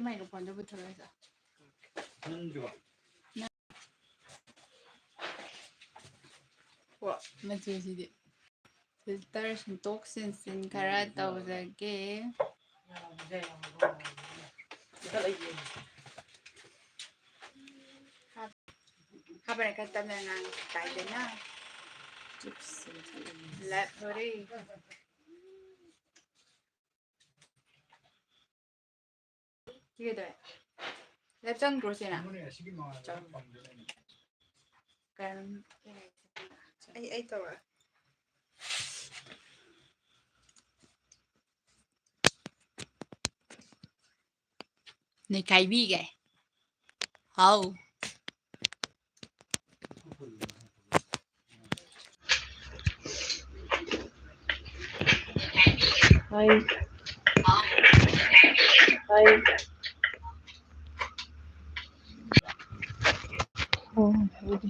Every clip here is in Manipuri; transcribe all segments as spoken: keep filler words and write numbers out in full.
ꯃꯥꯏꯀ꯭ꯔꯣꯐꯣꯟꯗꯣ ꯄꯨꯊꯣꯔꯛꯑꯣ꯫ ꯅꯝꯗ꯭ꯔꯤꯕꯣ? ꯀꯣ, ꯃꯆꯨꯁꯤꯗꯤ꯫ ꯐꯤꯜꯇꯔ ꯁꯤꯟꯇꯣꯛ ꯁꯤꯟꯖꯤꯟ ꯈꯔ ꯇꯧꯖꯒꯦ꯫ ꯍꯥꯞꯄꯅ ꯈꯔ ꯇꯞꯅ ꯉꯥꯡꯉꯤ ꯀꯥꯏꯗꯅ꯫ ꯂꯥꯏꯞ ꯂꯣꯏꯔꯦ꯫ ꯁꯤ ꯀꯩꯗꯧꯔꯦ? ꯂꯥꯏꯞ ꯆꯪꯗ꯭ꯔꯣ ꯁꯤꯅ? ꯆꯪ-, ꯑꯩ, ꯑꯩ ꯇꯧꯔꯛꯑꯦ꯫ ꯅꯩꯈꯥꯏꯕꯤꯒꯦ꯫ ꯍꯥꯎ꯫ ꯍꯥꯏ꯫ ꯍꯥꯏ꯫ ꯑꯣ, ꯑꯗꯨꯗꯤ꯫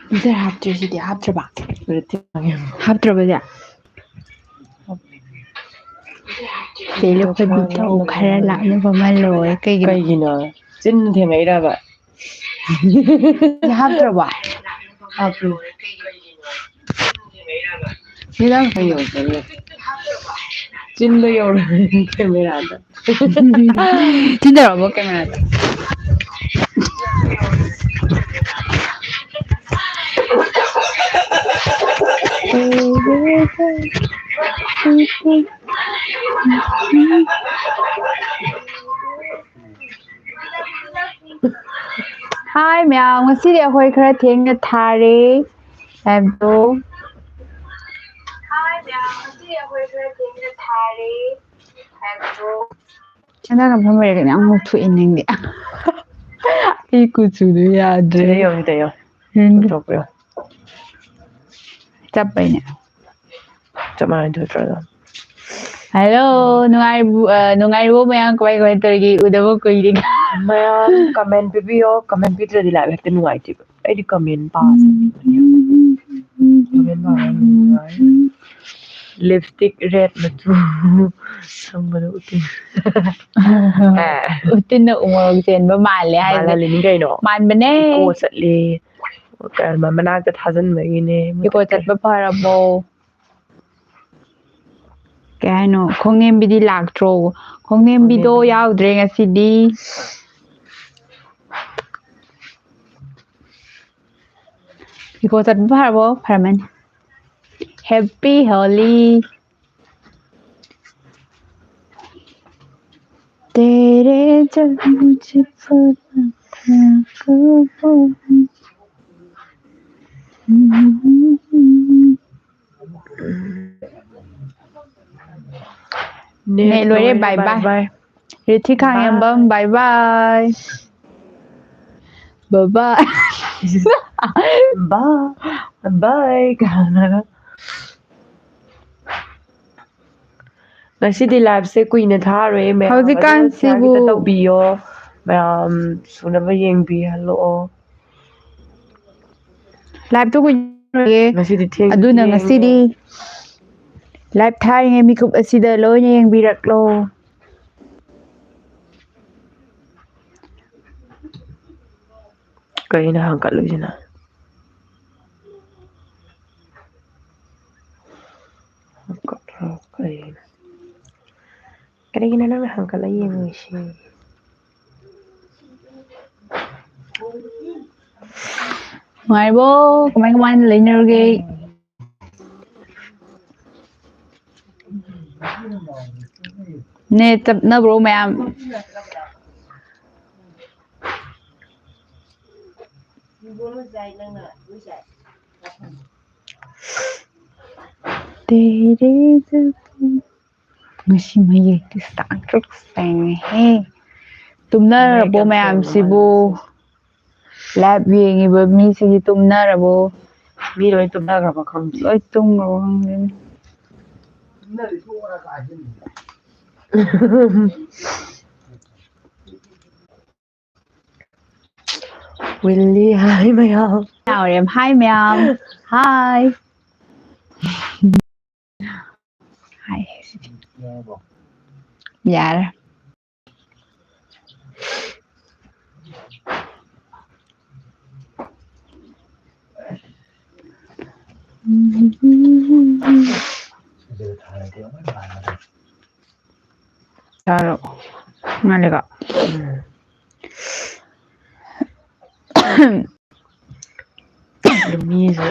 ꯐꯤꯜꯇꯔ ꯍꯥꯞꯇ꯭ꯔꯦ ꯁꯤꯗꯤ, ꯍꯥꯞꯇ꯭ꯔꯕ? ꯍꯥꯞꯇ꯭ꯔꯕꯁꯦ? ꯆꯦ ꯂꯨꯈꯣꯏꯕꯤ ꯇꯧ ꯈꯔ ꯂꯥꯞꯅ ꯐꯝꯍꯜꯂꯣꯌꯦ꯫ ꯀꯩꯒꯤꯅꯣ? ꯀꯩꯒꯤꯅꯣ? ꯆꯤꯟ ꯊꯦꯡꯉꯛꯏꯔꯕ? ꯁꯤ ꯍꯥꯞꯇ꯭ꯔꯕꯣ? ꯍꯥꯞꯄꯤ꯫ ꯁꯤꯗ ꯀꯩꯅꯣ, ꯀꯩꯅꯣ꯫ ꯆꯤꯟꯗ ꯌꯧꯔꯕꯅꯤ ꯀꯦꯃꯦꯔꯥꯗ꯫ ꯆꯤꯟꯗ ꯌꯧꯔꯕꯣ ꯀꯦꯃꯦꯔꯥꯗ? ꯍꯥꯏ ꯃꯌꯥꯝ, ꯉꯁꯤꯗꯤ ꯑꯩꯈꯣꯏ ꯈꯔ ꯊꯦꯡꯅ ꯊꯥꯔꯦ ꯍꯥꯏꯕꯗꯣ꯫ ꯍꯥꯏ ꯃꯌꯥꯝ, ꯉꯁꯤꯗꯤ ꯑꯩꯈꯣꯏ ꯈꯔ ꯊꯦꯡꯅ ꯊꯥꯔꯦ ꯍꯥꯏꯕꯗꯣ꯫ ꯁꯦꯟꯗꯥꯟ ꯃꯐꯝ ꯂꯩꯔꯒꯅꯦ ꯌꯥꯝ ꯉꯧꯊꯣꯛꯑꯦ ꯅꯪꯗꯤ꯫ ꯑꯩ ꯀꯨꯆꯨꯗꯨ ꯌꯥꯗ꯭ꯔꯦ꯫ ꯁꯤꯗ ꯌꯦꯡꯉꯣ, ꯁꯤꯗ ꯌꯦꯡꯉꯣ꯫ ꯎꯝ꯫ ꯉꯧꯊꯣꯛꯄ꯭ꯔꯥ ꯌꯦꯡꯉꯣ꯫ ꯆꯞꯄꯩꯅꯦ꯫ ꯆꯞ ꯃꯥꯟꯅꯗꯣꯏ ꯅꯠꯇ꯭ꯔꯣ ꯑꯗꯣ? ꯍꯜꯂꯣ, ꯅꯨꯡꯉꯥꯏꯔꯤꯕꯣ, ꯑ, ꯅꯨꯡꯉꯥꯏꯔꯤꯕꯣ ꯃꯌꯥꯝ? ꯀꯃꯥꯏ, ꯀꯃꯥꯏ ꯇꯧꯔꯤꯒꯦ? ꯎꯗꯕ ꯀꯨꯏꯔꯦ꯫ ꯃꯌꯥꯝ comment ꯄꯤꯕꯤꯌꯣ, comment ꯄꯤꯗ꯭ꯔꯗꯤ live ꯍꯦꯛꯇ ꯅꯨꯡꯉꯥꯏꯇꯦꯕ꯫ ꯑꯩꯗꯤ comment ꯄꯥꯕ ꯎꯝ꯫ Comment ꯄꯥꯕ ꯌꯥꯝ ꯅꯨꯡꯉꯥꯏ꯫ Lipstick red ꯃꯆꯨ ꯁꯪꯕꯗꯣ ꯎꯇꯤꯟ꯫ ꯑꯦ꯫ ꯎꯇꯤꯟꯅ ꯎꯃꯣꯔꯣꯛ ꯆꯦꯟꯕ ꯃꯥꯜꯂꯦ ꯍꯥꯏꯁꯦ꯫ ꯃꯥꯜꯍꯜꯂꯤꯅꯤ ꯀꯩꯅꯣ꯫ ꯃꯥꯟꯕꯅꯦ꯫ Echo ꯆꯠꯂꯦ꯫ ꯀꯔꯃ ꯃꯅꯥꯛꯇ ꯊꯥꯖꯤꯟꯕꯒꯤꯅꯦ꯫ Echo ꯆꯠꯄ ꯐꯔꯕꯣ? ꯀꯩ ꯍꯥꯏꯅꯣ? ꯈꯣꯡꯅꯦꯝꯕꯤꯗꯤ ꯂꯥꯛꯇ꯭ꯔꯣ? ꯈꯣꯡꯅꯦꯝꯕꯤꯗꯣ ꯈꯣꯡꯅꯦꯝꯕꯤ꯫ ꯌꯥꯎꯗ꯭ꯔꯦ ꯉꯁꯤꯗꯤ꯫ Echo ꯆꯠꯄ ꯐꯔꯕꯣ? ꯐꯔꯝꯃꯅꯤ꯫ Happy Holi꯫ तेरे जब मुझे ꯅꯦꯠ ꯂꯣꯏꯔꯦ, ꯂꯣꯏꯔꯦ, bye bye, bye bye꯫ ꯔꯤꯊꯤ ꯈꯥꯡꯉꯦꯝꯕꯝ, bye bye꯫ Bye bye꯫ Bye, bye ꯀꯥꯏꯅ꯫ ꯉꯁꯤꯗꯤ liveꯁꯦ ꯀꯨꯏꯅ ꯊꯥꯔꯣꯏ ꯃꯌꯥꯝ꯫ ꯍꯧꯖꯤꯛꯀꯥꯟꯁꯤꯕꯨ ꯑꯗꯨꯅ share ꯈꯤꯇ ꯇꯧꯕꯤꯌꯣ꯫ ꯃꯌꯥꯝ ꯁꯨꯅꯕ ꯌꯦꯡꯕꯤꯍꯜꯂꯛꯑꯣ꯫ Liveꯇꯣ ꯀꯨꯏꯅ ꯊꯥꯔꯣꯏꯌꯦ꯫ ꯉꯁꯤꯗꯤ ꯊꯦꯡ-, ꯑꯗꯨꯅ ꯊꯦꯡꯉꯦ꯫ ꯉꯁꯤꯗꯤ live ꯊꯥꯔꯤꯉꯩ ꯃꯤꯀꯨꯞ ꯑꯁꯤꯗ ꯂꯣꯏꯅ ꯌꯦꯡꯕꯤꯔꯛꯂꯣ꯫ ꯀꯩꯅꯣ ꯍꯪꯀꯠꯂꯨꯏꯁꯤꯅ? ꯍꯪꯀꯠꯂꯣ, ꯀꯩꯅꯣ? ꯀꯔꯤꯒꯤꯅꯣ ꯅꯪꯅ ꯍꯪꯀꯠꯂ ꯌꯦꯡꯉꯤꯁꯤ? ꯅꯨꯡꯉꯥꯏꯔꯤꯕꯣ? ꯀꯃꯥꯏ ꯀꯃꯥꯏꯅ ꯂꯩꯅꯔꯤꯒꯦ? ꯅꯦꯠ ꯆꯞꯅꯕ꯭ꯔꯣ ꯃꯌꯥꯝ? ꯇꯦꯔꯦ ꯖꯕ ꯉꯁꯤ ꯃꯌꯦꯛꯇꯤ ꯁꯥꯡꯇ꯭ꯔꯤꯛ ꯁꯦꯡꯉꯦꯍꯦ꯫ ꯇꯨꯝꯅꯔꯕꯣ ꯃꯌꯥꯝꯁꯤꯕꯨ? Live ꯌꯦꯡꯉꯤꯕ ꯃꯤꯁꯤꯡꯁꯤ ꯇꯨꯝꯅꯔꯕꯣ? ꯃꯤ ꯂꯣꯏ ꯇꯨꯝꯅꯈ꯭ꯔꯕ ꯈꯪꯗꯦ꯫ ꯂꯣꯏ ꯇꯨꯝꯈ꯭ꯔꯕ ꯈꯪꯗꯦꯅꯦ꯫ ꯋꯤꯜꯂꯤ, hi ꯃꯌꯥꯝ꯫ ꯌꯥꯎꯔꯦ꯫ Hi ꯃꯌꯥꯝ꯫ Hi꯫ ꯌꯥꯔꯦ꯫ ꯆꯥꯔꯣ꯫ ꯉꯥꯏꯂꯩꯒ꯫ ꯃꯤꯁꯦ꯫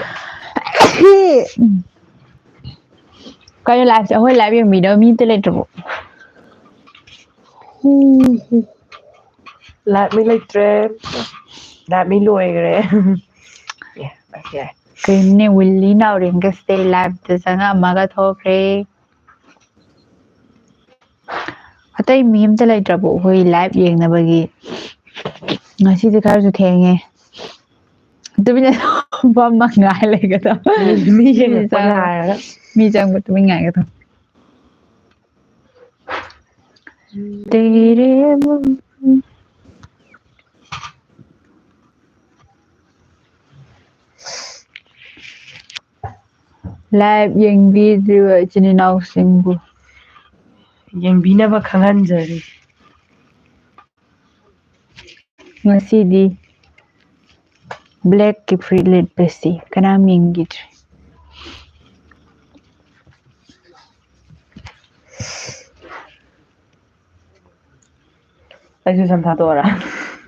ꯀꯩꯅꯣ live ꯁꯦ? ꯑꯩꯈꯣꯏ live ꯌꯦꯡꯕꯤꯅꯕ ꯃꯤ ꯑꯝꯇ ꯂꯩꯇ꯭ꯔꯕꯣ? Live ꯃꯤ ꯂꯩꯇ꯭ꯔꯦ꯫ Live ꯃꯤ ꯂꯣꯏꯈ꯭ꯔꯦ꯫ ꯑꯦ, ꯌꯥꯏ꯫ ꯀꯩꯅꯣꯅꯦ, ꯋꯤꯜꯂꯤ ꯅꯥꯎꯔꯦꯝꯒꯁꯦ live ꯇ ꯆꯪꯉꯝꯃꯒ ꯊꯣꯛꯈ꯭ꯔꯦ꯫ ꯑꯇꯩ ꯃꯤ ꯑꯝꯇ ꯂꯩꯇ꯭ꯔꯕꯣ ꯑꯩꯈꯣꯏ live ꯌꯦꯡꯅꯕꯒꯤ? ꯉꯁꯤꯗꯤ ꯈꯔꯁꯨ ꯊꯦꯡꯉꯦ꯫ ꯇꯨꯃꯤꯟꯅ ꯐꯝꯃ ꯉꯥꯏ ꯂꯩꯒꯗꯕ꯫ ꯃꯤ ꯆꯪꯉꯛꯄ ꯉꯥꯏꯔꯒ꯫ ꯃꯤ ꯆꯪꯕ ꯇꯨꯃꯤꯟ ꯉꯥꯏꯒꯗꯕ꯫ ꯇꯦꯔꯦ ꯃꯝ꯫ Live ꯌꯦꯡꯕꯤꯗ꯭ꯔꯤꯕ ꯏꯆꯤꯟ ꯏꯅꯥꯎꯁꯤꯡꯕꯨ ꯌꯦꯡꯕꯤꯅꯕ ꯈꯪꯍꯟꯖꯔꯤ꯫ ꯉꯁꯤꯗꯤ black ꯀꯤ ꯐꯨꯔꯤꯠ ꯂꯤꯠꯄꯁꯤ ꯀꯅꯥꯝ ꯌꯦꯡꯕꯤꯗ꯭ꯔꯦ꯫ ꯑꯩꯁꯨ ꯁꯝ ꯊꯥꯗꯣꯛꯑꯣꯔꯥ?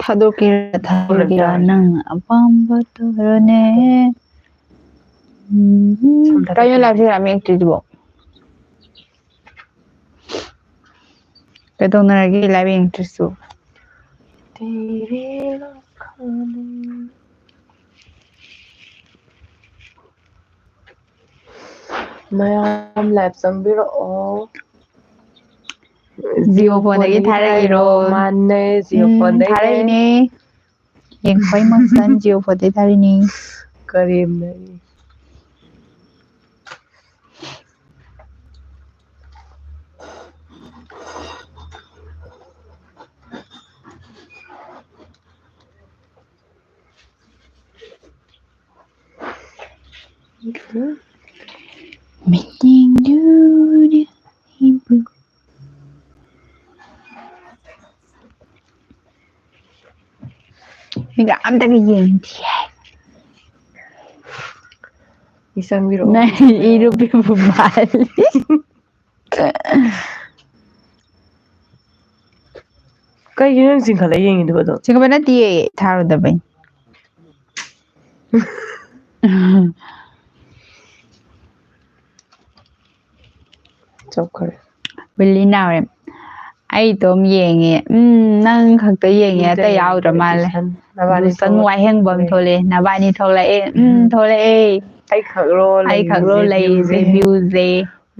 ꯊꯥꯗꯣꯛꯀꯦꯔꯥ, ꯊꯥꯗꯣꯛꯀꯦꯔꯥ, ꯅꯪ ꯑꯄꯥꯝꯕ ꯇꯧꯔꯣꯅꯦ꯫ ꯎꯝ, ꯁꯝ ꯊꯥꯗꯣꯛꯀꯦ꯫ ꯀꯩꯅꯣ live ꯁꯦ ꯌꯥꯝ ꯌꯦꯡꯗ꯭ꯔꯤꯗꯨꯕꯣ? ꯀꯩꯗꯧꯅꯔꯒꯦ live ꯌꯦꯡꯗ꯭ꯔꯤꯁꯨ? ꯃꯌꯥꯝ live ꯆꯪꯕꯤꯔꯛꯑꯣ꯫ Jio phone ꯗꯒꯤ ꯊꯥꯔꯛꯏꯔꯣ? ꯃꯥꯅꯦ, Jio phone ꯗꯒꯤꯅꯦ꯫ ꯊꯥꯔꯛꯏꯅꯦ꯫ ꯌꯦꯡꯕꯩ ꯃꯈꯜ Jio phone ꯗꯒꯤ ꯊꯥꯔꯛꯏꯅꯦ꯫ ꯀꯔꯦꯝꯅꯔꯤ꯫ ꯃꯤꯠꯌꯦꯡꯗꯨꯅ ꯑꯩꯕꯨ ꯃꯤꯒ ꯑꯝꯇꯒ ꯌꯦꯡꯗꯤꯌꯦ꯫ ꯏꯆꯪꯕꯤꯔꯛꯑꯣ꯫ ꯅꯪ ꯏꯔꯨꯞꯄꯤꯕꯨ ꯃꯥꯜꯂꯤ꯫ ꯀꯩꯒꯤꯅꯣ ꯅꯪ ꯆꯤꯡꯈꯠꯂ ꯌꯦꯡꯉꯤꯗꯨꯕꯣ ꯑꯗꯨꯝ? ꯆꯤꯡꯈꯠꯄ ꯅꯠꯇꯤꯌꯦ, ꯊꯥꯔꯨꯗꯕꯩ꯫ ꯆꯠꯈ꯭ꯔꯦ꯫ ꯕꯤꯂꯤꯅꯥ ꯍꯣꯔꯦꯟ, "ꯑꯩ ꯏꯇꯣꯝ ꯌꯦꯡꯉꯦ"꯫ ꯎꯝ, ꯅꯪ ꯈꯛꯇ ꯌꯦꯡꯉꯦ, ꯑꯇꯩ ꯌꯥꯎꯗ꯭ꯔ ꯃꯥꯜꯂꯦ꯫ ꯅꯕꯥꯅꯤ ꯗꯨꯁꯟ ꯋꯥꯍꯦꯡꯕꯝ ꯊꯣꯛꯂꯛꯑꯦ, ꯅꯕꯥꯅꯤ ꯊꯣꯛꯂꯛꯑꯦ꯫ ꯎꯝ, ꯊꯣꯛꯂꯛꯑꯦ꯫ ꯑꯩ ꯈꯛꯔꯣ ꯑꯩ ꯈꯛꯔꯣ ꯂꯩꯔꯤꯁꯦ ꯂꯩꯔꯤꯁꯦ views-ꯁꯦ? Views-ꯁꯦ?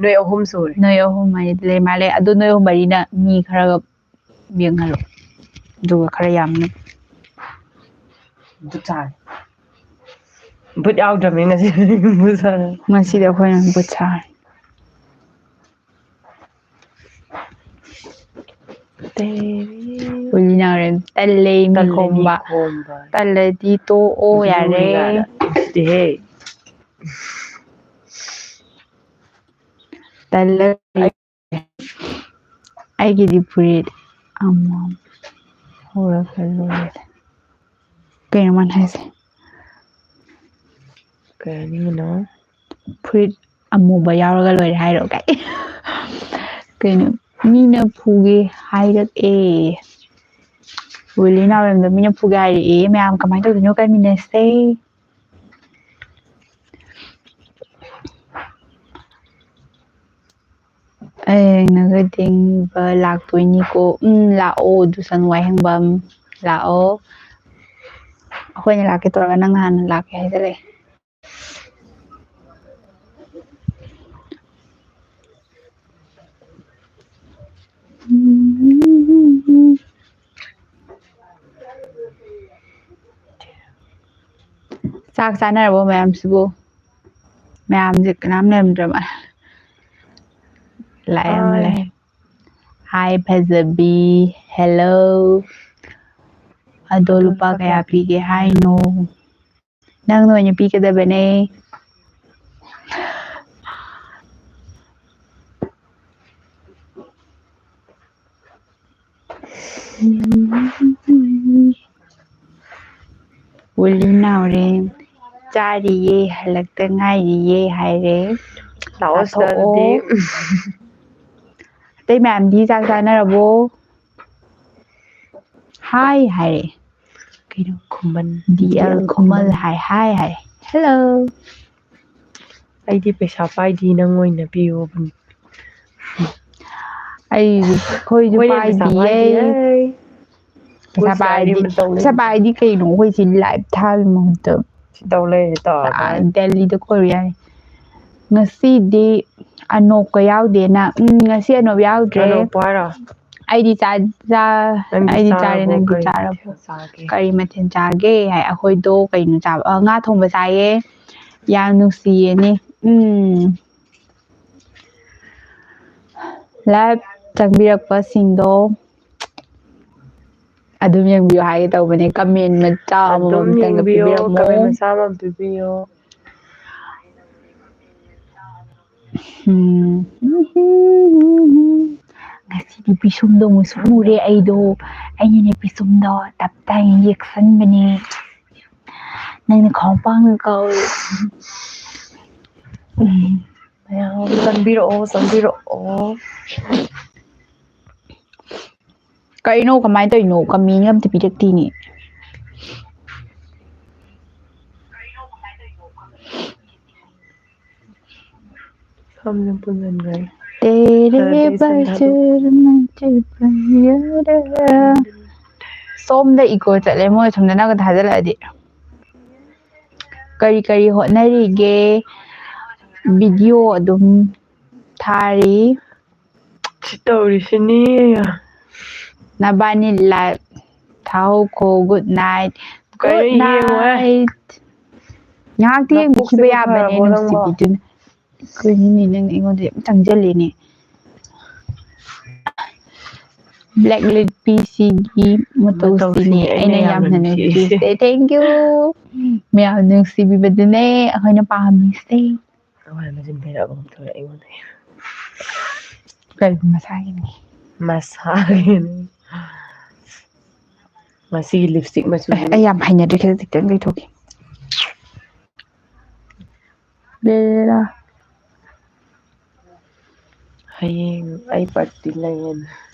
ꯅꯣꯏ ꯑꯍꯨꯝ ꯁꯨꯔꯦ꯫ ꯅꯣꯏ ꯑꯍꯨꯝ ꯍꯥꯏꯗꯤ ꯂꯩ ꯃꯥꯜꯂꯦ꯫ ꯑꯗꯨ ꯅꯣꯏ ꯑꯍꯨꯝ ꯃꯔꯤꯅ ꯃꯤ ꯈꯔꯒ ꯌꯦꯡꯍꯜꯂꯣ꯫ ꯑꯗꯨꯒ ꯈꯔ ꯌꯥꯝꯅ꯫ ꯕꯨꯠ ꯁꯥꯔꯦ꯫ ꯕꯨꯠ ꯌꯥꯎꯗ꯭ꯔꯕꯅꯤ ꯉꯁꯤ꯫ ꯕꯨꯠ ꯁꯥꯔꯦ꯫ ꯉꯁꯤꯗꯤ ꯑꯩꯈꯣꯏꯅ ꯕꯨꯠ ꯁꯥꯔꯦ꯫ ꯇꯦꯔꯤ꯫ ꯎꯂꯤꯅꯥꯔꯦ ꯇꯜꯂꯦ ꯃꯤ ꯇꯜꯂꯦ ꯃꯤ ꯈꯣꯝꯕ꯫ ꯈꯣꯝꯕ꯫ ꯇꯜꯂꯗꯤ ꯇꯣꯛꯑꯣ ꯌꯥꯔꯦ꯫ ꯎꯁꯤꯗꯤꯍꯦ꯫ ꯇꯜꯂꯦ꯫ ꯑꯩꯒꯤꯗꯤ ꯐꯨꯔꯤꯠ ꯑꯃ ꯍꯧꯔꯒ ꯂꯣꯏꯔꯦ꯫ ꯀꯩꯅꯣ ꯃꯥꯅ ꯍꯥꯏꯁꯦ? ꯀꯩ ꯍꯥꯏꯅꯤꯡꯉꯤꯅꯣ? ꯐꯨꯔꯤꯠ ꯑꯃꯨꯕ ꯌꯥꯎꯔꯒ ꯂꯣꯏꯔꯦ ꯍꯥꯏꯔꯣ ꯀꯥꯏ? ꯀꯩꯅꯣ? ꯃꯤꯅ ꯐꯨꯒꯦ ꯍꯥꯏꯔꯛꯑꯦ꯫ ꯋꯤꯂꯤ ꯅꯥꯎꯔꯦꯝꯗꯣ ꯃꯤꯅ ꯐꯨꯒꯦ ꯍꯥꯏꯔꯛꯑꯦ꯫ ꯃꯌꯥꯝ ꯀꯃꯥꯏꯅ ꯇꯧꯗꯣꯏꯅꯣ ꯀꯥꯏꯃꯤꯟꯅꯁꯦ꯫ ꯑꯩꯅꯒ ꯊꯤꯡꯕ ꯂꯥꯛꯇꯣꯏꯅꯤꯀꯣ꯫ ꯎꯝ, ꯂꯥꯛꯑꯣ, ꯗꯨꯁꯟ ꯋꯥꯍꯦꯡꯕꯝ, ꯂꯥꯛꯑꯣ꯫ ꯑꯩꯈꯣꯏꯅ ꯂꯥꯛꯀꯦ ꯇꯧꯔꯒ ꯅꯪꯅ ꯍꯥꯟꯅ ꯂꯥꯛꯀꯦ ꯍꯥꯏꯖꯜꯂꯛꯑꯦ꯫ ꯆꯥꯛ ꯆꯥꯅꯔꯕꯣ ꯃꯌꯥꯝꯁꯤꯕꯨ? ꯃꯌꯥꯝꯁꯦ ꯀꯅꯥꯝ ꯂꯩꯔꯝꯗ꯭ꯔꯕ? ꯂꯥꯛꯑꯦ ꯑꯃ ꯂꯩ꯫ ꯍꯥꯏ ꯐꯖꯕꯤ, hello꯫ ꯑꯗꯣ ꯂꯨꯄꯥ ꯀꯌꯥ ꯄꯤꯒꯦ ꯍꯥꯏꯅꯣ? ꯅꯪꯅ ꯑꯣꯏꯅ ꯄꯤꯒꯗꯕꯅꯦ꯫ ꯎꯂꯤ ꯅꯥꯎꯔꯦꯟ ꯆꯥꯔꯤꯌꯦ, ꯍꯜꯂꯛꯇ ꯉꯥꯏꯔꯤꯌꯦ ꯍꯥꯏꯔꯦ꯫ ꯂꯥꯛꯑꯣ ꯁꯤꯗ ꯆꯥꯊꯣꯛꯑꯣ꯫ ꯑꯗꯨꯗꯤ꯫ ꯑꯇꯩ ꯃꯌꯥꯝꯗꯤ ꯆꯥꯛ ꯆꯥꯅꯔꯕꯣ? ꯍꯥꯏ ꯍꯥꯏꯔꯦ꯫ ꯀꯩꯅꯣ? ꯈꯨꯃꯟ꯫ ꯗꯤ ꯑꯦꯜ ꯈꯨꯃꯜ ꯍꯥꯏ, ꯍꯥꯏ ꯍꯥꯏ꯫ Hello꯫ ꯑꯩꯗꯤ ꯄꯩꯁꯥ ꯄꯥꯏꯗꯦ, ꯅꯪ ꯑꯣꯏꯅ ꯄꯤꯌꯣ꯫ ꯑꯩ, ꯑꯩꯈꯣꯏꯁꯨ ꯑꯩꯈꯣꯏ ꯄꯩꯁꯥ ꯄꯥꯏꯗꯤꯌꯦ꯫ ꯄꯥꯏꯗꯤꯌꯦ꯫ ꯄꯩꯁꯥ ꯑꯩꯈꯣꯏ ꯄꯥꯏꯔꯗꯤ, ꯆꯥꯔꯤ ꯃꯇꯧꯅꯤ꯫ ꯄꯩꯁꯥ ꯄꯥꯏꯔꯗꯤ ꯀꯩꯅꯣ? ꯑꯩꯈꯣꯏꯁꯤ ꯂꯥꯏꯞ ꯊꯥꯕꯒꯤ ꯃꯍꯨꯠꯇ ꯁꯤ ꯇꯧ ꯂꯩꯔꯦ ꯇꯧꯔꯒ꯫ ꯑꯥ, ꯗꯦꯜꯂꯤꯗ ꯀꯣꯏꯔꯨ ꯌꯥꯏ꯫ ꯉꯁꯤꯗꯤ ꯑꯅꯣꯞꯀ ꯌꯥꯎꯗꯦꯅ꯫ ꯎꯝ, ꯉꯁꯤ ꯑꯅꯣꯞ ꯌꯥꯎꯗ꯭ꯔꯦ꯫ ꯑꯅꯣꯞꯄꯨ ꯍꯥꯏꯔꯣ? ꯑꯩꯗꯤ ꯆꯥ-, ꯆꯥ-, ꯅꯪꯗꯤ ꯑꯩꯗꯤ ꯆꯥꯔꯦ, ꯆꯥꯔꯕꯣ? ꯅꯪꯗꯤ ꯀꯔꯤ ꯆꯥꯔꯕꯣ? ꯃꯊꯦꯜ ꯆꯥꯒꯦ? ꯀꯔꯤ ꯃꯊꯦꯜ ꯆꯥꯒꯦ ꯍꯥꯏ, ꯑꯩꯈꯣꯏꯗꯣ ꯀꯩꯅꯣ ꯆꯥꯕ? ꯑ, ꯉꯥ ꯊꯣꯡꯕ ꯆꯥꯏꯌꯦ꯫ ꯌꯥꯝ ꯅꯨꯡꯁꯤꯌꯦꯅꯦ꯫ ꯎꯝ꯫ ꯂꯥꯏꯚ ꯆꯪꯕꯤꯔꯛꯄꯁꯤꯡꯗꯣ ꯑꯗꯨꯝ ꯌꯦꯡꯕꯤꯌꯨ ꯍꯥꯏꯒꯦ ꯇꯧꯕꯅꯦ꯫ ꯀꯃꯦꯟ ꯃꯆꯥ ꯑꯗꯨꯝ ꯑꯃꯃꯝꯇꯪꯒ ꯌꯦꯡꯕꯤꯌꯣ, ꯄꯤꯕꯤꯔꯝꯃꯣ꯫ ꯀꯃꯦꯟ ꯃꯆꯥ ꯑꯃ ꯄꯤꯕꯤꯌꯣ꯫ ꯎꯝ꯫ ꯉꯁꯤꯗꯤ ꯄꯤꯁꯨꯝꯗꯣ ꯑꯃꯨꯛ ꯁꯨꯔꯦ ꯑꯩꯗꯣ꯫ ꯑꯩꯅꯅꯦ ꯄꯤꯁꯨꯝꯗꯣ ꯇꯞ ꯇꯥꯏ ꯌꯦꯛꯁꯟꯕꯅꯦ꯫ ꯅꯪꯅ ꯈ꯭ꯋꯥꯡ ꯄꯥꯡꯒ ꯀꯧꯔꯦ꯫ ꯎꯝ꯫ ꯃꯌꯥꯝ ꯆꯪꯕꯤꯔꯛꯑꯣ, ꯆꯪꯕꯤꯔꯛꯑꯣ꯫ ꯀꯩꯅꯣ? ꯀꯃꯥꯏꯅ ꯇꯧꯔꯤꯅꯣ? ꯀꯃꯦꯟꯒ ꯑꯝꯇ ꯄꯤꯔꯛꯇꯦꯅꯦ꯫ ꯁꯝꯁꯦ ꯄꯨꯟꯁꯤꯟꯈ꯭ꯔꯦ꯫ ꯇꯦꯔꯦ ꯈꯔꯗꯤ ꯁꯝ ꯊꯥꯗꯣꯛ- ꯕꯖꯔ ꯃꯦ ꯆꯨ ꯄꯌꯥꯔꯥ꯫ ꯁꯣꯝꯗ ꯏꯀꯣ ꯆꯠꯂꯦ, ꯃꯣꯏ ꯁꯣꯝꯗ ꯅꯪꯒ ꯊꯥꯖꯤꯜꯂꯛꯑꯗꯤ꯫ ꯀꯔꯤ ꯀꯔꯤ ꯍꯣꯠꯅꯔꯤꯒꯦ? ꯚꯤꯗꯤꯑꯣ ꯑꯗꯨꯝ ꯊꯥꯔꯤ꯫ ꯁꯤ ꯇꯧꯔꯤꯁꯤꯅꯤ꯫ ꯅꯕꯥꯅꯤ ꯂꯥꯏꯚ ꯊꯥꯍꯧꯈꯣ꯫ Good night꯫ ꯀꯩꯅꯣ Good ꯌꯦꯡꯉꯣꯍꯦ? Night꯫ ꯉꯥꯏꯍꯥꯛꯇꯤ ꯌꯦꯡꯕꯤꯈꯤꯕ ꯅꯀꯣꯛꯁꯤꯕꯨ ꯌꯥꯕꯅꯦ, ꯐꯔꯕꯣ ꯅꯪꯕꯣ? ꯅꯨꯡꯁꯤꯕꯤꯗꯨꯅ꯫ ꯀꯩꯅꯣꯅꯦ, ꯅꯪ ꯑꯩꯉꯣꯟꯗ ꯌꯥꯝ ꯆꯪꯁꯤꯜꯂꯦꯅꯦ꯫ ꯕ꯭ꯂꯦꯛ ꯂꯤꯠ ꯄꯤꯁꯤꯒꯤ ꯃꯇꯧꯁꯤꯅꯦ ꯃꯇꯧꯁꯤꯅꯦ ꯑꯩꯅ ꯑꯩꯅ ꯌꯥꯝꯅ ꯌꯥꯝꯅ ꯅꯨꯡꯁꯤꯔꯤꯁꯦ꯫ ꯅꯨꯡꯁꯤꯔꯤꯁꯦ꯫ Thank you꯫ ꯃꯌꯥꯝ ꯅꯨꯡꯁꯤꯕꯤꯕꯗꯨꯅꯦ ꯑꯩꯈꯣꯏꯅ ꯄꯥꯝꯃꯤꯁꯦ꯫ ꯑꯩꯈꯣꯏ ꯃꯆꯤꯟ ꯐꯩꯔꯕ ꯑꯃ ꯊꯣꯛꯂꯛꯑꯦ ꯑꯩꯉꯣꯟꯗꯒꯤ꯫ ꯀꯔꯤꯒꯨꯝꯕ ꯃꯁꯥꯒꯤꯅꯤ꯫ ꯃꯁꯥꯒꯤꯅꯤ꯫ ꯉꯁꯤꯒꯤ ꯂꯤꯞꯁꯇꯤꯛ ꯃꯆꯨ ꯑꯦ, ꯑꯩ ꯌꯥꯝ ꯍꯩꯅꯗ꯭ꯔꯦ, ꯈꯤꯇꯪ ꯈꯤꯇꯪ ꯇꯩꯊꯣꯛꯀꯦ꯫ ꯂꯦꯂꯥ꯫ ꯍꯌꯦꯡ ꯑꯩ ꯄꯥꯔꯇꯤ ꯂꯩꯌꯦꯅ꯫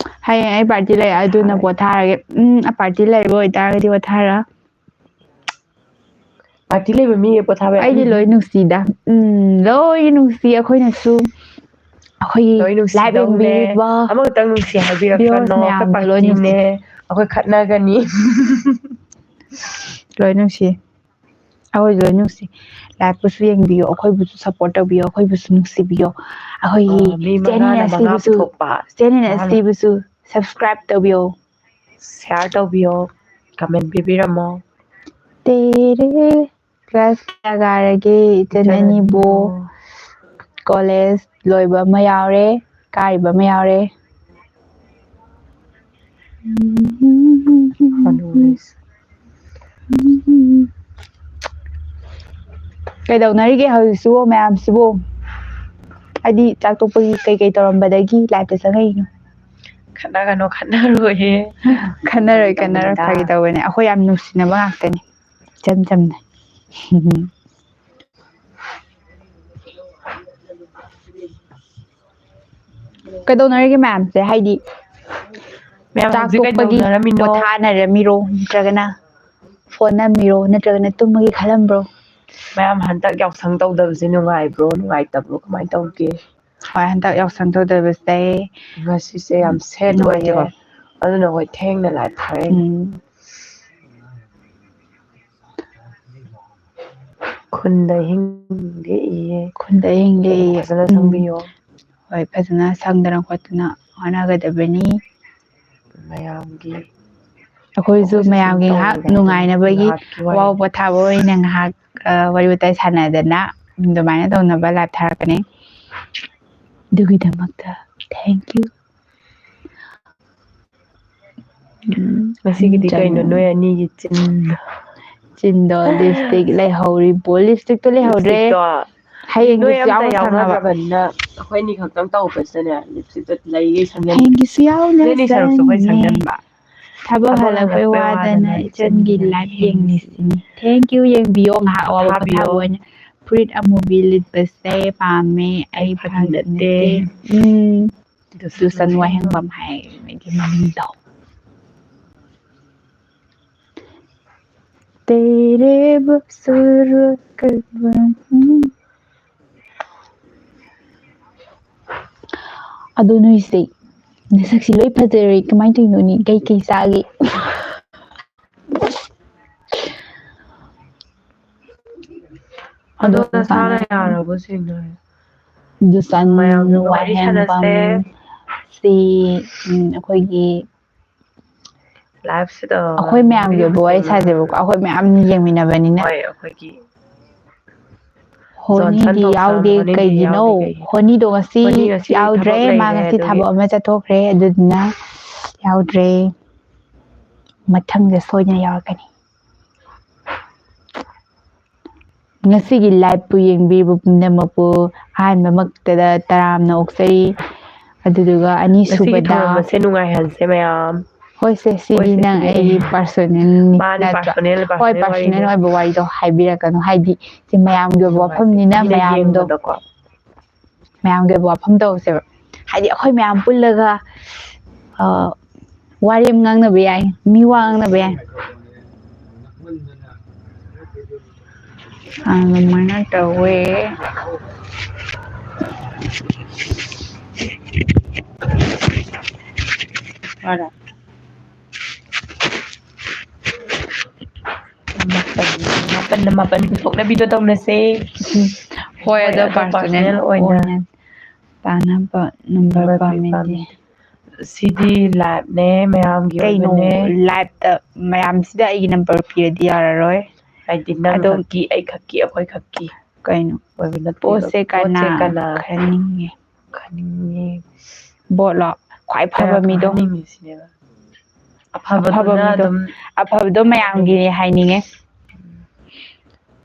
ꯍꯌꯦꯡ ꯑꯩ ꯄꯥꯔꯇꯤ ꯂꯩ, ꯑꯗꯨꯅ ꯍꯥꯏ꯫ ꯄꯣꯊꯥꯔꯒꯦ꯫ ꯎꯝ, ꯑ, ꯄꯥꯔꯇꯤ ꯂꯩꯕ ꯑꯣꯏꯇꯥꯔꯒꯗꯤ ꯄꯣꯊꯥꯔ꯫ ꯄꯥꯔꯇꯤ ꯂꯩꯕ ꯃꯤꯒ ꯄꯣꯊꯥꯕ ꯌꯥꯝ ꯑꯩꯗꯤ ꯂꯣꯏ ꯅꯨꯡꯁꯤꯗ꯫ ꯎꯝ, ꯂꯣꯏ ꯅꯨꯡꯁꯤ ꯑꯩꯈꯣꯏꯅꯁꯨ꯫ ꯑꯩꯈꯣꯏꯒꯤ ꯂꯣꯏ live ꯅꯨꯡꯁꯤꯗꯧꯅꯦ꯫ ꯌꯦꯡꯕꯤꯔꯤꯕ ꯑꯃꯈꯛꯇꯪ ꯅꯨꯡꯁꯤ ꯍꯥꯏꯕꯤꯔꯛꯀꯅꯣ꯫ viewers ꯑꯩꯈꯣꯏ ꯃꯌꯥꯝꯗꯣ ꯂꯣꯏ ꯅꯨꯡꯁꯤ꯫ ꯄꯥꯔꯇꯤꯅꯦ꯫ ꯑꯩꯈꯣꯏ ꯈꯠꯅꯒꯅꯤ꯫ ꯂꯣꯏ ꯅꯨꯡꯁꯤ꯫ ꯑꯩꯈꯣꯏꯁꯨ ꯂꯣꯏ ꯅꯨꯡꯁꯤ꯫ Liveꯄꯨꯁꯨ ꯌꯦꯡꯕꯤꯌꯣ, ꯑꯩꯈꯣꯏꯕꯨꯁꯨ support ꯇꯧꯕꯤꯌꯣ, ꯑꯩꯈꯣꯏꯕꯨꯁꯨ ꯅꯨꯡꯁꯤꯕꯤꯌꯣ꯫ ꯑꯩꯈꯣꯏꯒꯤ ꯑ, ꯃꯤ ꯆꯦꯟ ꯃꯉꯥꯅ ꯃꯉꯥ ꯑꯁꯤꯕꯨꯁꯨ, ꯄꯨꯊꯣꯛꯄ꯫ ꯆꯦꯟ ꯃꯉꯥꯅ꯫ ꯑꯁꯤꯕꯨꯁꯨ subscribe ꯇꯧꯕꯤꯌꯣ꯫ Share ꯇꯧꯕꯤꯌꯣ, comment ꯄꯤꯕꯤꯔꯝꯃꯣ꯫ ꯇꯦꯔꯦ, class ꯀꯌꯥ ꯀꯥꯔꯒꯦ ꯏꯆꯟ ꯏꯆꯟ ꯑꯅꯤꯕꯨ? ꯑꯅꯤꯕꯨ꯫ College ꯂꯣꯏꯕ ꯑꯃ ꯌꯥꯎꯔꯦ, ꯀꯥꯔꯤꯕ ꯑꯃ ꯌꯥꯎꯔꯦ꯫ ꯍꯅꯨꯔꯦ꯫ ꯀꯩꯗꯧꯅꯔꯤꯒꯦ ꯍꯧꯖꯤꯛꯁꯤꯕꯨ ꯃꯌꯥꯝꯁꯤꯕꯨ? ꯍꯥꯏꯗꯤ ꯆꯥꯛ ꯇꯣꯛꯄꯒꯤ ꯀꯩꯀꯩ ꯇꯧꯔꯝꯕꯗꯒꯤ liveꯇ ꯆꯪꯉꯛꯏꯅꯣ? ꯈꯠꯅꯒꯅꯣ, ꯈꯠꯅꯔꯣꯏꯍꯦ꯫ ꯈꯠꯅꯔꯣꯏ, ꯐꯥꯒꯤ ꯈꯠꯅꯔꯣꯏ, ꯇꯧꯕꯅꯤꯗ꯫ ꯐꯥꯒꯤ ꯇꯧꯕꯅꯦ꯫ ꯑꯩꯈꯣꯏ ꯌꯥꯝ ꯅꯨꯡꯁꯤꯅꯕ ꯉꯥꯛꯇꯅꯤ, ꯏꯆꯝ ꯆꯝꯅ꯫ ꯀꯩꯗꯧꯅꯔꯤꯒꯦ ꯃꯌꯥꯝꯁꯦ? ꯍꯥꯏꯗꯤ ꯃꯌꯥꯝ ꯆꯥꯛ ꯍꯧꯖꯤꯛ ꯇꯣꯛꯄꯒꯤ ꯀꯩꯗꯧꯅꯔꯝꯃꯤꯅꯣ? ꯄꯣꯊꯥꯅꯔꯝꯃꯤꯔꯣ, ꯅꯠꯇ꯭ꯔꯒꯅ phone ꯅꯝꯃꯤꯔꯣ, ꯅꯠꯇ꯭ꯔꯒꯅ ꯇꯨꯝꯃꯒꯦ ꯈꯜꯂꯝꯕ꯭ꯔꯣ? ꯃꯌꯥꯝ ꯍꯟꯗꯛ ꯌꯥꯎꯁꯪ ꯇꯧꯗꯕꯁꯦ ꯅꯨꯡꯉꯥꯏꯕ꯭ꯔꯣ, ꯅꯨꯡꯉꯥꯏꯇꯕ꯭ꯔꯣ, ꯀꯃꯥꯏꯅ ꯇꯧꯒꯦ? ꯍꯣꯏ, ꯍꯟꯗꯛ ꯌꯥꯎꯁꯪ ꯇꯧꯗꯕꯁꯦ ꯉꯁꯤꯁꯦ ꯌꯥꯝ sad ꯅꯨꯡꯉꯥꯏꯇꯦꯀꯣ? ꯑꯣꯏꯌꯦ꯫ ꯑꯗꯨꯅ ꯍꯣꯏ, ꯊꯦꯡꯅ live ꯊꯥꯔꯛꯏꯅꯦ꯫ ꯎꯝ꯫ ꯈꯨꯟꯗ ꯍꯤꯡ ꯂꯦꯛꯏꯌꯦ꯫ ꯈꯨꯟꯗ ꯍꯤꯡ ꯂꯦꯛꯏꯌꯦ꯫ ꯐꯖꯅ ꯎꯝ꯫ ꯁꯪꯕꯤꯌꯣ꯫ ꯍꯣꯏ, ꯐꯖꯅ ꯁꯪꯗꯅ ꯈꯣꯠꯇꯅ ꯍꯣꯠꯅꯒꯗꯕꯅꯤ꯫ ꯃꯌꯥꯝꯒꯤ ꯑꯩꯈꯣꯏꯁꯨ ꯑꯩꯈꯣꯏꯁꯨ ꯃꯌꯥꯝꯒꯤ ꯁꯨꯝ ꯉꯥꯏꯍꯥꯛ ꯇꯧꯔꯤꯕ ꯅꯨꯡꯉꯥꯏꯅꯕꯒꯤ ꯉꯥꯏꯍꯥꯛꯀꯤ ꯋꯥꯔꯤ꯫ ꯑꯋꯥꯕ ꯄꯣꯊꯥꯕ ꯑꯣꯏꯅ ꯉꯥꯏꯍꯥꯛ, ꯑ, ꯋꯥꯔꯤ ꯋꯥꯇꯥꯏ ꯁꯥꯟꯅꯗꯅ ꯑꯗꯨꯃꯥꯏꯅ ꯇꯧꯅꯕ live ꯊꯥꯔꯛꯄꯅꯦ꯫ ꯑꯗꯨꯒꯤꯗꯃꯛꯇ thank you꯫ ꯎꯝ, ꯉꯁꯤꯒꯤꯗꯤ ꯆꯟ-, ꯀꯩꯅꯣ ꯅꯣꯏ ꯑꯅꯤꯒꯤ ꯆꯤꯟ? ꯆꯤꯟꯗꯣ lipstick ꯂꯩꯍꯧꯔꯤꯕꯣ? Lipstickꯇꯣ ꯂꯩꯍꯧꯗ꯭ꯔꯦ꯫ Lipstickꯇꯣ ꯍꯌꯦꯡꯒꯤꯁꯨ ꯅꯣꯏ ꯑꯝꯇ ꯌꯥꯎꯅ ꯁꯪꯅꯕ꯫ ꯌꯥꯎꯅꯗ꯭ꯔꯕꯅꯤꯅ ꯑꯩꯈꯣꯏ ꯑꯅꯤ ꯈꯛꯇꯪ ꯇꯧꯕꯁꯤꯗꯅꯦ, lipstickꯇꯣ ꯂꯩꯒꯦ ꯁꯪꯖꯟꯕ꯫ ꯍꯌꯦꯡꯒꯤꯁꯨ ꯌꯥꯎꯅ ꯅꯣꯏ ꯑꯅꯤ ꯁꯔꯨꯛꯁꯨ ꯑꯩꯈꯣꯏ ꯆꯪꯉꯦ꯫ ꯁꯪꯖꯟꯕ꯫ ꯊꯕꯛ ꯍꯜꯂꯛꯄꯩ ꯋꯥꯗꯅ ꯏꯆꯟꯒꯤ live ꯌꯦꯡꯉꯤꯁꯤꯅꯤ꯫ Thank you, ꯌꯦꯡꯕꯤꯌꯣ꯫ ꯉꯥꯏꯍꯥꯛ ꯑꯋꯥꯕ ꯄꯣꯊꯥꯕ ꯑꯣꯏꯅ꯫ ꯐꯨꯔꯤꯠ ꯑꯃꯨꯕꯤ ꯂꯤꯠꯄꯁꯦ ꯄꯥꯝꯃꯦ꯫ ꯑꯩ ꯐꯥꯒꯤ ꯅꯠꯇꯦ꯫ ꯎꯝ꯫ ꯗꯨꯁꯟ ꯋꯥꯍꯦꯡꯕꯝ ꯍꯥꯏ ꯃꯤꯒꯤ ꯃꯃꯤꯡꯗꯣ꯫ ꯇꯦꯔꯦ ꯕꯨꯛꯁꯨꯔꯨ ꯀꯕ-, ꯎꯝ꯫ ꯑꯗꯣ ꯅꯣꯏꯁꯦ ꯅꯁꯛꯁꯤ ꯂꯣꯏ ꯐꯖꯔꯦ, ꯀꯃꯥꯏꯅ ꯇꯧꯔꯤꯅꯣꯅꯦ? ꯀꯩ ꯀꯩ ꯆꯥꯒꯦ? ꯑꯗꯣ ꯑꯗꯣ ꯅꯁꯥꯅ ꯌꯥꯔꯕꯣ ꯁꯦꯡꯅ ꯍꯥꯏꯌꯣ? ꯗꯨꯁꯟ ꯃꯌꯥꯝꯒ ꯋꯥꯔꯤ ꯋꯥꯍꯦꯡꯕꯝ ꯁꯥꯟꯅꯁꯦ꯫ ꯁꯤ, ꯎꯝ, ꯑꯩꯈꯣꯏꯒꯤ live ꯁꯤꯗ ꯑꯩꯈꯣꯏ ꯃꯌꯥꯝꯒꯤ ꯑꯣꯏꯕ ꯋꯥꯔꯤ ꯁꯥꯁꯦꯕꯀꯣ, ꯑꯩꯈꯣꯏ ꯃꯌꯥꯝ ꯌꯦꯡꯃꯤꯟꯅꯕꯅꯤꯅ꯫ ꯍꯣꯏ, ꯑꯩꯈꯣꯏꯒꯤ ꯖꯣꯟꯁꯟ ꯍꯣꯅꯤꯗꯤ ꯊꯣꯛꯁꯟ, ꯌꯥꯎꯗꯦ꯫ ꯍꯣꯅꯤꯗꯤ ꯀꯩꯒꯤꯅꯣ? ꯌꯥꯎꯗꯦ ꯀꯩꯒꯤ? ꯍꯣꯅꯤꯗꯣ ꯉꯁꯤ ꯍꯣꯅꯤ ꯉꯁꯤ ꯌꯥꯎꯗ꯭ꯔꯦ꯫ ꯊꯕꯛ ꯃꯥ ꯂꯩꯔꯦ ꯉꯁꯤ ꯑꯗꯨꯒꯤ꯫ ꯊꯕꯛ ꯑꯃ ꯆꯠꯊꯣꯛꯈ꯭ꯔꯦ, ꯑꯗꯨꯗꯨꯅ ꯌꯥꯎꯗ꯭ꯔꯦ꯫ ꯃꯊꯪꯗ ꯁꯣꯏꯗꯅ ꯌꯥꯎꯔꯛꯀꯅꯤ꯫ ꯉꯁꯤꯒꯤ live ꯄꯨ ꯌꯦꯡꯕꯤꯔꯤꯕ ꯄꯨꯝꯅꯃꯛꯄꯨ ꯑꯍꯥꯟꯕꯃꯛꯇꯗ ꯇꯔꯥꯝꯅ ꯑꯣꯛꯆꯔꯤ꯫ ꯑꯗꯨꯗꯨꯒ ꯉꯁꯤꯒꯤ ꯑꯅꯤꯁꯨꯕꯗ ꯊꯧꯔꯝ ꯑꯁꯦ ꯅꯨꯡꯉꯥꯏꯍꯟꯁꯦ ꯃꯌꯥꯝ꯫ ꯍꯣꯏꯁꯦ, ꯁꯤꯗꯤ ꯍꯣꯏꯁꯦ, ꯅꯪ ꯁꯤꯗꯤ ꯑꯩꯒꯤ personal ꯃꯥꯅꯤ, ꯅꯠꯇ꯭ꯔꯥ? Personal, ꯍꯣꯏ, personal personal ꯋꯥꯔꯤꯅꯦ꯫ ꯑꯣꯏꯕ ꯋꯥꯔꯤꯗꯣ ꯍꯥꯏꯕꯤꯔꯛꯀꯅꯨ꯫ ꯍꯥꯏꯗꯤ ꯁꯤ ꯃꯌꯥꯝꯒꯤ ꯑꯣꯏꯕ ꯅꯨꯡꯉꯥꯏꯇꯦ꯫ ꯋꯥꯐꯝꯅꯤꯅ ꯃꯤꯅ ꯃꯌꯥꯝꯗꯣ ꯌꯦꯡꯕꯗꯀꯣ꯫ ꯃꯌꯥꯝꯒꯤ ꯑꯣꯏꯕ ꯋꯥꯐꯝ ꯇꯧꯁꯦꯕ꯫ ꯍꯥꯏꯗꯤ ꯑꯩꯈꯣꯏ ꯃꯌꯥꯝ ꯄꯨꯜꯂꯒ, ꯑ, ꯋꯥꯔꯤ ꯑꯃ ꯉꯥꯡꯅꯕ ꯌꯥꯏ, ꯃꯤ ꯋꯥ ꯉꯥꯡꯅꯕ ꯌꯥꯏ꯫ ꯑꯗꯨꯃꯥꯏꯅ ꯇꯧꯋꯦ꯫ ꯃꯥꯅ ꯃꯥꯄꯟ, ꯃꯥꯄꯟ, ꯃꯥꯄꯟ ꯄꯨꯊꯣꯛꯅꯕꯤꯗꯣ ꯇꯧꯅꯁꯦ꯫ ꯍꯣꯏ, ꯍꯣꯏ, ꯑꯗꯣ ꯑꯗꯣ personal personal ꯑꯣꯏꯅ ꯑꯣꯏꯅ ꯇꯥꯅꯕ number number ꯄꯥꯝꯃꯤꯗꯤ꯫ ꯄꯥꯝꯃꯤꯗꯤ꯫ ꯁꯤꯗꯤ live ꯅꯦ, ꯃꯌꯥꯝꯒꯤ ꯀꯩꯅꯣ, ꯑꯣꯏꯕꯅꯦ꯫ Live ꯇ ꯃꯌꯥꯝꯁꯤꯗ ꯑꯩꯒꯤ number ꯄꯤꯔꯗꯤ ꯌꯥꯔꯔꯣꯏ꯫ ꯍꯥꯏꯗꯤ ꯅꯪ ꯑꯗꯣ ꯈꯛꯀꯤ, ꯑꯩ ꯈꯛꯀꯤ, ꯑꯩꯈꯣꯏ ꯈꯛꯀꯤ ꯀꯩꯅꯣ? ꯑꯣꯏꯕ ꯅꯠꯇꯦꯕ꯫ ꯄꯣꯠꯁꯦ ꯀꯅꯥ ꯄꯣꯠꯁꯦ ꯀꯅꯥ ꯈꯟꯅꯤꯡꯉꯦ? ꯈꯟꯅꯤꯡꯉꯦ꯫ ꯕꯣꯠꯂꯣ? ꯈ꯭ꯋꯥꯏ ꯐꯕ ꯀꯌꯥ ꯃꯤꯗꯣ꯫ ꯈꯟꯅꯤꯡꯉꯤ ꯁꯤꯅꯦꯕ꯫ ꯑꯐꯕꯗꯨꯅ ꯑꯐꯕ ꯃꯤꯗꯣ꯫ ꯑꯗꯨꯝ ꯑꯐꯕꯗꯣ ꯃꯌꯥꯝꯒꯤꯅꯦ ꯍꯥꯏꯅꯤꯡꯉꯦ꯫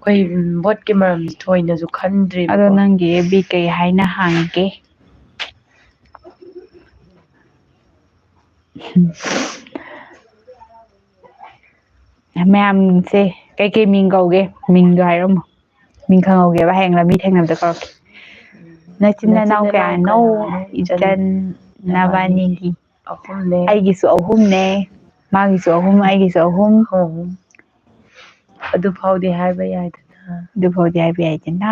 ꯑꯩꯈꯣꯏ, ꯎꯝ, ꯚꯣꯠꯀꯤ ꯃꯔꯝ ꯊꯣꯏꯅꯁꯨ ꯈꯟꯗ꯭ꯔꯤꯕꯀꯣ꯫ ꯑꯗꯣ ꯅꯪꯒꯤ F B ꯀꯩ ꯍꯥꯏꯅ ꯍꯥꯡꯒꯦ? ꯃꯌꯥꯝꯁꯦ ꯀꯩꯀꯩ ꯃꯤꯡ ꯀꯧꯒꯦ? ꯃꯤꯡꯗꯣ ꯍꯥꯏꯔꯝꯃꯣ꯫ ꯃꯤꯡ ꯈꯪꯍꯧꯒꯦꯕ, ꯍꯌꯦꯡ ꯂꯝꯕꯤ ꯊꯦꯡꯅꯕꯗ ꯀꯧꯔꯛꯀꯦ꯫ ꯅꯆꯤꯟ ꯅꯅꯥꯎ ꯀꯌꯥꯅꯣ? ꯏꯆꯟ ꯅꯕꯥꯅꯤꯒꯤ꯫ ꯑꯍꯨꯝꯅꯦ꯫ ꯑꯩꯒꯤꯁꯨ ꯑꯍꯨꯝꯅꯦ꯫ ꯃꯥꯒꯤꯁꯨ ꯑꯍꯨꯝ, ꯑꯩꯒꯤꯁꯨ ꯑꯍꯨꯝ꯫ ꯑꯍꯨꯝ꯫ ꯑꯗꯨ ꯐꯥꯎꯗꯤ ꯍꯥꯏꯕ ꯌꯥꯏꯗꯅ꯫ ꯑꯗꯨ ꯐꯥꯎꯗꯤ ꯍꯥꯏꯕ ꯌꯥꯏꯗꯅ꯫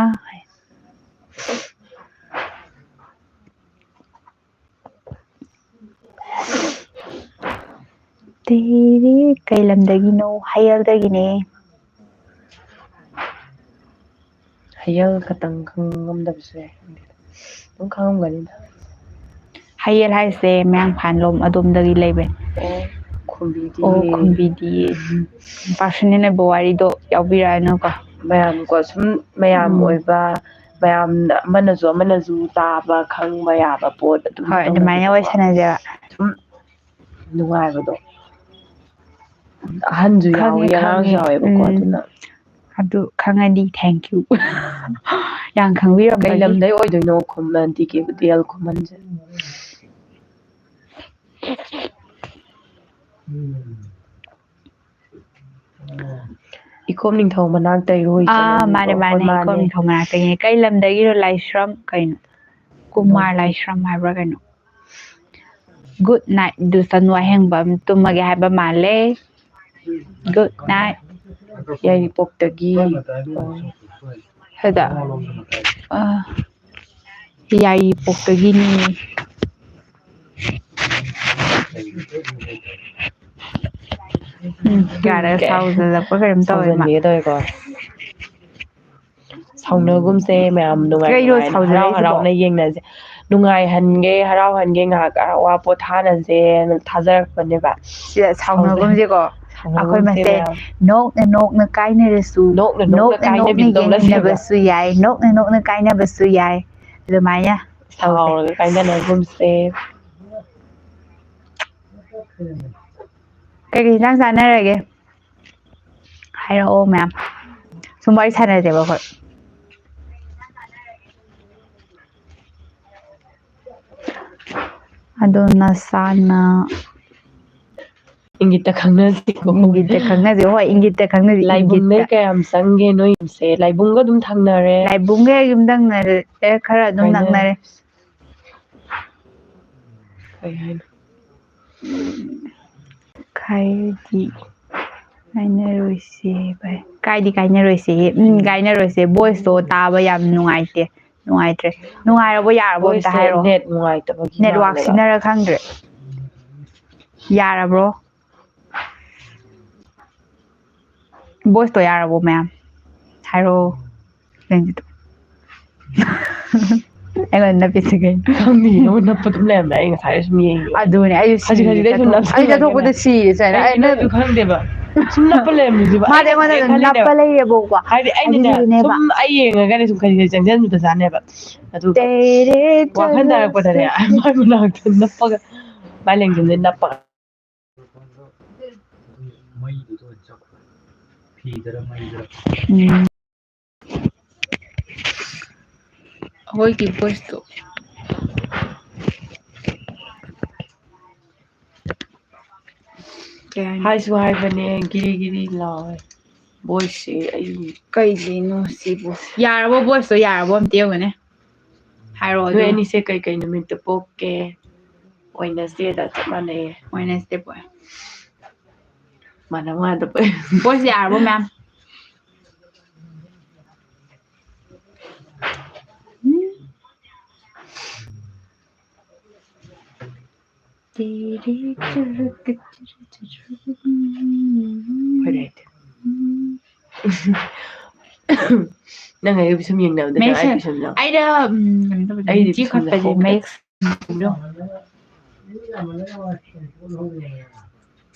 ꯇꯦꯔꯦ, ꯀꯩ ꯂꯝꯗꯒꯤꯅꯣ? ꯍꯌꯦꯜꯗꯒꯤꯅꯦ꯫ ꯍꯌꯦꯜ ꯈꯛꯇꯪ ꯈꯪꯉꯝꯗꯕꯁꯨ ꯌꯥꯏ꯫ ꯑꯗꯨꯝ ꯈꯪꯉꯝꯒꯅꯤꯗ꯫ ꯍꯌꯦꯜ ꯍꯥꯏꯁꯦ ꯃꯌꯥꯡꯐꯥꯟꯂꯣꯝ ꯑꯗꯣꯝꯗꯒꯤ ꯂꯩꯕꯅꯦ꯫ ꯑꯣ, ꯈꯨꯝꯕꯤꯗꯤ꯫ ꯑꯣ, ꯈꯨꯝꯕꯤꯗꯤ꯫ ꯎꯝ꯫ Personal ꯑꯣꯏꯕ ꯋꯥꯔꯤꯗꯣ ꯌꯥꯎꯕꯤꯔꯛꯑꯅꯨꯀꯣ꯫ ꯃꯌꯥꯝꯀꯣ, ꯁꯨꯝ ꯃꯌꯥꯝ ꯎꯝ꯫ ꯑꯣꯏꯕ, ꯃꯌꯥꯝꯅ ꯑꯃꯅꯁꯨ ꯑꯃꯅꯁꯨ ꯇꯥꯕ, ꯈꯪꯕ ꯌꯥꯕ ꯄꯣꯠ ꯑꯗꯨꯝ ꯍꯣꯏ, ꯑꯗꯨꯃꯥꯏꯅ ꯇꯧꯕꯗꯣꯀꯣ꯫ ꯋꯥꯔꯤ ꯁꯥꯟꯅꯁꯦꯕ꯫ ꯁꯨꯝ ꯅꯨꯡꯉꯥꯏꯕꯗꯣ꯫ ꯑꯍꯟꯁꯨ ꯈꯪꯉꯦ, ꯌꯥꯎꯏ, ꯑꯉꯥꯡꯁꯨ ꯈꯪꯉꯦ꯫ ꯌꯥꯎꯋꯦꯕꯀꯣ, ꯎꯝ꯫ ꯑꯗꯨꯅ꯫ ꯑꯗꯨ ꯈꯪꯉꯗꯤ thank you꯫ ꯌꯥꯝ ꯈꯪꯕꯤꯔꯝꯕꯒꯤ꯫ ꯀꯩ ꯂꯝꯗꯩ ꯑꯣꯏꯗꯣꯏꯅꯣ ꯈꯨꯝ-, D K B T L ꯈꯨꯃꯟꯁꯦ? ꯏꯀꯣꯝ ꯅꯤꯡꯊꯧ ꯃꯅꯥꯛꯇꯩꯔꯣ ꯑꯥ, ꯏꯆꯟ ꯃꯥꯅꯦ, ꯅꯪꯗꯣ? ꯃꯥꯅꯦ, ꯍꯣꯏ, ꯃꯥꯅꯦ꯫ ꯏꯀꯣꯝ ꯅꯤꯡꯊꯧ ꯃꯅꯥꯛꯇꯒꯤꯅꯦ꯫ ꯀꯩ ꯂꯝꯗꯒꯤꯅꯣ? ꯂꯥꯏꯁ꯭ꯔꯝ ꯀꯩꯅꯣ? ꯀꯨꯃꯥꯔ ꯂꯥꯏꯁ꯭ꯔꯝ ꯍꯥꯏꯕ꯭ꯔꯥ ꯀꯩꯅꯣ? Good night꯫ ꯗꯨꯁꯟ ꯋꯥꯍꯦꯡꯕꯝ ꯇꯨꯝꯃꯒꯦ ꯍꯥꯏꯕ ꯃꯥꯜꯂꯦ꯫ Good night꯫ ꯌꯥꯏꯔꯤꯄꯣꯛꯇꯒꯤ꯫ ꯍꯥꯏꯗ? ꯑ, ꯌꯥꯏꯔꯤꯄꯣꯛꯇꯒꯤꯅꯤ꯫ ꯎꯝ, ꯌꯥꯔꯦ, ꯀꯦ-, ꯁꯥꯎꯖꯜꯂꯛꯄ ꯀꯩꯅꯣꯝ ꯇꯧꯋꯦ ꯃꯥ꯫ ꯁꯥꯎꯖꯟꯕꯤꯒꯦ ꯇꯧꯋꯦꯀꯣ꯫ ꯁꯥꯎꯅꯒꯨꯝꯁꯦ ꯃꯌꯥꯝ, ꯅꯨꯡꯉꯥꯏ ꯀꯩꯅꯣ ꯅꯨꯡꯉꯥꯏꯅ, ꯍꯔꯥꯎ ꯁꯥꯎꯅꯔꯤꯁꯤꯕꯣ? ꯍꯔꯥꯎꯅ ꯌꯦꯡꯅꯁꯦ꯫ ꯅꯨꯡꯉꯥꯏꯍꯟꯒꯦ, ꯍꯔꯥꯎꯍꯟꯒꯦ, ꯉꯥꯏꯍꯥꯛ ꯑꯋꯥ ꯄꯣꯊꯥꯅꯁꯦꯅ ꯊꯥꯖꯔꯛꯄꯅꯦꯕ꯫ ꯁꯤꯗ ꯁꯥꯎꯅꯒꯨꯝꯁꯦꯀꯣ꯫ ꯁꯥꯎꯅꯒꯨꯝꯁꯦ ꯑꯩꯈꯣꯏ ꯃꯁꯦꯟ ꯃꯌꯥꯝ꯫ ꯅꯣꯛꯅ ꯅꯣꯛꯅ ꯀꯥꯏꯅꯔꯁꯨ, ꯅꯣꯛꯅ ꯅꯣꯛꯅ ꯅꯣꯛꯅ ꯅꯣꯛꯅ ꯀꯥꯏꯅꯕꯤꯗꯧꯅ ꯂꯩꯁꯤꯕ꯫ ꯌꯦꯡꯃꯤꯟꯅꯕꯁꯨ ꯌꯥꯏ, ꯅꯣꯛꯅ ꯅꯣꯛꯅ ꯀꯥꯏꯅꯕꯁꯨ ꯌꯥꯏ꯫ ꯑꯗꯨꯃꯥꯏꯅ ꯇꯧꯁꯦ꯫ ꯁꯥꯎꯔꯒ ꯀꯥꯏꯅꯅꯒꯨꯝꯁꯦ꯫ ꯀꯩꯀꯩ ꯏꯟꯖꯥꯡ ꯆꯥꯟꯅꯔꯒꯦ? ꯍꯥꯏꯔꯛꯑꯣ ꯃꯌꯥꯝ꯫ ꯁꯨꯝ ꯋꯥꯔꯤ ꯁꯥꯟꯅꯁꯦꯕ ꯑꯩꯈꯣꯏ꯫ ꯑꯗꯣ ꯅꯁꯥꯅ ꯏꯪꯒꯤꯠꯇ ꯈꯪꯅꯁꯤꯀꯣ꯫ ꯏꯪꯒꯤꯠꯇ ꯈꯪꯅꯁꯤ, ꯍꯣꯏ, ꯏꯪꯒꯤꯠꯇ ꯈꯪꯅꯁꯤ, ꯂꯥꯏꯕꯨꯡꯗꯩ ꯏꯪꯒꯤꯠꯇ꯫ ꯀꯌꯥꯝ ꯆꯪꯒꯦ ꯅꯣꯏ ꯌꯨꯝꯁꯦ? ꯂꯥꯏꯕꯨꯡꯒ ꯑꯗꯨꯝ ꯊꯪꯅꯔꯦ? ꯂꯥꯏꯕꯨꯡꯒ ꯌꯨꯝ ꯊꯪꯅꯔꯦ, ꯈꯔ ꯑꯗꯨꯝ ꯀꯥꯏꯅ ꯅꯛꯅꯔꯦ꯫ ꯀꯩ ꯍꯥꯏꯅꯣ? ꯈꯥꯏꯗꯤ ꯀꯥꯏꯅꯔꯣꯏꯁꯦ ꯚꯥꯏ꯫ ꯀꯥꯏꯗꯤ ꯀꯥꯏꯅꯔꯣꯏꯁꯦ꯫ ꯎꯝ, ꯀꯥꯏꯅꯔꯣꯏꯁꯦ꯫ Voiceꯇꯣ ꯇꯥꯕ ꯌꯥꯝ ꯅꯨꯡꯉꯥꯏꯇꯦ꯫ ꯅꯨꯡꯉꯥꯏꯇ꯭ꯔꯦ꯫ ꯅꯨꯡꯉꯥꯏꯔꯕꯣ? ꯌꯥꯔꯕꯣ? ꯑꯝꯇ Voiceꯁꯦ ꯍꯥꯏꯔꯛꯑꯣ꯫ Net ꯅꯨꯡꯉꯥꯏꯇꯕꯒꯤ network ꯃꯥꯜꯂꯦꯕ꯫ ꯁꯤꯟꯅꯔ ꯈꯪꯗ꯭ꯔꯦ꯫ ꯌꯥꯔꯕ꯭ꯔꯣ? Voiceꯇꯣ ꯌꯥꯔꯕꯣ ꯃꯌꯥꯝ? ꯍꯥꯏꯔꯛꯑꯣ꯫ ꯅꯪꯒꯤꯗꯣ꯫ ꯑꯩꯉꯣꯟꯗ ꯅꯞꯄꯤꯁꯦ ꯀꯩꯅꯣ? ꯈꯪꯗꯦ, ꯅꯉꯣꯟꯗ ꯅꯞꯄ ꯑꯗꯨꯝ ꯂꯩꯔꯝꯃꯦ꯫ ꯑꯩ ꯉꯁꯥꯏ ꯁꯨꯝ ꯌꯦꯡꯉꯤ꯫ ꯑꯗꯨꯅꯦ, ꯑꯩꯁꯨ ꯈꯖꯤꯛ ꯈꯖꯤꯛ ꯁꯤꯔꯦ ꯑꯩ ꯁꯨꯝ ꯆꯠꯊꯣꯛ-, ꯅꯞꯁꯜꯂꯒꯅꯦ꯫ ꯑꯩ ꯆꯠꯊꯣꯛꯄꯗ ꯁꯤꯔꯦ, ꯁꯨꯃꯥꯏꯅ꯫ ꯀꯩꯒꯤꯅꯣ ꯑꯩꯅ ꯑꯩꯁꯨ ꯈꯪꯗꯦꯕ꯫ ꯁꯨꯝ ꯅꯞꯄ ꯂꯩꯔꯝꯃꯤꯁꯤꯕ꯫ ꯃꯥꯗꯤ ꯑꯩꯅꯅꯦ ꯑꯩꯉꯣꯟꯗ ꯑꯗꯨꯝ ꯈꯜꯂꯤꯅꯦꯕ꯫ ꯅꯞꯄ ꯂꯩꯌꯦꯕꯀꯣ꯫ ꯍꯥꯏꯗꯤ ꯑꯩꯅꯅꯦ ꯑꯗꯨꯒꯤꯅꯦꯕ꯫ ꯁꯨꯝ ꯑꯩ ꯌꯦꯡꯉꯒꯅꯦ ꯁꯨꯝ ꯈꯖꯤꯛ ꯈꯖꯤꯛ ꯆꯪꯁꯤꯟꯕꯗ ꯆꯥꯅꯦꯕ꯫ ꯑꯗꯨꯒ ꯇꯦꯔꯦ ꯋꯥꯈꯜ ꯇꯦꯔꯦ ꯇꯥꯔꯛꯄꯗꯅꯦ ꯇꯦꯔꯦ꯫ ꯃꯥꯏ ꯃꯅꯥꯛꯇ ꯅꯞꯄꯒ, ꯃꯥꯏ ꯂꯦꯡꯖꯨꯝꯗ ꯅꯞꯄꯒ꯫ ꯎꯝ꯫ ꯑꯩꯈꯣꯏꯒꯤ voiceꯇꯣ꯫ ꯀꯩ ꯍꯥꯏꯅꯣ? ꯍꯥꯏꯁꯨ ꯍꯥꯏꯕꯅꯦ, ꯒꯤꯔꯤ ꯒꯤꯔꯤ ꯂꯥꯎꯋꯦ꯫ Voiceꯁꯦ ꯑꯩ ꯀꯩꯒꯤꯅꯣ ꯁꯤꯕꯨ? ꯌꯥꯔꯕꯣ? Voiceꯇꯣ ꯌꯥꯔꯕꯣ? ꯑꯝꯇ ꯌꯦꯡꯉꯨꯅꯦ꯫ ꯍꯥꯏꯔꯛꯑꯣ ꯅꯣꯏ ꯑꯗꯨ꯫ ꯑꯅꯤꯁꯦ ꯀꯩꯀꯩ ꯅꯨꯃꯤꯠꯇ ꯄꯣꯛꯀꯦ? Wednesdayꯗ ꯆꯞ ꯃꯥꯟꯅꯩꯌꯦ꯫ Wednesday ꯄꯣꯛꯑꯦ꯫ ꯃꯥꯟꯅ ꯃꯥꯟꯅ ꯄꯣꯛꯑꯦ꯫ Voice ꯌꯥꯔꯕꯣ ꯃꯌꯥꯝ? ꯐꯔꯦ꯫ ꯅꯪ ꯑꯩꯒ ꯄꯤꯁꯨꯝ ꯌꯦꯡꯅꯕꯗ ꯅꯪ ꯑꯩ ꯃꯌꯦꯛ ꯄꯤꯁꯨꯝꯗꯣ꯫ ꯑꯩꯅ, ꯎꯝ, ꯀꯩꯅꯣ ꯇꯧꯕꯗ, ꯑꯩꯗꯤ ꯂꯤꯆꯤ ꯄꯤꯁꯨꯝꯗꯣ ꯈꯠꯄꯁꯦ ꯍꯣꯡꯈ꯭ꯔꯦ꯫ ꯃꯌꯦꯛ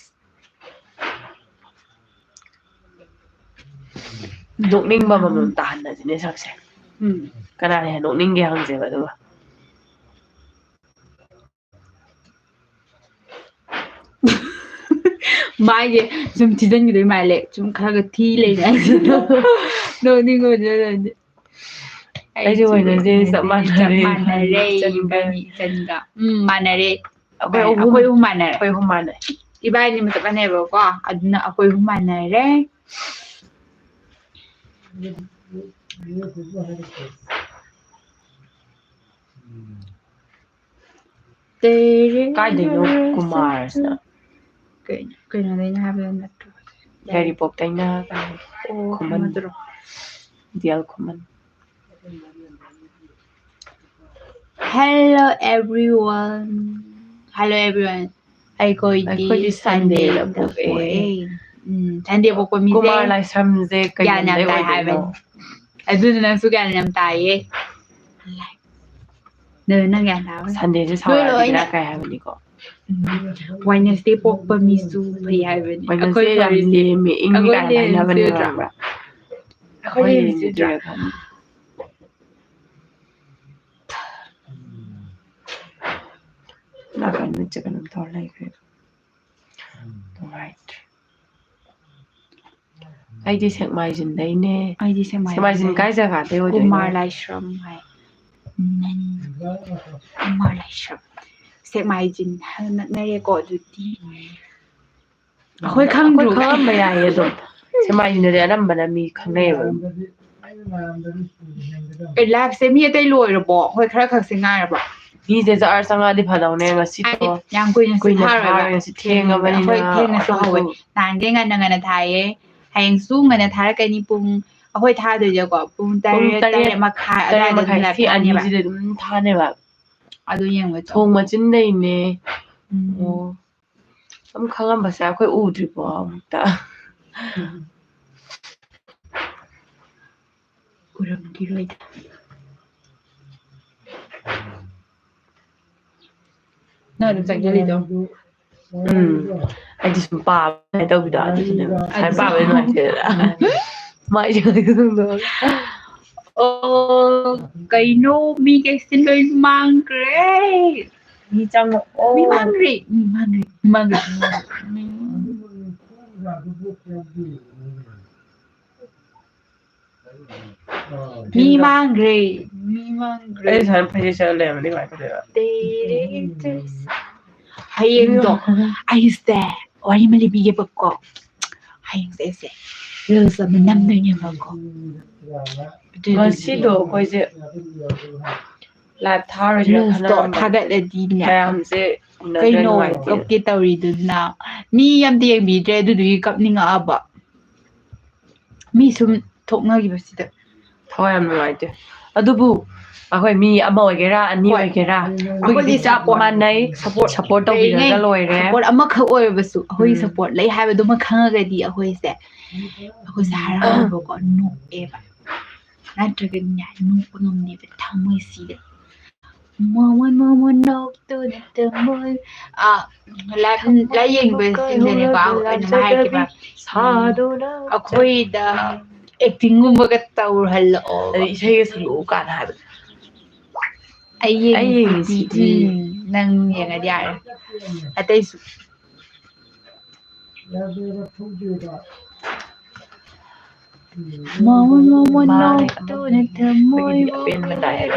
ꯅꯣꯛꯅꯤꯡꯕ ꯑꯃꯃꯝ ꯇꯥꯍꯟꯅꯁꯤꯅꯦ ꯁꯛꯁꯦ꯫ ꯎꯝ꯫ ꯀꯅꯥꯅ ꯍꯦꯟꯅ ꯅꯣꯛꯅꯤꯡꯒꯦ ꯍꯪꯁꯦꯕ ꯑꯗꯨꯒ꯫ ꯃꯥꯏꯁꯦ ꯁꯨꯝ ꯊꯤꯖꯤꯟꯈꯤꯗꯣꯏ ꯃꯥꯜꯂꯦ꯫ ꯁꯨꯝ ꯈꯔ ꯈꯔ ꯊꯤ ꯂꯩꯅꯦ ꯍꯥꯏꯁꯦ꯫ ꯅꯣꯛꯅꯤꯡꯕ ꯑꯣꯏꯗꯣꯏꯔꯗꯤ꯫ ꯑꯩꯁꯨ ꯑꯩꯁꯨ Wednesdayꯁꯦ ꯆꯞ Wednesdayꯁꯦ ꯆꯞ ꯃꯥꯟꯅꯔꯦ꯫ ꯃꯥꯟꯅꯔꯦ ꯏꯆꯟꯒ꯫ ꯏꯕꯥꯅꯤ ꯏꯆꯟꯒ꯫ ꯎꯝ, ꯃꯥꯟꯅꯔꯦ꯫ ꯑꯩꯈꯣꯏ ꯃꯥꯟꯅꯔꯦ꯫ ꯑꯍꯨꯝ꯫ ꯑꯩꯈꯣꯏ ꯑꯍꯨꯝ ꯃꯥꯟꯅꯔꯦ꯫ ꯑꯩꯈꯣꯏ ꯑꯍꯨꯝ ꯃꯥꯟꯅꯩ꯫ ꯏꯕꯥꯅꯤ ꯃꯁꯛ ꯃꯥꯟꯅꯩꯕꯀꯣ, ꯑꯗꯨꯅ ꯑꯩꯈꯣꯏ ꯑꯍꯨꯝ ꯃꯥꯟꯅꯔꯦ꯫ ꯀꯥꯏꯗꯩꯅꯣ ꯀꯨꯃꯥꯔꯁꯤꯅ? ꯀꯩꯅꯣ, ꯀꯩꯅꯣꯗꯩꯅ ꯍꯥꯏꯕ ꯅꯠꯇ꯭ꯔꯣ? ꯌꯥꯏꯔꯤꯄꯣꯛꯇꯩꯅ ꯀꯥꯏ? ꯑꯣ, ꯈꯨꯃꯟ꯫ ꯈꯨꯃꯟꯗꯨꯔꯣ? ꯗꯤꯌꯥꯜ ꯈꯨꯃꯟ꯫ Hello everyone. Hello everyone. ꯑꯩꯈꯣꯏꯗꯤ ꯑꯩꯈꯣꯏꯗꯤ Sunday ꯗ ꯄꯣꯛꯑꯦ꯫ ꯎꯝ, Sunday ꯄꯣꯛꯄ ꯃꯤꯁꯦ ꯀꯨꯃꯥꯔ ꯂꯥꯏꯁ꯭ꯔꯝꯁꯦ ꯀꯩ ꯒ꯭ꯌꯥꯟ ꯌꯥꯝ ꯂꯝꯗꯩ ꯇꯥꯏ ꯑꯣꯏꯗꯣꯏꯅꯣ? ꯍꯥꯏꯕꯅꯤ꯫ ꯑꯗꯨꯅ ꯅꯪꯁꯨ ꯒ꯭ꯌꯥꯟ ꯌꯥꯝ ꯇꯥꯏꯌꯦ꯫ ꯅꯪ, ꯅꯪ ꯒ꯭ꯌꯥꯟ ꯇꯥꯕ? Sundayꯁꯦ ꯅꯣꯏ ꯁꯥꯎꯔꯗꯤ ꯂꯣꯏꯅ ꯕꯦꯔꯥ ꯀꯥꯏ ꯍꯥꯏꯕꯅꯤꯀꯣ꯫ ꯎꯝ, Wednesday ꯄꯣꯛꯄ ꯃꯤꯁꯨ ꯐꯩ ꯍꯥꯏꯕꯅꯤ꯫ Wednesday ꯑꯩꯈꯣꯏ ꯌꯥꯝ ꯐꯔꯤꯁꯦ ꯂꯦꯝꯃꯦ, ꯏꯪꯉꯤ ꯑꯩꯈꯣꯏ ꯀꯥꯏꯅ ꯂꯦꯝꯁꯦ ꯍꯥꯏꯅꯕꯅꯦꯕ, ꯅꯠꯇ꯭ꯔꯥ? ꯈꯪꯕ꯭ꯔꯥ? ꯑꯩꯈꯣꯏ ꯑꯩꯈꯣꯏ ꯂꯦꯝꯁꯦ ꯅꯠꯇ꯭ꯔꯥ? ꯂꯦꯝꯁꯤꯔꯥ ꯈꯪꯗꯦ꯫ ꯅꯥꯀꯟ ꯃꯤꯠꯁꯦ ꯀꯩꯅꯣꯝ ꯇꯧꯔ ꯂꯩꯈ꯭ꯔꯦ꯫ ꯅꯨꯡꯉꯥꯏꯇ꯭ꯔꯦ꯫ ꯑꯩꯗꯤ ꯁꯦꯛꯃꯥꯏꯖꯤꯟꯗꯩꯅꯦ꯫ ꯑꯩꯗꯤ ꯁꯦꯛꯃꯥꯏꯖꯤꯟ ꯁꯦꯛꯃꯥꯏꯖꯤꯟ ꯀꯥꯏ ꯖꯒꯥꯗꯩ ꯑꯣꯏꯗꯣꯏꯅꯣ? ꯀꯨꯃꯥꯔ ꯂꯥꯏꯁ꯭ꯔꯝ ꯍꯥꯏ꯫ ꯅꯟ-, ꯀꯨꯃꯥꯔ ꯂꯥꯏꯁ꯭ꯔꯝ꯫ ꯁꯦꯛꯃꯥꯏꯖꯤꯟ ꯍꯥꯏꯅ ꯅꯛꯅꯔꯦꯀꯣ ꯑꯗꯨꯗꯤ꯫ ꯑꯩꯈꯣꯏ ꯈꯪꯗ꯭ꯔꯣ? ꯑꯩꯈꯣꯏ ꯈꯪꯉꯝꯕ ꯌꯥꯏꯌꯦ ꯑꯗꯨꯝ꯫ ꯁꯦꯛꯃꯥꯏꯖꯤꯟꯗꯗꯤ ꯑꯅꯝꯕꯅ ꯃꯤ ꯈꯪꯅꯩꯌꯦꯕ ꯑꯗꯨꯝ꯫ ꯑꯦ, liveꯁꯦ ꯃꯤ ꯑꯇꯩ ꯂꯣꯏꯔꯕꯣ? ꯍꯣꯏ, ꯈꯔ ꯈꯛꯁꯦ ꯉꯥꯏꯔꯕꯣ? ꯃꯤꯁꯦ ꯖꯔ ꯆꯪꯉꯛꯑꯗꯤ ꯐꯗꯧꯅꯦ ꯉꯁꯤꯗꯣ꯫ ꯍꯥꯏꯗꯤ ꯌꯥꯝ ꯀꯨꯏꯅꯁꯨ ꯀꯨꯏꯅ ꯊꯥꯔꯣꯏꯕ꯫ ꯊꯥꯔꯣꯏ, ꯉꯁꯤ ꯊꯦꯡꯉꯕꯅꯤꯅ ꯑꯩꯈꯣꯏ ꯊꯦꯡꯅꯁꯨ ꯑꯩꯈꯣꯏꯁꯨ ꯍꯧꯋꯦ꯫ ꯅꯍꯥꯟꯗꯤ ꯉꯟꯅ ꯉꯟꯅ ꯊꯥꯏꯌꯦ꯫ ꯍꯌꯦꯡꯁꯨ ꯉꯟꯅ ꯊꯥꯔꯛꯀꯅꯤ꯫ ꯄꯨꯡ, ꯑꯩꯈꯣꯏ ꯊꯥꯗꯣꯏꯁꯦꯀꯣ, ꯄꯨꯡ ꯄꯨꯡ ꯇꯔꯦꯠ, ꯇꯔꯦꯠ, ꯇꯔꯦꯠ ꯃꯈꯥꯏ ꯇꯔꯦꯠ ꯑꯗꯨꯋꯥꯏꯗ ꯑꯗꯨꯝ ꯃꯈꯥꯏ live ꯁꯤ ꯊꯥꯅꯦꯕ꯫ ꯑꯅꯤꯁꯤꯗ ꯑꯗꯨꯝ ꯊꯥꯅꯦꯕ꯫ ꯑꯗꯨ ꯌꯦꯡꯕ ꯆꯠꯂꯣ꯫ ꯊꯣꯡ ꯃꯆꯤꯟꯗꯩꯅꯦ꯫ ꯎꯝ꯫ ꯑꯣ꯫ ꯑꯗꯨꯝ ꯈꯪꯉꯝꯕꯁꯦ ꯑꯩꯈꯣꯏ ꯎꯗ꯭ꯔꯤꯕꯣ ꯑꯃꯨꯛꯇ? ꯎꯝ꯫ ꯎꯔꯝꯈꯤꯔꯣꯏꯗ꯫ ꯅꯪ ꯑꯗꯨꯝ ꯆꯪꯁꯤꯜꯂꯤꯗꯣ꯫ ꯎꯝ꯫ ꯑꯩꯗꯤ ꯁꯨꯝ ꯄꯥꯕ ꯇꯧꯕꯤꯗꯣ ꯑꯗꯨꯗꯨꯅꯦꯕ꯫ ꯁꯨꯃꯥꯏꯅ ꯄꯥꯕꯗꯤ ꯅꯨꯡꯉꯥꯏꯇꯦꯗꯅ꯫ ꯃꯥꯏꯁꯦ ꯈꯪꯗꯣꯛꯑꯒ꯫ ꯑꯣ, ꯀꯩꯅꯣ ꯃꯤ ꯀꯩꯁꯦ ꯂꯣꯏ ꯃꯥꯡꯈ꯭ꯔꯦ꯫ ꯃꯤ ꯆꯪꯉꯛꯑꯣ꯫ ꯃꯤ ꯃꯥꯡꯈ꯭ꯔꯦ, ꯃꯤ ꯃꯥꯡꯈ꯭ꯔꯦ, ꯃꯤ ꯃꯥꯡꯈ꯭ꯔꯦ, ꯃꯤ ꯃꯥꯡꯈ꯭ꯔꯦ꯫ ꯃꯤ ꯃꯥꯡꯈ꯭ꯔꯦ, ꯃꯤ ꯃꯥꯡꯈ꯭ꯔꯦ꯫ ꯑꯩ ꯁꯨꯃꯥꯏꯅ ꯐꯩꯖꯩ ꯁꯦꯠꯂ ꯂꯩꯔꯝꯃꯗꯤ ꯀꯃꯥꯏꯅ ꯇꯧꯗꯣꯏꯕ? ꯇꯦꯔꯦ ꯇꯦꯔꯦ꯫ ꯍꯌꯦꯡꯗꯣ ꯑꯩꯁꯦ ꯋꯥꯔꯤ ꯑꯃ ꯂꯤꯕꯤꯒꯦꯕꯀꯣ꯫ ꯍꯌꯦꯡꯁꯦ ꯑꯩꯁꯦ reels ꯑꯃ ꯅꯝꯗꯣꯏꯅꯦꯕꯀꯣ꯫ ꯑꯗꯨꯗꯨꯒꯤ ꯉꯁꯤꯗꯣ ꯑꯩꯈꯣꯏꯁꯦ live ꯊꯥꯔꯣꯏꯁꯤꯔꯥ reels ꯇꯣ ꯈꯟꯅꯔꯝꯕꯅꯦ꯫ ꯊꯥꯒꯠꯂꯗꯤꯅꯦ꯫ ꯃꯌꯥꯝꯁꯦ ꯎꯅꯗ꯭ꯔꯦ, ꯀꯩꯅꯣ ꯅꯨꯡꯉꯥꯏꯇꯦ꯫ ꯀꯞꯀꯦ ꯇꯧꯔꯤꯗꯨꯅ? ꯃꯤ ꯑꯝꯇ ꯌꯦꯡꯕꯤꯗ꯭ꯔꯦ, ꯑꯗꯨꯗꯨꯒꯤ ꯀꯞꯅꯤꯡꯉꯛꯑꯕ꯫ ꯃꯤ ꯁꯨꯝ ꯊꯣꯛꯅꯈꯤꯕꯁꯤꯗ꯫ ꯊꯋꯥꯏ ꯌꯥꯝ ꯅꯨꯡꯉꯥꯏꯇꯦ꯫ ꯑꯗꯨꯕꯨ ꯑꯩꯈꯣꯏ ꯃꯤ ꯑꯃ ꯑꯣꯏꯒꯦꯔꯥ, ꯑꯅꯤ ꯍꯣꯏ꯫ ꯑꯣꯏꯒꯦꯔꯥ, ꯑꯩꯈꯣꯏꯗꯤ ꯑꯩꯈꯣꯏꯒꯤꯗꯤ ꯆꯞ support ꯃꯥꯟꯅꯩ꯫ Support꯫ Support ꯇꯧꯕꯤꯔꯒ ꯂꯩꯔꯤꯉꯩ ꯂꯣꯏꯔꯦ꯫ Support ꯑꯃꯈꯛ ꯑꯣꯏꯔꯕꯁꯨ ꯑꯩꯈꯣꯏꯒꯤ ꯎꯝ꯫ Support ꯂꯩ ꯍꯥꯏꯕꯗꯨꯃ ꯈꯪꯉꯒꯗꯤ ꯑꯩꯈꯣꯏꯁꯦ, ꯑꯩꯈꯣꯏꯁꯦ ꯎꯝ꯫ ꯍꯔꯥꯎꯕꯀꯣ, ꯅꯣꯛꯑꯦꯕ꯫ ꯅꯠꯇ꯭ꯔꯒꯗꯤꯅꯦ, ꯅꯣꯛꯄ ꯉꯝꯗꯦꯕ, ꯊꯃꯣꯏꯁꯤꯗ꯫ ꯃꯣꯃꯣꯟ ꯃꯣꯃꯣꯟ ꯅꯣꯛꯇꯨꯅ ꯊꯃꯣꯏ꯫ ꯑ, live, live ꯌꯦꯡꯕꯁꯤꯡꯗꯅꯦꯀꯣ, ꯑꯩꯅ ꯍꯥꯏꯔꯛꯀꯦꯕ꯫ ꯁꯥꯗꯨꯅ ꯑꯩꯈꯣꯏꯗ acting ꯒꯨꯝꯕꯒ ꯇꯧꯍꯜꯂꯛꯑꯣ꯫ ꯑꯗꯩ ꯏꯁꯩꯒ ꯁꯛꯂꯛꯑꯣ ꯀꯥꯏꯅ ꯍꯥꯏꯕꯗꯣ꯫ ꯑꯩ ꯑꯩ ꯌꯦꯡꯉꯤꯁꯤꯗꯤ, ꯌꯦꯡꯉꯤꯁꯤꯗꯤ꯫ ꯎꯝ, ꯅꯪ ꯌꯦꯡꯉꯗꯤ ꯌꯥꯔꯦ꯫ ꯑꯇꯩꯁꯨ꯫ ꯃꯣꯃꯣꯟ ꯃꯣꯃꯣꯟ ꯃꯥꯅꯦ, ꯅꯣꯛꯇꯨꯅ ꯑꯃ ꯊꯃꯣꯏꯕꯨ ꯑꯩꯈꯣꯏꯒꯤꯗꯤ ꯑꯄꯦꯟꯕ ꯂꯥꯛꯑꯦ꯫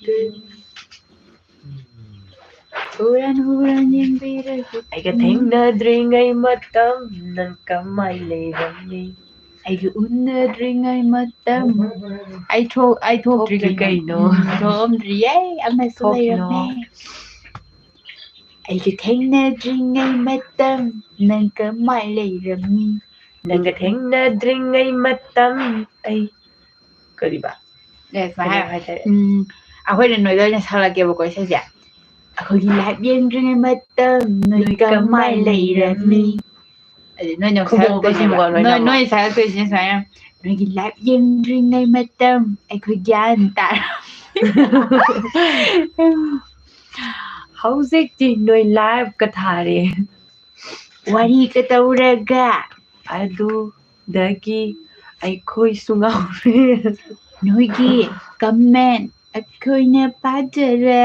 ꯀꯩꯅꯣ ꯍꯨꯔꯥꯟ ꯍꯨꯔꯥꯟ ꯌꯦꯡꯕꯤꯔꯒꯦ꯫ ꯑꯩꯒ ꯊꯦꯡꯅꯗ꯭ꯔꯤꯉꯩ ꯃꯇꯝ ꯅꯪ ꯀꯃꯥꯏ ꯂꯩꯔꯝꯃꯤ? ꯑꯩꯒ ꯎꯅꯗ꯭ꯔꯤꯉꯩ ꯃꯇꯝ꯫ ꯑꯩ ꯊꯣꯛ-, ꯑꯩ ꯊꯣꯛꯇ꯭ꯔꯤ ꯊꯣꯛꯇ꯭ꯔꯤ ꯀꯩꯅꯣ꯫ ꯀꯩꯅꯣ꯫ ꯎꯝ, ꯊꯣꯛꯑꯝꯗ꯭ꯔꯤꯌꯦ꯫ ꯑꯃꯁꯨ ꯊꯣꯛꯈꯤꯅꯣ꯫ ꯂꯩꯔꯝꯃꯦ꯫ ꯑꯩꯒ ꯊꯦꯡꯅꯗ꯭ꯔꯤꯉꯩ ꯃꯇꯝ ꯅꯪ ꯀꯃꯥꯏ ꯂꯩꯔꯝꯃꯤ? ꯅꯪꯒ ꯊꯦꯡꯅꯗ꯭ꯔꯤꯉꯩ ꯃꯇꯝ ꯑꯩ ꯀꯔꯤꯕ? ꯑꯦ, ꯁꯨꯃꯥꯏꯅ ꯀꯩꯅꯣ ꯍꯥꯏꯌꯣ꯫ ꯍꯥꯏꯇꯥꯔꯦ꯫ ꯎꯝ, ꯑꯩꯈꯣꯏꯅ ꯅꯣꯏꯗ ꯑꯣꯏꯅ ꯁꯛꯂꯛꯀꯦꯕꯀꯣ ꯏꯁꯩꯁꯦ꯫ ꯑꯩꯈꯣꯏꯒꯤ live ꯌꯦꯡꯗ꯭ꯔꯤꯉꯩ ꯃꯇꯝ ꯅꯣꯏ ꯅꯣꯏ ꯀꯃꯥꯏ ꯀꯃꯥꯏ ꯂꯩꯔꯝꯃꯤ? ꯂꯩꯔꯝꯃꯤ? ꯑꯗꯨ ꯅꯣꯏꯅ ꯑꯃꯨꯛ ꯈꯨꯝꯃꯛꯑꯣ, ꯁꯛꯂꯛꯇꯣꯏꯅꯦꯕ꯫ ꯈꯨꯝꯃꯛꯑꯣ, ꯅꯣꯏꯅ ꯅꯣꯏ, ꯑꯃꯨꯛ꯫ ꯅꯣꯏ ꯁꯛꯂꯛꯇꯣꯏꯁꯤꯅ ꯁꯨꯃꯥꯏꯅ, "ꯅꯣꯏꯒꯤ live ꯌꯦꯡꯗ꯭ꯔꯤꯉꯩ ꯃꯇꯝ ꯑꯩꯈꯣꯏ ꯒ꯭ꯌꯥꯟ ꯇꯥꯔꯝꯃꯤ"꯫ ꯍꯧꯖꯤꯛꯇꯤ ꯅꯣꯏ live ꯀ ꯊꯥꯔꯦ꯫ ꯋꯥꯔꯤꯒ ꯇꯧꯔꯒ꯫ ꯑꯗꯨꯗꯒꯤ ꯑꯩꯈꯣꯏꯁꯨ ꯉꯥꯎꯔꯦ꯫ ꯅꯣꯏꯒꯤ comment ꯑꯩꯈꯣꯏꯅ ꯄꯥꯖꯔꯦ꯫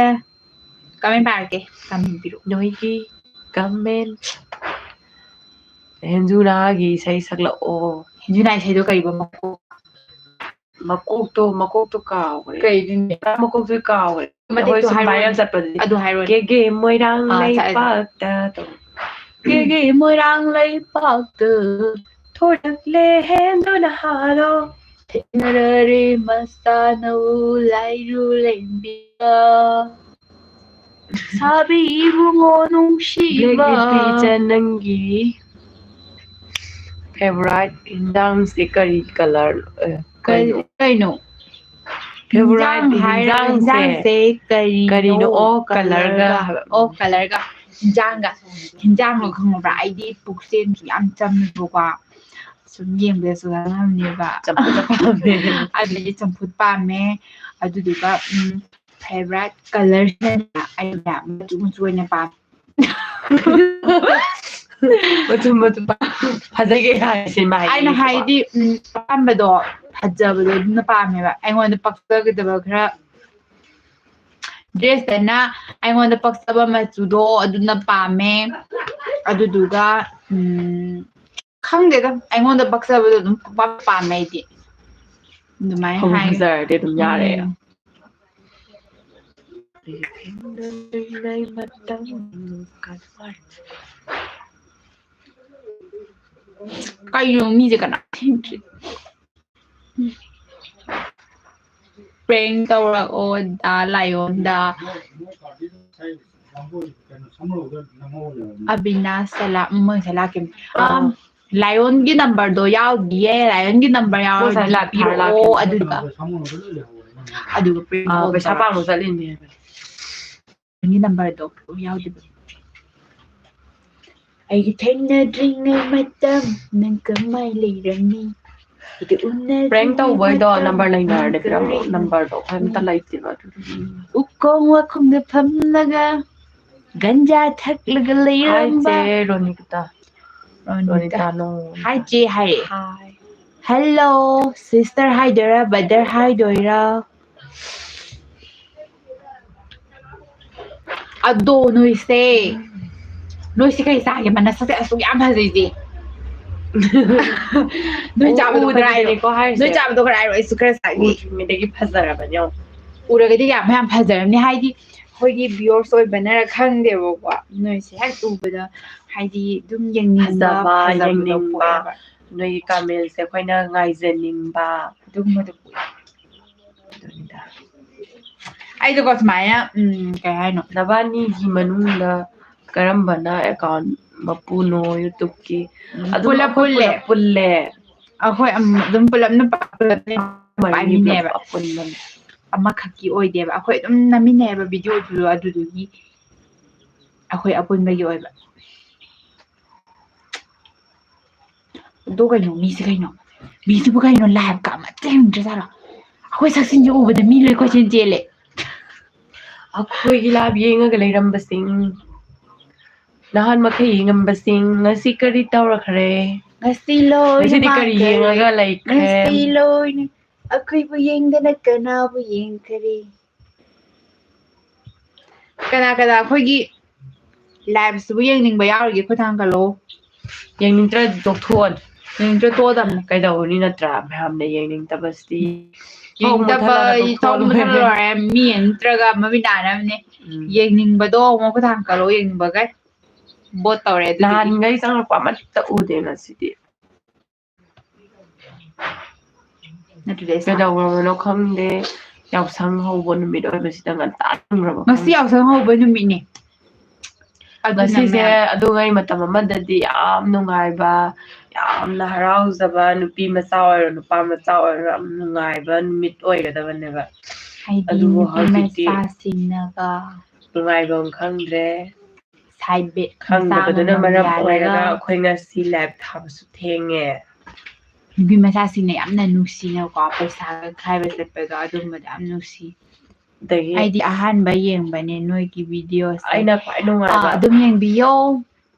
Comment ꯄꯥꯔꯛꯀꯦ, comment ꯄꯤꯔꯛꯑꯣ꯫ ꯅꯣꯏꯒꯤ comment꯫ ꯍꯦꯟꯖꯨꯅꯥꯒꯤ ꯏꯁꯩ ꯁꯛꯂꯛꯑꯣ꯫ ꯍꯦꯟꯖꯨꯅꯥ ꯏꯁꯩꯗꯣ ꯀꯔꯤꯕ ꯃꯀꯣꯛ? ꯃꯀꯣꯛꯇꯣ, ꯃꯀꯣꯛꯇꯣ ꯀꯥꯎꯈ꯭ꯔꯦ꯫ ꯀꯩꯗꯨꯅꯦ? ꯃꯀꯣꯛꯇꯣ ꯀꯥꯎꯈ꯭ꯔꯦ꯫ ꯃꯇꯦꯛꯇꯣ ꯑꯩꯈꯣꯏ ꯁꯨꯝ ꯍꯥꯏꯔꯣ꯫ Viral ꯆꯠꯄꯗꯤ꯫ ꯑꯗꯨ ꯍꯥꯏꯔꯣ꯫ ꯀꯦꯒꯦ ꯃꯣꯏꯔꯥꯡ ꯑꯥ, ꯆꯠꯂꯦ꯫ ꯂꯩꯄꯥꯛꯇ ꯇꯧ꯫ ꯀꯦꯒꯦ ꯃꯣꯏꯔꯥꯡ ꯂꯩꯄꯥꯛꯇ ꯊꯣꯔꯛꯂꯦ ꯍꯦꯟꯗꯨꯅ ꯍꯥꯜꯂꯣ꯫ ꯊꯦꯡꯅꯔꯔꯦ ꯃꯁꯥꯅꯧ ꯂꯥꯏꯔꯨ ꯂꯦꯝꯕꯤꯒ꯫ ꯁꯥꯕꯤ ꯏꯕꯨꯡꯉꯣ ꯅꯨꯡꯁꯤꯕ꯫ Black ꯂꯤꯄꯤꯆ ꯅꯪꯒꯤ favourite ꯏꯟꯖꯥꯡꯁꯦ ꯀꯔꯤ colour, ꯑ, ꯀꯔꯤ, ꯀꯩꯅꯣ? ꯀꯩꯅꯣ? Favourite ꯏꯟꯖꯥꯡ ꯍꯥꯏꯔ-, ꯏꯟꯖꯥꯡꯁꯦ ꯏꯟꯖꯥꯡꯁꯦ ꯀꯔꯤꯅꯣ? ꯀꯔꯤꯅꯣ? ꯑꯣ, colourꯒ colourꯒ ꯍꯥꯏꯕ꯫ ꯑꯣ, colourꯒ꯫ ꯏꯟꯖꯥꯡꯒ꯫ ꯏꯟꯖꯥꯡꯒ ꯈꯪꯉꯕ꯭ꯔꯥ? ꯑꯩꯗꯤ ꯄꯨꯛꯆꯦꯜꯁꯨ ꯌꯥꯝ ꯆꯝꯃꯦꯕꯀꯣ꯫ ꯁꯨꯝ ꯌꯦꯡꯕꯗꯁꯨ ꯈꯪꯉꯝꯅꯦꯕ꯫ ꯆꯝꯐꯨꯠꯇ ꯄꯥꯝꯃꯦ꯫ ꯑꯗꯨꯗꯤ ꯆꯝꯐꯨꯠ ꯄꯥꯝꯃꯦ꯫ ꯑꯗꯨꯗꯨꯒ, ꯎꯝ, favourite colourꯁꯤꯅꯅꯦ, ꯑꯩꯅꯦ ꯃꯆꯨ ꯃꯆꯨ ꯑꯣꯏꯅ ꯄꯥꯝꯃꯦ꯫ ꯃꯆꯨ ꯃꯆꯨ ꯄꯥꯝ-, ꯐꯖꯒꯦ ꯍꯥꯏꯁꯦ ꯃꯥ ꯑꯩꯅ ꯍꯥꯏꯅꯤꯡꯉꯤꯁꯦꯀꯣ꯫ ꯍꯥꯏꯗꯤ, ꯎꯝ, ꯑꯄꯥꯝꯕꯗꯣ ꯐꯖꯕꯗꯣ ꯑꯗꯨꯅ ꯄꯥꯝꯃꯦꯕ꯫ ꯑꯩꯉꯣꯟꯗ ꯄꯛꯆꯒꯗꯕ ꯈꯔ dressꯇꯅ ꯑꯩꯉꯣꯟꯗ ꯄꯛꯆꯕ ꯃꯆꯨꯗꯣ ꯑꯗꯨꯅ ꯄꯥꯝꯃꯦ꯫ ꯑꯗꯨꯗꯨꯒ, ꯎꯝ, ꯈꯪꯗꯦꯗ, ꯑꯩꯉꯣꯟꯗ ꯄꯛꯆꯕꯗꯣ ꯑꯗꯨꯝ ꯄꯥꯝ-, ꯄꯥꯝꯃꯦ ꯑꯩꯗꯤ꯫ ꯑꯗꯨꯃꯥꯏꯅ ꯐꯕꯨ ꯍꯥꯏ꯫ ꯐꯖꯔꯗꯤ ꯑꯗꯨꯝ ꯌꯥꯔꯦ꯫ ꯎꯝ꯫ ꯀꯩꯅꯣ ꯃꯤꯁꯦ ꯀꯅꯥ ꯊꯦꯡꯗ꯭ꯔꯤ? Prank ꯇꯧꯔꯛꯑꯣ ꯗꯥ ꯂꯥꯏꯑꯣꯟꯗ꯫ ꯑꯕꯤꯅꯥꯁ ꯁꯂꯥ-, ꯎꯝ, ꯃꯣꯏ ꯁꯂꯥꯛꯀꯤ꯫ ꯑꯥ꯫ ꯑꯝ, ꯂꯥꯏꯑꯣꯟꯒꯤ numberꯗꯣ ꯌꯥꯎꯗꯤꯌꯦ꯫ ꯂꯥꯏꯑꯣꯟꯒꯤ number ꯃꯣꯏ ꯌꯥꯎꯔꯗꯤ ꯁꯂꯥꯛ ꯊꯥꯔ ꯄꯤꯔꯛꯑꯣ, ꯂꯥꯛꯀꯦ꯫ ꯑꯗꯨꯗꯨꯒ, ꯑꯗꯨꯒ prank ꯑꯥ, call ꯄꯩꯁꯥ ꯇꯧꯔꯛꯑꯣ꯫ ꯄꯥꯝꯕ ꯆꯠꯂꯤꯅꯦ꯫ ꯂꯥꯏꯑꯣꯟꯒꯤ numberꯗꯣ ꯌꯥꯎꯗꯦꯕ꯫ ꯑꯩꯒꯤ ꯊꯦꯡꯅꯗ꯭ꯔꯤꯉꯩ ꯃꯇꯝ ꯅꯪ ꯀꯃꯥꯏ ꯂꯩꯔꯝꯃꯤ? ꯑꯩꯗꯤ ꯎꯅꯗ꯭ꯔꯤꯉꯩ prank ꯇꯧꯕꯩꯗꯣ ꯃꯇꯝ number ꯂꯩꯅꯔꯗꯤ ꯅꯪ ꯄꯤꯔꯝꯃꯣ꯫ ꯀꯔꯤ numberꯗꯣ ꯑꯝꯇ ꯂꯩꯇꯦꯕ ꯑꯗꯨꯗꯨꯒꯤ꯫ ꯎꯀꯣꯡ ꯋꯥꯈꯨꯝꯗ ꯐꯝꯂꯒ ꯒꯟꯖꯥ ꯊꯛꯂꯒ ꯂꯩꯔꯝꯕ꯫ Hi ꯆꯦ ꯔꯣꯅꯤꯇꯥ꯫ ꯔꯣꯅꯤꯇꯥ꯫ ꯔꯣꯅꯤꯇꯥ ꯅꯣ꯫ Hi ꯆꯦ ꯍꯥꯏꯔꯦ꯫ Hi꯫ Hello, sister ꯍꯥꯏꯗꯣꯏꯔꯥ, brother ꯍꯥꯏꯗꯣꯏꯔꯥ? ꯑꯗꯣ ꯅꯣꯏꯁꯦ, ꯅꯣꯏꯁꯦ ꯀꯩ ꯆꯥꯒꯦ? ꯃꯅꯁꯛꯁꯦ ꯑꯁꯨꯛ ꯌꯥꯝ ꯐꯖꯩꯁꯦ꯫ ꯅꯣꯏ ꯎ-, ꯆꯥꯕꯗꯣ ꯈꯔ ꯍꯥꯏꯔꯣ꯫ ꯎꯗꯕꯤꯗꯅꯦꯀꯣ ꯍꯥꯏꯔꯤꯁꯦ꯫ ꯅꯣꯏ ꯆꯥꯕꯗꯣ ꯈꯔ ꯍꯥꯏꯔꯣ, ꯑꯩꯁꯨ ꯈꯔ ꯆꯥꯒꯦ꯫ ꯎꯗ꯭ꯔꯤꯉꯩꯗꯒꯤ ꯐꯖꯔꯕꯅꯦ ꯌꯦꯡꯉꯣ꯫ ꯎꯔꯒꯗꯤ ꯌꯥꯝ ꯌꯥꯝ ꯐꯖꯔꯝꯅꯤ, ꯍꯥꯏꯗꯤ ꯑꯩꯈꯣꯏꯒꯤ viewers ꯑꯣꯏꯕꯅꯔ ꯈꯪꯗꯦꯕꯀꯣ, ꯅꯣꯏꯁꯦ ꯍꯦꯛ ꯎꯕꯗ ꯍꯥꯏꯗꯤ ꯑꯗꯨꯝ ꯌꯦꯡꯅꯤꯡꯕ, ꯐꯖꯕ, ꯐꯖꯕꯗꯣ ꯌꯦꯡꯅꯤꯡꯕ, ꯄꯣꯛꯑꯦꯕ꯫ ꯅꯣꯏꯒꯤ comments ꯁꯦ ꯑꯩꯈꯣꯏꯅ ꯉꯥꯏꯖꯅꯤꯡꯕ꯫ ꯑꯗꯨꯒꯨꯝꯕꯗꯣ ꯄꯣꯛꯑꯦ꯫ ꯑꯗꯨꯅꯤꯗ꯫ ꯑꯩꯗꯣꯀꯣ ꯁꯨꯃꯥꯏꯅ, ꯎꯝ, ꯀꯩ ꯍꯥꯏꯅꯣ? ꯅꯕꯥꯅꯤꯒꯤ ꯃꯅꯨꯡꯗ ꯀꯔꯝꯕꯅ account ꯃꯄꯨꯅꯣ YouTube ꯀꯤ? ꯎꯝ, ꯑꯗꯨꯝ ꯄꯨꯂꯞ ꯑꯩꯈꯣꯏ ꯄꯨꯜꯂꯦ꯫ ꯄꯨꯂꯞ ꯄꯨꯜꯂꯦ꯫ ꯑꯩꯈꯣꯏ ꯑꯝ-, ꯑꯗꯨꯝ ꯄꯨꯂꯞꯅ ꯄꯥ-, ꯄꯨꯂꯞꯅ ꯃꯔꯤ ꯄꯥꯏꯃꯤꯟꯅꯩꯌꯦꯕ꯫ ꯄꯨꯂꯞ ꯑꯄꯨꯟꯕꯅꯦ꯫ ꯑꯃꯈꯛꯀꯤ ꯑꯣꯏꯗꯦꯕ꯫ ꯑꯩꯈꯣꯏ ꯑꯗꯨꯝ ꯅꯝꯃꯤꯟꯅꯩꯌꯦꯕ video ꯗꯨ, ꯑꯗꯨꯗꯨꯒꯤ ꯑꯩꯈꯣꯏ ꯑꯄꯨꯟꯕꯒꯤ ꯑꯣꯏꯕ꯫ ꯑꯗꯣ ꯀꯩꯅꯣ, ꯃꯤꯁꯦ ꯀꯩꯅꯣ? ꯃꯤꯁꯤꯕꯨ ꯀꯩꯅꯣ, live ꯀ ꯑꯃꯠꯇ ꯌꯦꯡꯗ꯭ꯔꯖꯥꯠꯂꯣ? ꯑꯩꯈꯣꯏ ꯁꯛꯁꯤꯡꯁꯦ ꯎꯕꯗ ꯃꯤ ꯂꯣꯏ ꯀꯣꯏꯆꯦꯟ ꯆꯦꯜꯂꯦ꯫ ꯑꯩꯈꯣꯏꯒꯤ live ꯌꯦꯡꯉꯒ ꯂꯩꯔꯝꯕꯁꯤꯡ, ꯅꯍꯥꯟ ꯃꯈꯩ ꯌꯦꯡꯉꯝꯕꯁꯤꯡ, ꯉꯁꯤ ꯀꯔꯤ ꯇꯧꯔꯈ꯭ꯔꯦ? ꯉꯁꯤ ꯂꯣꯏꯅ ꯉꯁꯤꯗꯤ ꯀꯔꯤ ꯃꯥꯡꯈ꯭ꯔꯦ꯫ ꯌꯦꯡꯉꯒ ꯂꯩꯈ꯭ꯔꯦ? ꯉꯁꯤ ꯂꯣꯏꯅ ꯑꯩꯈꯣꯏꯕꯨ ꯌꯦꯡꯗꯅ ꯀꯅꯥꯕꯨ ꯌꯦꯡꯈ꯭ꯔꯦ? ꯀꯅꯥ ꯀꯅꯥ ꯑꯩꯈꯣꯏꯒꯤ live ꯁꯤꯕꯨ ꯌꯦꯡꯅꯤꯡꯕ ꯌꯥꯎꯔꯤꯒꯦ? ꯈꯨꯠ ꯊꯥꯡꯒꯠꯂꯣ꯫ ꯌꯦꯡꯅꯤꯡꯗ꯭ꯔꯗꯤ ꯇꯣꯛꯊꯣꯛꯑꯣ꯫ ꯌꯦꯡꯅꯤꯡꯗ꯭ꯔ ꯇꯣꯛꯑꯗꯕꯅꯦ꯫ ꯀꯩꯗꯧꯔꯨꯅꯤ ꯅꯠꯇ꯭ꯔꯥ? ꯃꯌꯥꯝꯅ ꯌꯦꯡꯅꯤꯡꯗꯕꯁꯤꯗꯤ꯫ ꯌꯦꯡꯅꯤꯡꯗꯕ ꯊꯣꯡ ꯃꯨꯠꯊꯠꯂꯒ ꯊꯣꯡ ꯇꯣꯛꯊꯣꯛꯑ ꯃꯨꯠꯊꯠꯂ ꯂꯣꯏꯔꯦ꯫ ꯂꯣꯏꯔꯦ꯫ ꯃꯤ ꯌꯦꯡꯅꯤꯡꯗ꯭ꯔꯒ ꯃꯃꯤꯠ ꯅꯥꯅꯕꯅꯦ꯫ ꯎꯝ꯫ ꯌꯦꯡꯅꯤꯡꯕꯗꯣ ꯑꯃꯨꯛ ꯈꯨꯠ ꯊꯥꯡꯒꯠꯂꯣ, ꯌꯦꯡꯅꯤꯡꯕꯒꯩ꯫ Vote ꯇꯧꯔꯦ ꯑꯗꯨꯗꯤ꯫ ꯅꯍꯥꯟꯈꯩ ꯆꯪꯉꯛꯄ ꯑꯃꯠꯇ ꯎꯗꯦ ꯉꯁꯤꯗꯤ꯫ ꯅꯠꯇ꯭ꯔꯗꯤ ꯑꯩ ꯁꯥ- ꯀꯩꯗꯧꯔꯕꯅꯣ ꯈꯪꯗꯦ꯫ ꯌꯥꯎꯁꯪ ꯍꯧꯕ ꯅꯨꯃꯤꯠ ꯑꯣꯏꯕꯁꯤꯗ ꯉꯟꯇꯥ ꯆꯪꯈ꯭ꯔꯕ ꯉꯁꯤ ꯈꯪꯗꯦ꯫ ꯌꯥꯎꯁꯪ ꯍꯧꯕ ꯅꯨꯃꯤꯠꯅꯦ꯫ ꯑꯗꯨꯅ ꯉꯁꯤꯁꯦ ꯃꯌꯥꯝ ꯑꯗꯨꯉꯩ ꯃꯇꯝ ꯑꯃꯗꯗꯤ ꯌꯥꯝ ꯅꯨꯡꯉꯥꯏꯕ, ꯌꯥꯝꯅ ꯍꯔꯥꯎꯖꯕ, ꯅꯨꯄꯤ ꯃꯆꯥ ꯑꯣꯏꯔꯣ, ꯅꯨꯄꯥ ꯃꯆꯥ ꯑꯣꯏꯔꯣ, ꯌꯥꯝ ꯅꯨꯡꯉꯥꯏꯕ ꯅꯨꯃꯤꯠ ꯑꯣꯏꯒꯗꯕꯅꯦꯕ꯫ ꯍꯥꯏꯗꯤ ꯑꯗꯨꯕꯨ ꯅꯨꯄꯤ ꯍꯧꯖꯤꯛꯇꯤ ꯃꯆꯥꯁꯤꯡꯅꯒ ꯅꯨꯡꯉꯥꯏꯕꯝ ꯈꯪꯗ꯭ꯔꯦ꯫ Side bag ꯈꯪꯗꯕꯗꯨꯅ ꯃꯆꯥ ꯑꯃꯃꯝ ꯃꯔꯝ ꯌꯥꯜꯂꯒ ꯑꯣꯏꯔꯒ ꯑꯩꯈꯣꯏ ꯉꯁꯤ live ꯊꯥꯕꯁꯨ ꯊꯦꯡꯉꯦ꯫ ꯅꯨꯄꯤ ꯃꯆꯥꯁꯤꯡꯅ ꯌꯥꯝꯅ ꯅꯨꯡꯁꯤꯅꯀꯣ, ꯄꯩꯁꯥꯒ ꯈꯥꯏꯕ ꯆꯠꯄꯗꯣ, ꯑꯗꯨꯝꯕꯗꯣ ꯌꯥꯝ ꯅꯨꯡꯁꯤ꯫ ꯑꯗꯒꯤ ꯑꯩꯗꯤ ꯑꯍꯥꯟꯕ ꯌꯦꯡꯕꯅꯦ ꯅꯣꯏꯒꯤ video ꯁꯦ꯫ ꯑꯩꯅ ꯈ꯭ꯋꯥꯏ ꯅꯨꯡꯉꯥꯏꯕ꯫ ꯑꯥ, ꯑꯗꯨꯝ ꯌꯦꯡꯕꯤꯌꯣ꯫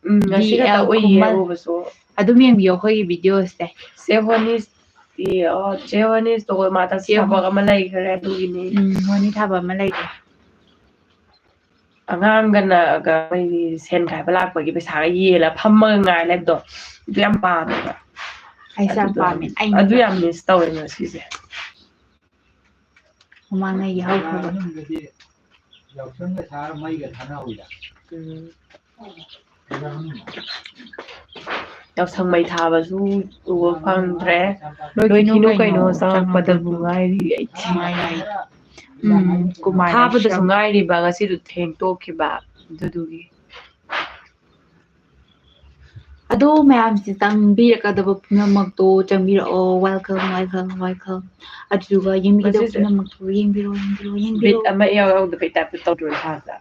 ꯎꯝ, ꯉꯁꯤ ꯗꯤ ꯈꯛꯇ ꯑꯦꯜ ꯎꯏꯌꯦ ꯈꯨꯃꯟ꯫ ꯎꯕꯁꯨ꯫ ꯑꯗꯨꯝ ꯌꯦꯡꯕꯤꯌꯣ ꯑꯩꯈꯣꯏꯒꯤ video ꯁꯦ꯫ ꯆꯦ ꯍꯣꯅꯤꯁꯇꯤ, ꯑꯣ, ꯆꯦ ꯍꯣꯅꯤꯁꯇꯣ ꯃꯥꯗ ꯆꯦ ꯊꯕꯛ ꯍꯣ-, ꯑꯃ ꯂꯩꯈ꯭ꯔꯦ, ꯑꯗꯨꯒꯤꯅꯤ꯫ ꯎꯝ, ꯍꯣꯅꯤ ꯊꯕꯛ ꯑꯃ ꯂꯩꯈ꯭ꯔꯦ꯫ ꯑꯉꯥꯡꯒꯅꯒ ꯑꯩꯈꯣꯏꯒꯤ ꯁꯦꯟ ꯈꯥꯏꯕ ꯂꯥꯛꯄꯒꯤ ꯄꯩꯁꯥꯒ ꯌꯦꯜꯂ ꯐꯝꯃꯒ ꯉꯥꯏ ꯂꯩꯕꯗꯣ, ꯑꯗꯨ ꯌꯥꯝ ꯄꯥꯝꯃꯦꯕ꯫ ꯑꯩꯁꯨ ꯌꯥꯝ ꯑꯗꯨꯗꯣ ꯄꯥꯝꯃꯦ꯫ ꯑꯩꯅ ꯑꯗꯨ ꯌꯥꯝ miss ꯇꯧꯋꯦ ꯉꯁꯤꯁꯦ꯫ ꯃꯃꯥꯡꯉꯩꯒꯤ ꯍꯧꯈ꯭ꯔꯕ꯫ ꯃꯅꯨꯡꯗꯗꯤ ꯌꯥꯎꯁꯪꯒ ꯁꯥꯔ ꯃꯩꯒ ꯊꯥꯅꯍꯧꯋꯤꯗ꯫ ꯎꯝ꯫ ꯌꯥꯎꯁꯪ ꯃꯩ ꯊꯥꯕꯁꯨ ꯎꯕ ꯐꯪꯗ꯭ꯔꯦ꯫ ꯂꯣꯏꯈꯤꯅꯨ ꯀꯩꯅꯣ, ꯆꯪꯉꯛꯄꯗꯕꯨ ꯉꯥꯏꯔꯤ ꯑꯩꯗꯤ꯫ ꯎꯝ, ꯀꯨꯃꯥꯔ ꯊꯥꯕꯗꯁꯨ ꯂꯥꯏꯁ꯭ꯔꯝ꯫ ꯉꯥꯏꯔꯤꯕ, ꯉꯁꯤꯗꯨ ꯊꯦꯡꯇꯣꯛꯈꯤꯕ, ꯑꯗꯨꯗꯨꯒꯤ꯫ ꯑꯗꯣ ꯃꯌꯥꯝꯁꯤ ꯆꯪꯕꯤꯔꯛꯀꯗꯕ ꯄꯨꯝꯅꯃꯛꯇꯣ ꯆꯪꯕꯤꯔꯛꯑꯣ꯫ Welcome, welcome, welcome. ꯑꯗꯨꯗꯨꯒ ꯌꯦꯡꯕꯤꯒꯗꯕ ꯃꯁꯤꯁꯦ ꯄꯨꯝꯅꯃꯛꯇꯣ ꯌꯦꯡꯕꯤꯔꯣ, ꯌꯦꯡꯕꯤꯔꯣ, ꯕꯤꯠ ꯌꯦꯡꯕꯤꯔꯣ꯫ ꯑꯃ ꯏꯌꯥꯎ ꯌꯥꯎꯗꯕꯩ type ꯇꯧꯗ꯭ꯔꯣ ꯏꯁꯥꯁꯦ?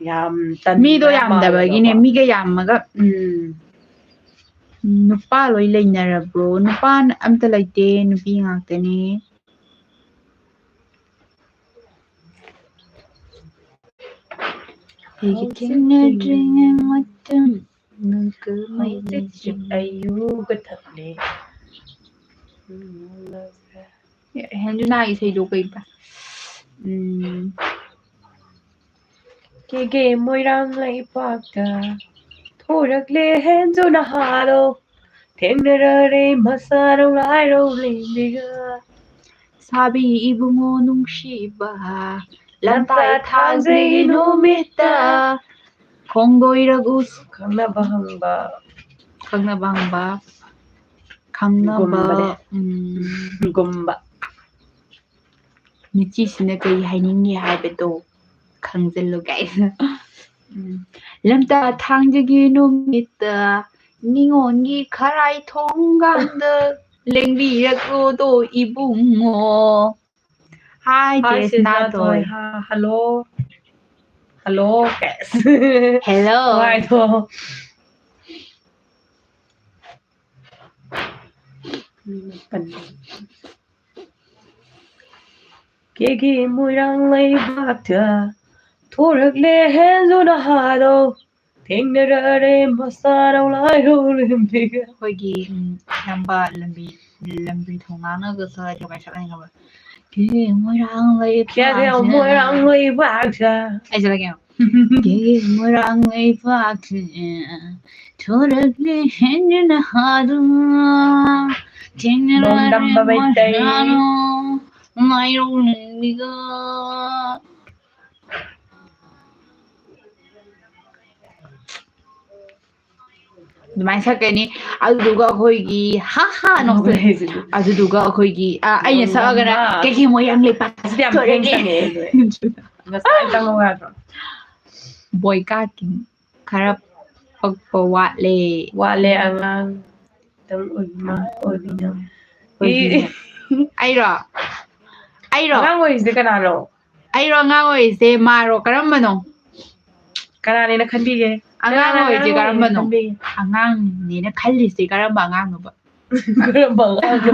ꯌꯥꯝ ꯇꯟꯕ ꯃꯤꯗꯣ ꯌꯥꯝ ꯌꯥꯝꯗꯕꯒꯤꯅꯦ, ꯃꯥꯜꯂꯦꯕꯀꯣ꯫ ꯃꯤꯒ ꯌꯥꯝꯃꯒ, ꯎꯝ, ꯅꯨꯄꯥ ꯂꯣꯏ ꯂꯩꯅꯔꯕ꯭ꯔꯣ? ꯅꯨꯄꯥ ꯑꯝꯇ ꯂꯩꯇꯦ, ꯅꯨꯄꯤ ꯉꯥꯛꯇꯅꯦ꯫ ꯑꯩꯒꯤ ꯊꯦꯡꯅꯗ꯭ꯔꯤꯉꯩ ꯃꯇꯝ ꯅꯪꯒ ꯍꯧꯖꯤꯛ ꯃꯩ ꯑꯩ ꯌꯨꯒ ꯊꯛꯂꯤ꯫ ꯍꯦꯟꯖꯨꯅꯥ ꯏꯁꯩꯗꯣ ꯀꯩꯕ? ꯎꯝ꯫ ꯀꯦꯒꯦ ꯃꯣꯏꯔꯥꯡ ꯂꯩꯕꯥꯛꯇ ꯊꯣꯔꯛꯂꯦ ꯍꯦꯟꯖꯨ ꯅꯍꯥꯗꯣ꯫ ꯊꯦꯡꯅꯔꯔꯦ ꯃꯁꯥꯔꯧ ꯂꯥꯏꯔꯧ ꯂꯦꯝꯕꯤꯒ꯫ ꯁꯥꯕꯤ ꯏꯕꯨꯡꯉꯣ ꯅꯨꯡꯁꯤꯕ, ꯂꯝꯇꯥꯏ ꯊꯥꯡꯖꯒꯤ ꯅꯨꯃꯤꯠꯇ꯫ ꯈꯣꯡꯗꯣꯏꯔꯒꯨ ꯈꯪꯅꯕ ꯍꯪꯕ꯫ ꯈꯪꯅꯕ ꯍꯪꯕ꯫ ꯈꯪꯅꯕ, ꯒꯨꯝꯕꯅꯦ꯫ ꯎꯝ꯫ ꯒꯨꯝꯕ꯫ ꯃꯤꯆꯤꯁꯤꯅ ꯀꯔꯤ ꯍꯥꯏꯅꯤꯡꯉꯤ ꯍꯥꯏꯕꯗꯣ ꯈꯪꯖꯤꯜꯂꯨ ꯀꯥꯏꯅ꯫ ꯎꯝ꯫ ꯂꯝꯇꯥ ꯊꯥꯡꯖꯒꯤ ꯅꯨꯃꯤꯠꯇ ꯅꯤꯉꯣꯜꯒꯤ ꯈꯔꯥꯏ ꯊꯣꯡꯒꯥꯟꯗ ꯂꯦꯡꯕꯤꯔꯛꯂꯣꯗꯣ ꯏꯕꯨꯡꯉꯣ꯫ Hi, hi, ꯆꯦꯁꯅꯥ ꯆꯦꯁꯅꯥ ꯊꯣꯏ꯫ ꯊꯣꯏ꯫ ꯍꯥ, hello꯫ Hello, ꯀꯥꯏ꯫ Hello꯫ ꯅꯨꯡꯉꯥꯏꯊꯣꯛꯑꯣ꯫ ꯀꯦꯒꯦ ꯃꯣꯏꯔꯥꯡ ꯂꯩꯕꯥꯛꯇ ꯊꯣꯔꯛꯂꯦ ꯍꯦꯟꯖꯨ ꯅꯍꯥꯗꯣ꯫ ꯊꯦꯡꯅꯔꯔꯦ ꯃꯁꯥꯔꯧ ꯂꯥꯏꯔꯧ ꯂꯦꯝꯕꯤꯒ꯫ ꯑꯩꯈꯣꯏꯒꯤ, ꯎꯝ, ꯏꯌꯥꯝꯕ ꯂꯝꯕꯤ, ꯂꯝꯕꯤ ꯊꯣꯡ ꯉꯥꯡꯅꯒ ꯁ꯭ꯋꯥꯏꯗ ꯀꯃꯥꯏꯅ ꯁꯛꯂꯛꯏꯅꯣ ꯈꯪꯕ꯭ꯔꯥ? ꯀꯦꯒꯦ ꯃꯣꯏꯔꯥꯡ ꯂꯩꯕꯥꯛꯁꯤꯗ꯫ ꯀꯦꯒꯦ ꯃꯣꯏꯔꯥꯡ ꯂꯩꯕꯥꯛꯁꯤꯗ꯫ ꯑꯩ ꯁꯛꯂꯛꯀꯦ ꯌꯦꯡꯉꯣ꯫ ꯀꯦꯒꯦ ꯃꯣꯏꯔꯥꯡ ꯂꯩꯕꯥꯛꯁꯤꯗ ꯊꯣꯔꯛꯂꯦ ꯍꯦꯟꯖꯨ ꯅꯍꯥꯗꯣ꯫ ꯊꯦꯡꯅꯔꯔꯦ ꯅꯣꯡꯗꯝꯕ ꯃꯩꯇꯩ꯫ ꯃꯁꯥꯔꯧ ꯂꯥꯏꯔꯧ ꯅꯤꯒ ꯑꯗꯨꯃꯥꯏꯅ ꯁꯛꯀꯅꯤ꯫ ꯑꯗꯨꯗꯨꯒ ꯑꯩꯈꯣꯏꯒꯤ ꯍꯥ ꯍꯥ ꯅꯣꯛꯆꯩ꯫ ꯑꯗꯨꯗꯨꯒ ꯑꯩꯈꯣꯏꯒꯤ, ꯑ, ꯑꯩꯅ ꯁꯛꯑꯒꯅ ꯃꯣꯏꯔꯥꯡ꯫ ꯀꯩꯒꯤ ꯃꯣꯏꯔꯥꯡ ꯂꯩꯄꯥꯛ ꯑꯁꯤꯗꯤ ꯌꯥꯝ ꯊꯣꯔꯛꯑꯦ꯫ ꯊꯦꯡ ꯁꯛꯑꯦ꯫ ꯉꯁꯥꯏ ꯆꯪꯉꯣ ꯌꯥꯗ꯭ꯔꯣ? ꯕꯣꯏꯀꯥꯠꯀꯤ ꯈꯔ ꯄꯛꯄ ꯋꯥꯠꯂꯦ꯫ ꯋꯥꯠꯂꯦ ꯑꯉꯥꯡ꯫ ꯈꯤꯇꯪ ꯑꯣꯏꯕꯤ ꯃꯥ-, ꯑꯣꯏꯕꯤꯅ-, ꯑꯣꯏꯕꯤꯅ꯫ ꯑꯩꯔꯣ? ꯑꯩꯔꯣ? ꯑꯉꯥꯡ ꯑꯣꯏꯔꯤꯁꯦ ꯀꯅꯥꯅꯣ? ꯑꯩꯔꯣ ꯑꯉꯥꯡ ꯑꯣꯏꯔꯤꯁꯦ? ꯃꯥꯔꯣ? ꯀꯔꯝꯕꯅꯣ? ꯀꯅꯥꯅꯦꯅ ꯈꯟꯕꯤꯒꯦ? ꯑꯉꯥꯡ ꯀꯅꯥꯅ ꯑꯣꯏꯔꯤꯁꯦ ꯑꯉꯥꯡ ꯑꯣꯏꯔꯤꯅ ꯀꯔꯝꯕꯅꯣ? ꯈꯟꯕꯤꯒꯦ? ꯑꯉꯥꯡꯅꯦꯅ ꯈꯜꯂꯤꯁꯦ ꯀꯔꯝꯕ ꯑꯉꯥꯡꯅꯣꯕ? ꯀꯔꯝꯕ ꯑꯉꯥꯡꯅꯣ?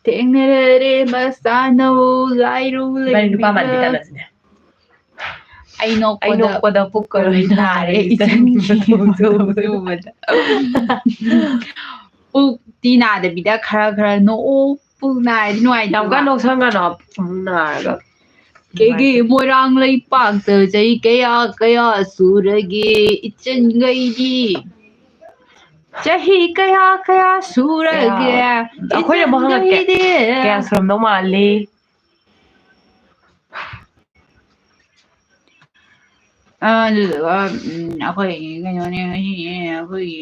ꯊꯦꯡꯅꯔꯦ ꯃꯁꯥꯅꯧ ꯂꯥꯏꯔꯨ ꯏꯕꯥꯅꯤ ꯅꯨꯄꯥ ꯃꯥꯟꯕꯤ ꯂꯩꯕꯤꯔ꯫ ꯇꯥꯟꯅꯁꯤꯅꯦ꯫ ꯑꯩ ꯅꯣꯛꯄꯗ ꯑꯩ ꯅꯣꯛꯄꯗ ꯄꯨꯛꯀ ꯄꯨꯛꯀ ꯂꯣꯏ ꯂꯣꯏ ꯅꯥꯔꯦ, ꯅꯥꯔꯦ, ꯏꯆꯟꯒꯤ ꯏꯆꯟꯒꯤ ꯃꯇꯧ ꯃꯇꯧ ꯎꯕꯗ꯫ ꯄꯨꯛꯇꯤ ꯅꯥꯗꯕꯤꯗ ꯈꯔ ꯈꯔ ꯅꯣꯛꯎ꯫ ꯄꯨꯛ ꯅꯥꯔꯗꯤ ꯅꯨꯡꯉꯥꯏꯇꯦꯕ꯫ ꯌꯥꯝ ꯀꯟꯅ ꯅꯣꯛꯁꯟꯒꯅꯣ, ꯄꯨꯛ ꯅꯥꯔꯒ꯫ ꯀꯦꯒꯦ ꯅꯨꯡꯉꯥꯏꯇꯦ꯫ ꯃꯣꯏꯔꯥꯡ ꯂꯩꯄꯥꯛꯇ ꯆꯍꯤ ꯀꯌꯥ ꯀꯌꯥ ꯁꯨꯔꯒꯦ ꯏꯆꯟꯒꯩꯗꯤ? ꯆꯍꯤ ꯀꯌꯥ ꯀꯌꯥ ꯁꯨꯔꯒꯦ ꯀꯌꯥ? ꯑꯩꯈꯣꯏꯅ ꯑꯃꯨꯛ ꯍꯪꯉꯛꯀꯦ꯫ ꯏꯆꯟꯒꯩꯗꯤ? ꯀꯌꯥ ꯁꯨꯔꯝꯗꯧ ꯃꯥꯜꯂꯤ? ꯑ, ꯑꯗꯨꯗꯨꯒ, ꯎꯝ, ꯑꯩꯈꯣꯏꯒꯤ ꯀꯩꯅꯣꯅꯦ, ꯉꯁꯤꯅꯦ, ꯑꯩꯈꯣꯏꯒꯤ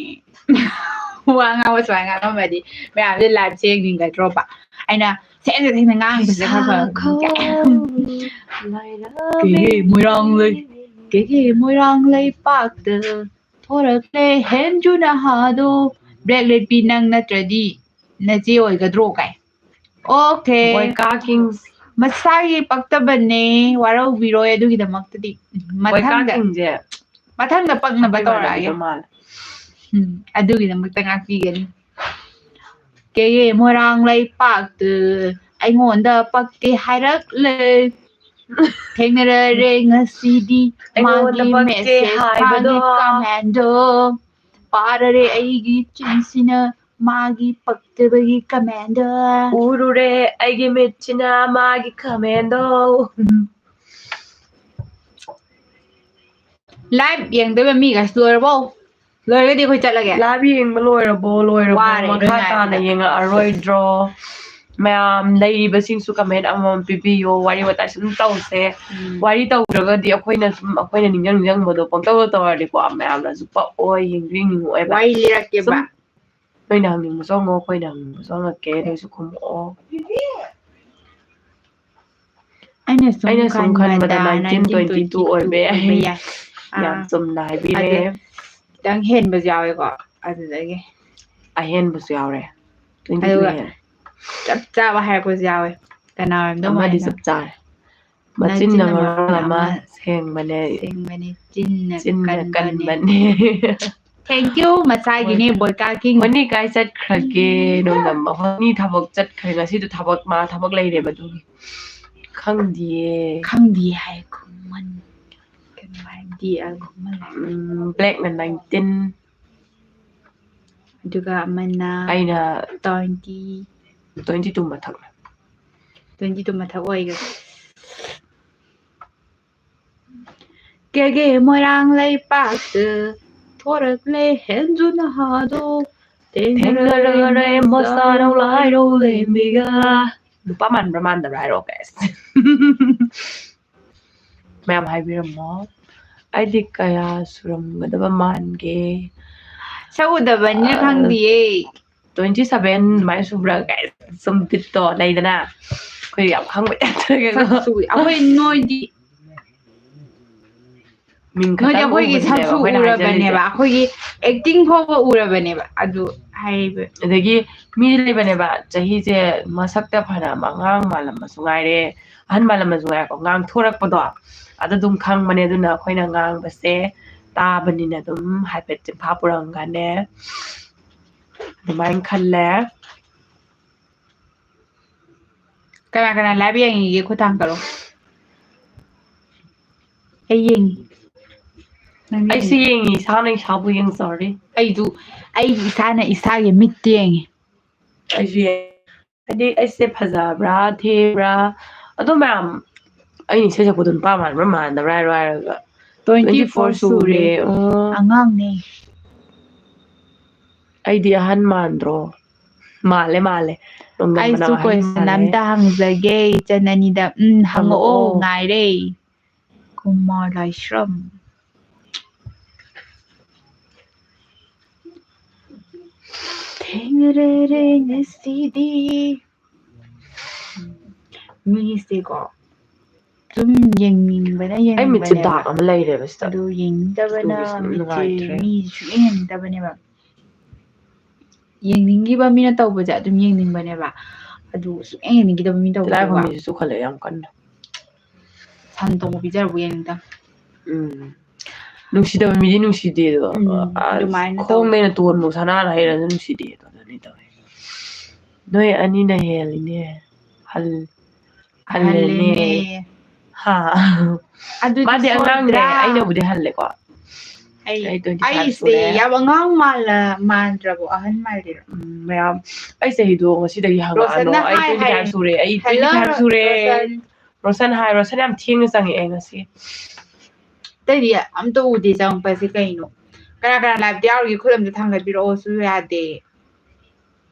ꯋꯥ ꯉꯥꯡꯕ ꯁꯨꯃꯥꯏꯅ ꯉꯥꯡꯉꯝꯃꯗꯤ ꯃꯌꯥꯝꯁꯦ live ꯁꯦ ꯌꯦꯡꯅꯤꯡꯒꯗ꯭ꯔꯣꯕ? ꯑꯩꯅ ꯁꯦꯡꯅ ꯁꯦꯡꯅ ꯉꯥꯡꯕꯁꯤꯗ ꯈꯔ ꯐꯕ꯫ ꯀꯦꯒꯦ ꯃꯣꯏꯔꯥꯡ ꯂꯩ-, ꯀꯦꯒꯦ ꯃꯣꯏꯔꯥꯡ ꯂꯩꯄꯥꯛꯇ ꯊꯣꯔꯛꯂꯦ ꯍꯦꯟꯖꯨ ꯅꯍꯥꯗꯣ꯫ Black ꯂꯤꯠꯄꯤ ꯅꯪ ꯅꯠꯇ꯭ꯔꯗꯤ ꯅꯆꯦ ꯑꯣꯏꯒꯗ꯭ꯔꯣ ꯀꯥꯏ꯫ Okay꯫ ꯕꯣꯏꯀꯥ ꯀꯤꯡꯁ꯫ ꯃꯁꯥꯒꯤ ꯄꯛꯇꯕꯅꯦ, ꯋꯥꯔꯧꯕꯤꯔꯣꯏ ꯑꯗꯨꯒꯤꯗꯃꯛꯇꯗꯤ꯫ ꯕꯣꯏꯀꯥ ꯃꯊꯪꯗ, ꯀꯤꯡꯁꯦ ꯃꯊꯪꯗ ꯄꯛꯅꯕ ꯑꯩꯈꯣꯏ ꯇꯧꯔꯛꯑꯒꯦ꯫ ꯃꯥꯟꯅꯕꯤꯗꯣ ꯃꯥꯜꯂꯦ꯫ ꯎꯝ, ꯑꯗꯨꯒꯤꯗꯃꯛꯇ ꯉꯥꯛꯄꯤꯒꯅꯤ꯫ ꯀꯦꯒꯦ ꯃꯣꯏꯔꯥꯡ ꯂꯩꯄꯥꯛꯇ ꯑꯩꯉꯣꯟꯗ ꯄꯛꯇꯦ ꯍꯥꯏꯔꯛꯂꯦ꯫ ꯊꯦꯡꯅꯔꯔꯦ ꯉꯁꯤꯗꯤ ꯑꯩꯉꯣꯟꯗ ꯃꯥꯒꯤ ꯄꯛꯇꯦ message, ꯍꯥꯏꯕꯗꯣ꯫ ꯃꯥꯒꯤ comment ꯗꯣ꯫ ꯄꯥꯔꯔꯦ ꯑꯩꯒꯤ ꯆꯤꯟꯁꯤꯅ ꯃꯥꯒꯤ ꯄꯛꯇꯕꯒꯤ comment꯫ ꯎꯔꯨꯔꯦ ꯑꯩꯒꯤ ꯃꯤꯠꯁꯤꯅ ꯃꯥꯒꯤ comment ꯗꯣ꯫ ꯎꯝ꯫ Live ꯌꯦꯡꯗꯣꯏꯕ ꯃꯤꯒꯩꯁꯤ ꯂꯣꯏꯔꯕꯣ? ꯂꯣꯏꯔꯒꯗꯤ ꯑꯩꯈꯣꯏ ꯆꯠꯂꯒꯦ꯫ ꯂꯥꯏꯚ ꯌꯦꯡꯕ ꯂꯣꯏꯔꯕꯣ? ꯂꯣꯏꯔꯕꯣ? ꯋꯥꯔꯦ, ꯃꯈꯥ ꯅꯨꯡꯉꯥꯏꯔꯦ꯫ ꯇꯥꯅ ꯌꯦꯡꯉꯛꯑꯔꯣꯏꯗ꯭ꯔꯣ? ꯃꯌꯥꯝ ꯂꯩꯔꯤꯕꯁꯤꯡꯁꯨ ꯀꯃꯦꯟ ꯑꯃꯃꯝ ꯄꯤꯕꯤꯌꯣ, ꯋꯥꯔꯤ ꯋꯥꯇꯥꯏ ꯁꯨꯝ ꯇꯧꯁꯦ꯫ ꯎꯝ꯫ ꯋꯥꯔꯤ ꯇꯧꯗ꯭ꯔꯒꯗꯤ ꯑꯩꯈꯣꯏꯅ ꯁꯨꯝ, ꯑꯩꯈꯣꯏꯅ ꯅꯤꯡꯖꯪ ꯅꯤꯡꯖꯪꯕꯗꯣ ꯄꯪꯇꯧꯗ ꯇꯧꯔꯗꯤꯀꯣ, ꯃꯌꯥꯝꯅꯁꯨ ꯄꯛꯑꯣꯏ, ꯌꯦꯡꯁꯨ ꯌꯦꯡꯅꯤꯡꯉꯛꯑꯣꯏꯕ꯫ ꯋꯥꯔꯤ ꯂꯤꯔꯛꯀꯦꯕ꯫ ꯁꯨꯝ ꯅꯣꯏꯅ ꯍꯪꯅꯤꯡꯕꯁꯨ ꯍꯪꯉꯣ, ꯑꯩꯈꯣꯏꯅ ꯍꯪꯅꯤꯡꯕꯁꯨ ꯍꯪꯉꯛꯀꯦ, ꯅꯣꯏꯁꯨ ꯈꯨꯝꯃꯛꯑꯣ꯫ ꯑꯩꯅ ꯁꯨꯝ ꯑꯩꯅ ꯁꯨꯝ ꯈꯟꯕꯗ ꯈꯟꯕꯗ nineteen twenty two ꯑꯣꯏꯕ ꯌꯥꯏ꯫ ꯌꯥꯝ ꯑꯥ, ꯆꯨꯝꯅ ꯍꯥꯏꯕꯤꯔꯦ꯫ ꯑꯗꯨ ꯈꯤꯇꯪ ꯍꯦꯟꯕꯁꯨ ꯌꯥꯎꯋꯦꯀꯣ, ꯑꯗꯨꯗꯒꯤ꯫ ꯑꯍꯦꯟꯕꯁꯨ ꯌꯥꯎꯔꯦ꯫ Twenty two ꯑꯗꯨꯒ ꯍꯦꯜꯂꯦ꯫ ꯆꯞ ꯆꯥꯕ ꯍꯥꯏꯔꯛꯄꯁꯨ ꯌꯥꯎꯋꯦ꯫ ꯀꯅꯥ ꯑꯣꯏꯔꯝꯗꯧ ꯑꯃꯗꯤ ꯃꯥꯜꯂꯤ? ꯆꯞ ꯆꯥꯔꯦ꯫ ꯅꯆꯤꯟꯅ ꯃꯆꯤꯟꯅ ꯃꯔꯣꯜ ꯃꯔꯣꯜ ꯑꯃ ꯑꯃ ꯁꯦꯡꯕꯅꯦ꯫ ꯁꯦꯡꯕꯅꯦ, ꯆꯤꯟꯅ ꯆꯤꯟꯅ ꯀꯟꯕꯅꯦ꯫ ꯀꯟꯕꯅꯦ꯫ Thank you, ꯃꯁꯥꯒꯤꯅꯦ, ꯕꯣꯏꯀꯥ ꯀꯤꯡ꯫ ꯍꯣꯅꯤ ꯀꯥꯏ ꯆꯠꯈ꯭ꯔꯒꯦ? ꯅꯣꯡꯗꯝꯕ ꯍꯣꯅꯤ ꯊꯕꯛ ꯆꯠꯈ꯭ꯔꯦ ꯉꯁꯤꯗꯣ, ꯊꯕꯛ, ꯃꯥ ꯊꯕꯛ ꯂꯩꯔꯦꯕ, ꯑꯗꯨꯒꯤ꯫ ꯈꯪꯗꯤꯌꯦ꯫ ꯈꯪꯗꯤꯌꯦ ꯍꯥꯏ ꯈꯨꯝꯃꯟ꯫ ꯀꯩꯅꯣ ꯍꯥꯏ, ꯗꯤ ꯑ ꯈꯨꯝꯃꯟ꯫ ꯎꯝ, Blackꯅ nineteen꯫ ꯑꯗꯨꯒ ꯑꯃꯅ ꯑꯩꯅ twenty꯫ Twenty two ꯃꯊꯛꯅꯦ꯫ Twenty two ꯃꯊꯛ ꯑꯣꯏꯈ꯭ꯔꯦ꯫ ꯀꯦꯒꯦ ꯃꯣꯏꯔꯥꯡ ꯂꯩꯄꯥꯛꯇ ꯊꯣꯔꯛꯂꯦ ꯍꯦꯟꯖꯨ ꯅꯍꯥꯗꯣ꯫ ꯊꯦꯡꯅꯔꯦ ꯃꯁꯥꯅꯧ ꯂꯥꯏꯔꯧ ꯂꯦꯝꯕꯤꯒ꯫ ꯅꯨꯄꯥ ꯃꯥꯟꯕ꯭ꯔꯥ ꯃꯥꯟꯗꯕ꯭ꯔꯥ ꯍꯥꯏꯔꯛꯑꯣ, guys꯫ ꯃꯌꯥꯝ ꯍꯥꯏꯕꯤꯔꯝꯃꯣ꯫ ꯑꯩꯗꯤ ꯀꯌꯥ ꯁꯨꯔꯝꯒꯗꯕ ꯃꯥꯟꯒꯦ? ꯁꯛ ꯎꯗꯕꯅꯤꯅ ꯑ, ꯈꯪꯗꯤꯌꯦ꯫ Twenty seven ꯑꯗꯨꯃꯥꯏꯅ ꯁꯨꯕ꯭ꯔꯥ, guys? ꯁꯨꯝ ꯕꯤꯠꯇꯣ ꯂꯩꯗꯅ, ꯑꯩꯈꯣꯏ ꯌꯥꯝ ꯈꯪꯕ ꯌꯥꯗ꯭ꯔꯒ꯫ ꯁꯛ ꯁꯨ-, ꯑꯩꯈꯣꯏ ꯅꯣꯏꯗꯤ, ꯃꯤꯡ ꯅꯣꯏꯗꯤ ꯈꯛꯇꯪ ꯑꯩꯈꯣꯏꯒꯤ ꯎꯕꯗꯨꯅꯦꯕ ꯁꯛꯁꯨ ꯑꯩꯈꯣꯏꯅ ꯎꯔꯕꯅꯦꯕ, ꯍꯥꯏꯖꯔꯤꯁꯦ꯫ ꯑꯩꯈꯣꯏꯒꯤ acting ꯐꯥꯎꯕ ꯎꯔꯕꯅꯦꯕ, ꯑꯗꯨ ꯍꯥꯏꯔꯤꯕ꯫ ꯑꯗꯒꯤ ꯃꯤ ꯂꯩꯕꯅꯦꯕ, ꯆꯍꯤꯁꯦ ꯃꯁꯛꯇ ꯐꯅꯌꯥꯝ ꯑꯉꯥꯡ ꯃꯥꯜꯂꯝꯕꯁꯨ ꯉꯥꯏꯔꯦ, ꯑꯍꯟ ꯃꯥꯜꯂꯝꯕꯁꯨ ꯉꯥꯏꯔꯦꯀꯣ, ꯉꯥꯡꯊꯣꯔꯛꯄꯗꯣ ꯑꯗꯨ ꯑꯗꯨꯝ ꯈꯪꯕꯅꯦ꯫ ꯑꯗꯨꯅ ꯑꯩꯈꯣꯏꯅ ꯉꯥꯡꯕꯁꯦ ꯇꯥꯕꯅꯤꯅ ꯑꯗꯨꯝ ꯍꯥꯏꯐꯦꯠ ꯆꯤꯟꯐꯥ ꯄꯨꯔꯝꯒꯅꯦ ꯑꯗꯨꯃꯥꯏꯅ ꯈꯜꯂꯦ꯫ ꯀꯅꯥ ꯀꯅꯥ live ꯌꯦꯡꯉꯤꯒꯦ ꯈꯨꯠ ꯊꯥꯡꯒꯠꯂꯣ꯫ ꯑꯩ ꯌꯦꯡꯉꯤ꯫ ꯅꯪ ꯑꯩꯁꯨ ꯌꯦꯡꯉꯤ? ꯌꯦꯡꯉꯤ, ꯏꯁꯥꯅ ꯏꯁꯥꯕꯨ ꯌꯦꯡꯖꯔꯤ꯫ ꯑꯩꯁꯨ, ꯑꯩ ꯏꯁꯥꯅ ꯏꯁꯥꯒꯤ ꯃꯤꯠꯇ ꯌꯦꯡꯉꯤ꯫ ꯑꯩꯁꯨ ꯌꯦꯡꯉꯤ꯫ ꯍꯥꯏꯗꯤ ꯑꯩꯁꯦ ꯐꯖꯕ꯭ꯔꯥ ꯊꯤꯕ꯭ꯔꯥ, ꯑꯗꯣ ꯃꯌꯥꯝ, ꯑꯩꯅ ꯏꯁꯩ ꯁꯛꯄꯗꯣ ꯅꯨꯄꯥ ꯃꯥꯟꯕ꯭ꯔꯥ ꯃꯥꯟꯗꯕ꯭ꯔꯥ ꯍꯥꯏꯔꯣ ꯍꯥꯏꯔꯒ, Twenty four ꯁꯨꯔꯦ꯫ ꯑꯣ꯫ ꯑꯉꯥꯡꯅꯦ꯫ ꯑꯩꯗꯤ ꯑꯍꯟ ꯃꯥꯟꯗ꯭ꯔꯣ? ꯃꯥꯜꯂꯦ, ꯃꯥꯜꯂꯦ꯫ ꯅꯣꯡꯗꯝꯕꯅ ꯑꯩꯁꯨ ꯑꯍꯟ question ꯃꯥꯜꯂꯦ꯫ ꯑꯝꯇ ꯍꯪꯖꯒꯦ, ꯏꯆꯟ ꯑꯅꯤꯗ꯫ ꯎꯝ, ꯍꯪꯉꯛꯑꯣ, ꯍꯪꯉꯛꯑꯣ꯫ ꯉꯥꯏꯔꯦ꯫ ꯀꯨꯃꯥꯔ ꯂꯥꯏꯁ꯭ꯔꯝ꯫ ꯊꯦꯡꯅꯔꯦ ꯉꯁꯤꯗꯤ꯫ ꯃꯤꯁꯦꯀꯣ, ꯁꯨꯝ ꯌꯦꯡꯅꯤꯡꯕꯅ, ꯑꯩ ꯃꯤꯠꯁꯦ ꯌꯦꯡꯅꯤꯡꯕꯅꯦꯕ꯫ Dark ꯑꯃ ꯂꯩꯔꯦꯕ ꯁꯤꯗ꯫ ꯑꯗꯨ ꯌꯦꯡꯅꯤꯡꯗꯕꯅ ꯑꯗꯨꯒꯤꯁꯨ ꯃꯤꯠꯁꯦ, ꯅꯨꯡꯉꯥꯏꯇ꯭ꯔꯦ꯫ ꯃꯤ ꯁꯨꯛꯌꯦꯡ ꯌꯦꯡꯅꯤꯡꯗꯕꯅꯦꯕ꯫ ꯌꯦꯡꯅꯤꯡꯈꯤꯕ ꯃꯤꯅ ꯇꯧꯕꯁꯦ ꯑꯗꯨꯝ ꯌꯦꯡꯅꯤꯡꯕꯅꯦꯕ꯫ ꯑꯗꯨ ꯁꯨꯛꯌꯦꯡ ꯌꯦꯡꯅꯤꯡꯈꯤꯗꯕ ꯃꯤ ꯇꯧꯕꯗꯣ꯫ ꯇꯤꯜꯂꯥꯏꯈꯨꯝꯕꯤꯁꯦ ꯆꯨꯈꯠꯂꯛꯑꯦ ꯌꯥꯝ ꯀꯟꯅ꯫ ꯁꯟ ꯊꯣꯡꯕ ꯄꯤꯖꯔꯕꯨ ꯌꯦꯡꯅꯤꯡꯗ꯫ ꯎꯝ꯫ ꯅꯨꯡꯁꯤꯗꯕ ꯃꯤꯗꯤ ꯅꯨꯡꯁꯤꯗꯦꯗꯣ꯫ ꯎꯝ, ꯑꯁ, ꯑꯗꯨꯃꯥꯏꯅ ꯇꯧ꯫ ꯈꯣꯡꯗꯩꯅ ꯇꯣꯟꯕꯧ ꯁꯅꯥꯅ ꯍꯩꯔꯁꯨ ꯅꯨꯡꯁꯤꯗꯦꯗꯣ꯫ ꯑꯗꯨꯅꯤ ꯇꯧꯔꯤꯁꯦ꯫ ꯅꯣꯏ ꯑꯅꯤꯅ ꯍꯦꯜꯂꯤꯅꯦ꯫ ꯍꯜ-, ꯍꯜꯂꯦꯅꯦ꯫ ꯍꯜꯂꯦꯅꯦ꯫ ꯍꯥ꯫ ꯑꯗꯨꯗꯤ ꯃꯥꯗꯤ ꯑꯉꯥꯡꯅꯦ, ꯁꯣꯏꯗ꯭ꯔꯥ? ꯑꯩꯅꯕꯨꯗꯤ ꯍꯜꯂꯦꯀꯣ꯫ ꯑꯩ, ꯑꯩ twenty five ꯑꯩꯁꯦ ꯁꯨꯔꯦ꯫ ꯌꯥꯝ ꯑꯉꯥꯡ ꯃꯥꯜꯂ-, ꯃꯥꯟꯗ꯭ꯔꯕꯣ? ꯑꯍꯟ ꯃꯥꯜꯂꯤꯔꯣ? ꯎꯝ, ꯃꯌꯥꯝ, ꯑꯩ ꯆꯍꯤꯗꯣ ꯉꯁꯤꯗꯒꯤ ꯍꯪꯉꯛꯑꯅꯣ꯫ ꯔꯣꯁꯟꯅ ꯑꯩ ꯍꯥꯏ twenty five ꯍꯥꯏ-, ꯁꯨꯔꯦ, ꯑꯩ hello, twenty five ꯁꯨꯔꯦ꯫ ꯔꯣꯁꯟ꯫ ꯔꯣꯁꯟ ꯍꯥꯏ, ꯔꯣꯁꯟ ꯌꯥꯝ ꯊꯦꯡꯅ ꯆꯪꯉꯛꯑꯦ ꯉꯁꯤ꯫ ꯑꯇꯩꯗꯤ ꯑꯝꯇ ꯎꯗꯦ ꯆꯪꯉꯛꯄꯁꯦ ꯀꯩꯅꯣ? ꯀꯅꯥ ꯀꯅꯥ live ꯇ ꯌꯥꯎꯔꯤꯒꯦ? ꯈꯨꯠ ꯑꯝꯇ ꯊꯥꯡꯒꯠꯄꯤꯔꯛꯑꯣꯁꯨ ꯌꯥꯗꯦ꯫